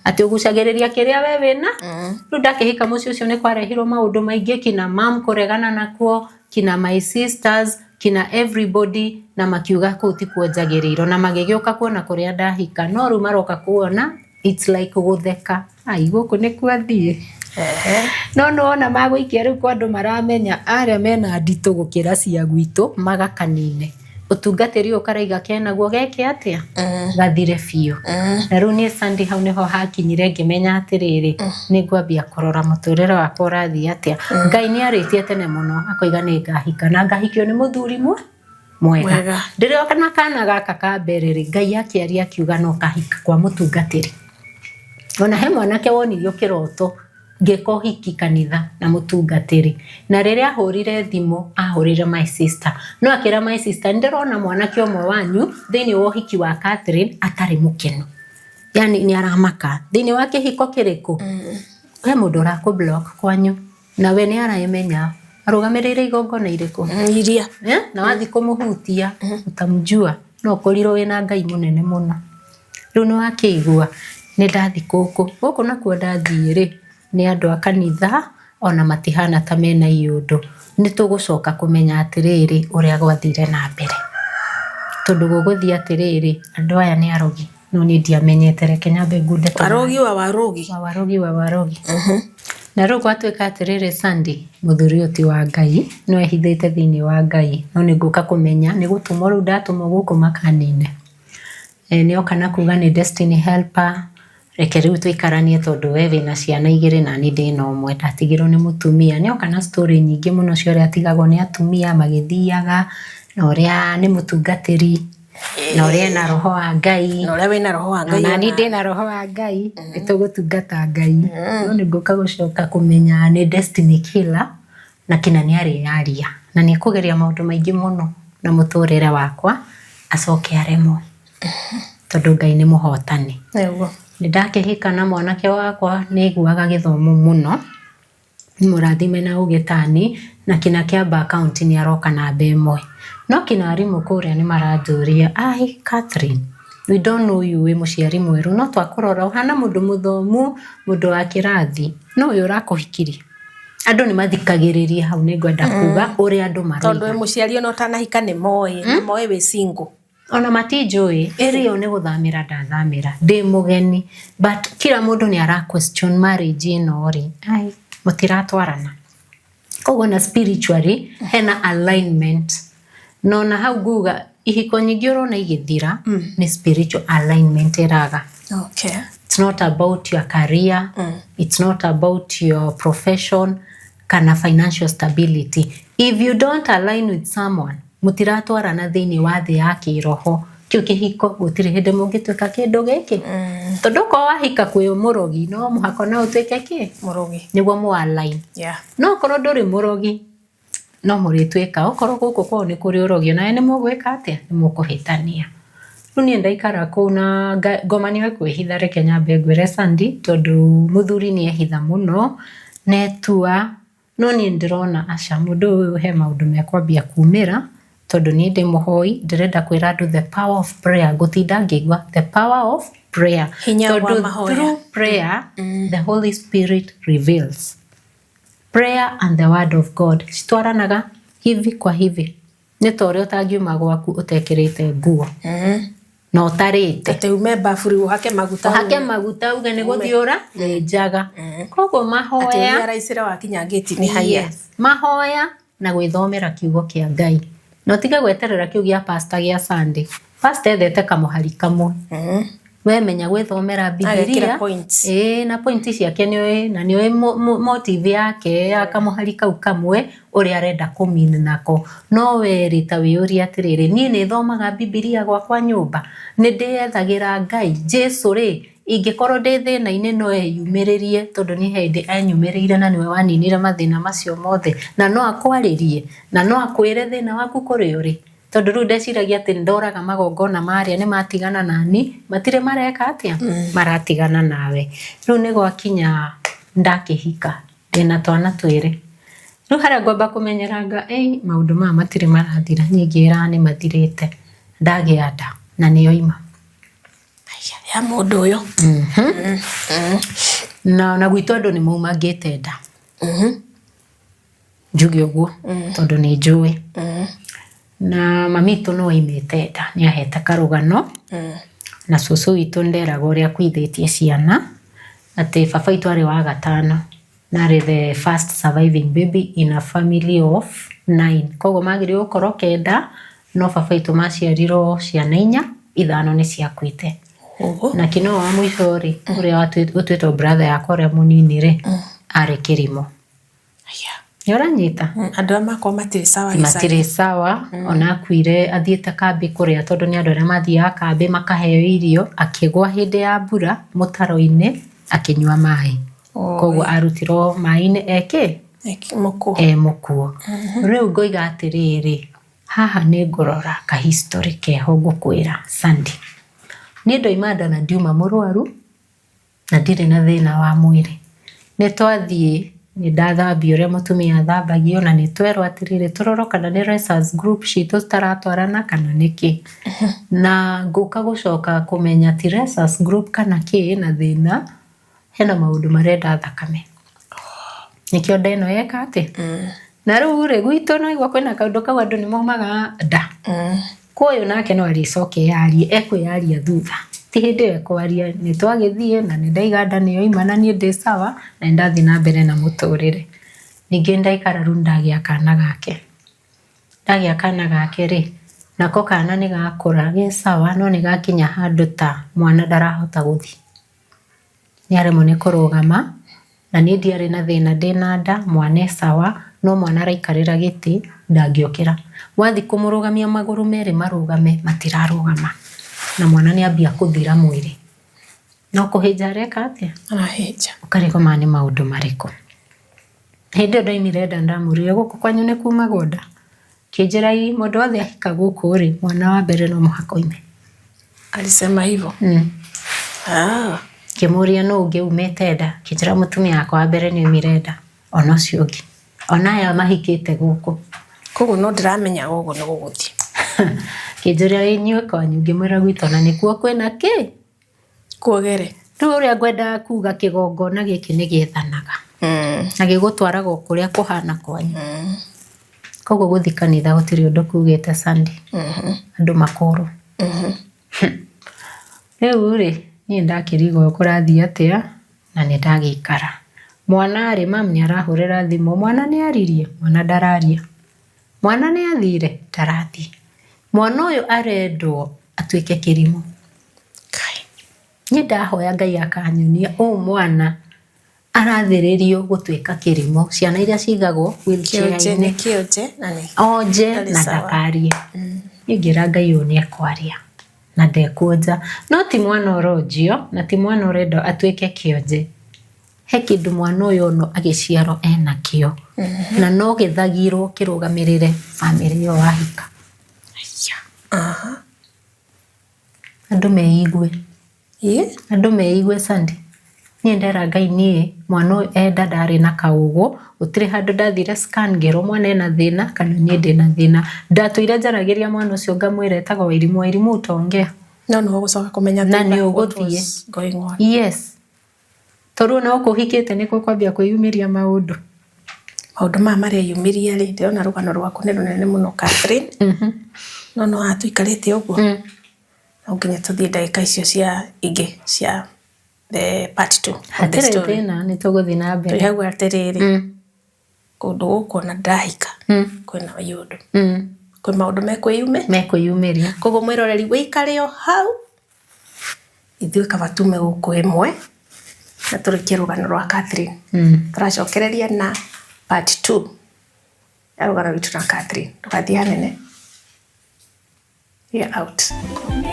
atĩ ũgucagĩrĩria kĩrĩa we wĩna. Rĩu ndakĩhika mũciĩ ũcio nĩ kwarehirwo maũndũ maingĩ, kina mam kũregana nakuo, kina my sisters, kina everybody, na makiuga kũu tikuo njagĩrĩirwo, na magĩgĩũka kuona kũrĩa ndahika, no rĩu maroka kuona it's like gũtheka, ai, gũkũ nĩkuo athiĩ. No nĩwona magũikia rĩu kwa andũ maramenya arĩa mena nditũ gũkĩra cia gwitũ, magakanine ũtungatĩri ũyũ karaiga kenaguo geke atĩa, gathire biũ. Na rĩu niĩ Sunday hau nĩho hakinyire ngĩmenya atĩrĩrĩ, nĩ ngwambia kũrora mũtũrĩre wakwa ũrathiĩ atĩa. Ngai nĩ arĩtie tene mũno akoiga nĩ ngahika na ngahikio nĩ mũthuri mwe mwega. Mwega. Ndĩrĩoka na kana gaka ka mbere rĩ, Ngai akĩaria akiuga no kahika kwa mũtungatĩri. Ona he mwanake wonirio kĩroto ngĩka ũhiki kanitha na mũtungatĩri, na rĩrĩa ahũrire thimũ ahũrĩre my sister, no akĩra my sister, "Nĩ ndĩrona mwanake ũmwe wanyu thĩinĩ wa ũhiki wa Catherine atarĩ mũkenu, yani nĩ aramaka thĩinĩ wa kĩhiko kĩrĩkũ." He mũndũ ũrakũ block kwanyu na we nĩ araimenya arũgamĩrĩire igongona irĩkũ. Iria. Eh? Na wathiĩ kũmũhutia utamjua, no ũkorirwo wĩna Ngai mũnene mũno. Rĩu nĩ wakĩigua nĩ ndathiĩ gũkũ, gũkũ nakuo ndathiĩ rĩ, nĩ andũ a kanitha ona matihana ta mena iũndũ. Nĩ tũgũcoka kũmenya atĩrĩrĩ ũrĩa gwathire na mbere, tondũ gũgũthiĩ atĩrĩrĩ, andũ aya nĩ arogi, no niĩ ndiamenyete. Reke nyambe ngunde tũmaĩ. Warogi wa warogi. Wa warogi wa warogi. Na rĩu gwatuĩka atĩrĩrĩ, Sunday, mũthuri ũyũ ti wa Ngai, no ehithĩte thĩinĩ wa Ngai, no nĩ ngũka kũmenya nĩ gũtũmwo rĩu ndatũmwo gũkũ makanine. E, nĩ oka na kuga nĩ destiny helper, reke rĩu tũikaranie tondũ we wĩna ciana igĩrĩ na niĩ ndĩna ũmwe, ndatigirwo nĩ mũtumia. Nĩ oka na story nyingĩ mũno cia ũrĩa atigagwo nĩ atumia magĩthiaga, na ũrĩa nĩ mũtungatĩri, na ũrĩa ena roho wa Ngai. Na ũrĩa wĩna roho wa Ngai. Na ona. Niĩ ndĩna roho wa Ngai, nĩ tũgũtungata Ngai, no nĩ ngũka gũcoka kũmenya nĩ destiny killer. Na kina nĩ arĩyaria na nĩ ekũgeria maũndũ maingĩ mũno na mũtũrĩre wakwa acoke aremwo, tondũ Ngai nĩ mũhotani. Nĩguo. Nĩ ndakĩhika na mwanake wakwa nĩ aiguaga gĩthomo mũno, nĩ mũrathime na ũgĩtani, na kina kĩamba account nĩ aroka namba ĩmwe. No kina arimũ kũrĩa nĩ maranjũria, ai Catherine, we don't know you wĩ mũciari mwerũ, no twakũrora ũhana mũndũ mũthomu, mũndũ wa kĩrathi, no ũyũ ũrakũhikirie. Andũ nĩ mathikagĩrĩria hau, nĩ ngwenda kuga ũrĩa andũ Tondũ maroiga. wĩ mũciari ona ũtanahika nĩ moĩ, nĩ moĩ wĩ single. Ona matinjũĩ, ĩrĩ yo nĩ gũthamĩra ndathamĩra, ndĩ mũgeni, but kila mũndũ nĩ ara question marriage ĩno rĩ, ai mũtiratwarana. Koguo na spiritually hena alignment. No na hau nguga ihiko nyingĩ ũrona igĩthira nĩ spiritual alignment ĩraga. Okay. It's not about your career, it's not about your profession kana financial stability. If you don't align with someone, mũtiratwarana thĩinĩ wa thĩ ya kĩroho, kĩu kĩhiko gũtirĩ hĩndĩ mũngĩtuĩka kĩndũ gĩkĩ. Tondũ okorwo wahika kwĩ mũrogi, no mũhaka no ũtuĩke kĩ? Mũrogi. Nĩguo mũ align. Yeah. No okorwo ndũrĩ mũrogi, no mũrĩtuĩka. Okorwo gũkũ kwao nĩ kũrĩ ũrogi, onawe nĩ mũgwĩka atĩa? Nĩ mũkũhĩtania. Rĩu niĩ ndaikara kũu na ngoma nĩ kwĩhitha, reke nyambe ngwĩre Sandy, tondũ mũthuri nĩ ehitha mũno, netua, no niĩ ndĩrona aca mũndũ ũyũ he maũndũ mekwambia kumĩra, tondũ niĩ ndĩ mũhoi, ndĩrenda kwĩra andũ the power of prayer, ngũtinda ngĩigua the power of prayer. Hinya wa Tondũ mahoya. through prayer, the Holy Spirit reveals. Prayer and the word of God citwaranaga hivi kwa hivi. Nĩ ta ũrĩa ũtangiuma gwaku ũtekĩrĩte nguo na ũtarĩte. Atĩ ume bafu rĩu ũhake maguta. Ũhake maguta uge nĩ gũthiĩ ũra njaga. Koguo Atĩ mahoya ũrĩa raicĩra wakinya ngĩti-inĩ haiya. Yes. Mahoya na gwĩthomera kiugo kĩa Ngai. Na ũtige gweterera kĩu gĩa pastor gĩa Sunday. Pastor endete kamũhari kamwe. We menya gwĩthomera Agekĩra Bibilia. points. Ĩĩ, na pointi ciake nĩũĩ, na nĩũĩ motive yake ya kamũhari kau kamwe ũrĩa arenda kũmean nako. No we rĩ ta wĩyũrie atĩrĩrĩ, niĩ nĩ thomaga Bibilia gwakwa nyũmba, nĩ ndĩyethagĩra Ngai. Jesu rĩ, ingĩkorwo ndĩ thĩna-inĩ no eyumĩrĩrie, tondũ nĩ hĩndĩ enyumĩrĩire na nĩwe waninire mathĩna macio mothe, na no akwarĩrie, na no akwĩre thĩna waku kũrĩa ũrĩ. Tondũ rĩu ndeciragia atĩ ndoraga magongona marĩa nĩ matigana nani, matirĩ mareka atĩa? Maratigana nawe. Rĩu nĩ gwakinya ndakĩhika, ndĩna twana twĩrĩ. Rĩu harĩa ngwamba kũmenyeranga, ĩi maũndũ maya matirĩ marathira, niĩ ngĩĩraga nĩ mathirĩte. Ndagĩa nda na nĩ yoima. Haiya, ya mũndũ ũyũ. Na gwitũ andũ nĩ maumangĩte nda. Njuge ũguo, tondũ nĩ njũĩ. Na mami witũ no aimĩte nda, nĩ ahete karũgano. Na cũcũ witũ nderaga ũrĩa akuithĩtie ciana, atĩ baba witũ arĩ wa gatano, na arĩ the first surviving baby in a family of 9. Koguo magĩrĩirwo gũkorwo 9, no baba witũ maciarirwo ciana 4, 5 nĩ ciakuĩte. Na kino wa mũico rĩ, ũrĩa ũtuĩtwo brother yakwa ũrĩa mũnini rĩ, arĩ kĩrimũ. Nĩ ũranyita? Andũ arĩa makorwo matirĩ sawa gĩcagi. Matirĩ sawa, ona akuire athiĩte kambĩ kũrĩa, tondũ nĩ andũ arĩa mathiaga kambĩ makaheo irio, akĩgwa hĩndĩ ya mbura mũtaro-inĩ akĩnyua maĩ. Koguo arutirwo maĩ-inĩ eke? Mũkuo. E mũkuo. Rĩu ngoiga atĩrĩrĩ, haha nĩ ngũrora ka history keho ngũkwĩra Sandy. Niĩ ndoima nda na ndiuma mũrwaru na ndirĩ na thĩna wa mwĩrĩ. Nĩ twathiĩ, nĩ ndathambio ũrĩa mũtumia athambagio, na nĩ twerwo atĩrĩrĩ, tũrorwo kana nĩ rhesus group citũ citaratwarana kana nĩkĩ. Na ngũka gũcoka kũmenya ti rhesus group kana kĩ na thĩna, hena maũndũ marenda thakame. Nĩkĩo nda ĩno yeka atĩ? Na rĩu rĩ, gwitũ no igua kwĩna kaũndũ kau andũ nĩ maumaga nda. Kwa ũyũ nake no arĩcoke yarie, ekwĩyaria thutha. Ti hĩndĩ ĩyo ekwaria, nĩ twagĩthiĩ na nĩ ndaiga nda nĩ yoima na niĩ ndĩ sawa na nĩ ndathiĩ na mbere na mũtũrĩre. Ningĩ ndaikara rĩu ndagĩa kana gake. Ndagĩa kana gake rĩ, nako kana nĩ gakũra ge sawa, no nĩ gakinya handũ ta mwana ndarahota gũthiĩ. Nĩ aremwo nĩ kũrũgama, na niĩ ndiarĩ na thĩna ndĩna nda, mwana e sawa, no mwana araikarĩra gĩtĩ ndangĩũkĩra. Wathiĩ kũmũrũgamia magũrũ merĩ marũgame, matirarũgama. Na mwana nĩ ambia kũthira mwĩrĩ. No kũhĩnja areka atĩa? Arahĩnja. Ũkarigwo maya nĩ maũndũ marĩkũ. Hĩndĩ ĩyo ndaimire nda ndamũririe gũkũ kwanyu nĩ kumagwo nda. Kĩnjĩra ii mũndũ wothe ahika gũkũ rĩ mwana wa mbere no mũhaka oime. Alisema hivyo. Ah. Ngĩmũria nũ ũngĩ umĩte nda, kĩnjĩra mũtumia wakwa wa mbere nĩ oimire nda ona ũcio ũngĩ ona aya mahikĩte gũkũ. Koguo no ndĩramenya ũguo nĩ gũgũthiĩ. Kĩnjũria inyuĩ kwanyu, ngĩmwĩra gwitũ ona nĩkuo kwĩna kĩ. Kuogere. Rĩu ũrĩa ngwendaga kuga kĩgongona gĩkĩ nĩ gĩethanaga na gĩgũtwaraga o kũrĩa kũhana kwanyu. Koguo gũthiĩ kanitha gũtirĩ ũndũ kugĩte Sunday. Andũ makorwo. Rĩu rĩ niĩ ndakĩrigwo kũrathiĩ atĩa na nĩ ndagĩikara. Mwana rĩ mam nĩ arahũrĩra thimũ, mwana nĩ aririe, mwana ndararia. Mwana nĩ athire, ndarathiĩ. Mwana ũyũ arendwo atuĩke kĩrimũ. Kai. Niĩ ndahoya Ngai akanyonia ũũ mwana arathĩrĩrio gũtuĩka kĩrimũ. Ciana iria cigagwo Kĩonje wheelchair-inĩ nĩ kĩonje na nĩ onje Ndarĩ na sawa. ndakarie. Niĩ ngĩra Ngai ũyũ nĩ ekwaria na ndekuonja. No ti mwana ũronjio na ti mwana ũrendwo atuĩke kĩonje. He kĩndũ mwana ũyũ ono agĩciarwo enakĩo na no gĩthagirwo kĩrũgamĩrĩre bamĩrĩ ĩyo wahika. Aha. Andũ meigue. Ĩ? Andũ meigue Sandy. Niĩ ndera Ngai niĩ mwana ũyũ enda ndarĩ na kaũgũ gũtirĩ handũ ndathire scan ngĩrwo mwana ena thĩna kana niĩ ndĩna thĩna. Ndatũire njaragĩria mwana ũcio ngamwĩra etagwo Wairimũ, Wairimũ utaongea. No nĩwe ũgũcoka kũmenya Na thutha nĩ what ũgũthiĩ. was going on. Yes. Tondũ ona gũkũ ũhikĩte nĩkuo kwambia kwĩyumĩria maũndũ. Maũndũ maya mareyumĩria rĩ, ndĩrona rũgano rwaku nĩ rũnene mũno Catherine. No no haha tũikarĩte ũguo. No nginya tũthiĩ ndagĩka icio cia ingĩ cia the part two of the Hatirĩ story. thĩna nĩ tũgũthiĩ na mbere. Twĩ hau atĩrĩrĩ, kũndũ gũkũ ona ndahika kwĩna iũndũ. Kwĩ maũndũ mekwĩyumĩ. Mekwĩyumĩria. Koguo mwĩroreri wĩikare o hau, ithuĩ kaba tume gũkũ ĩmwe na tũrĩkie rũgano rwa Catherine. Tũracokereria na part 2 ya rũgano rwitũ na Catherine. Ndũgathiĩ hanene. We are out. Ũmĩrĩria.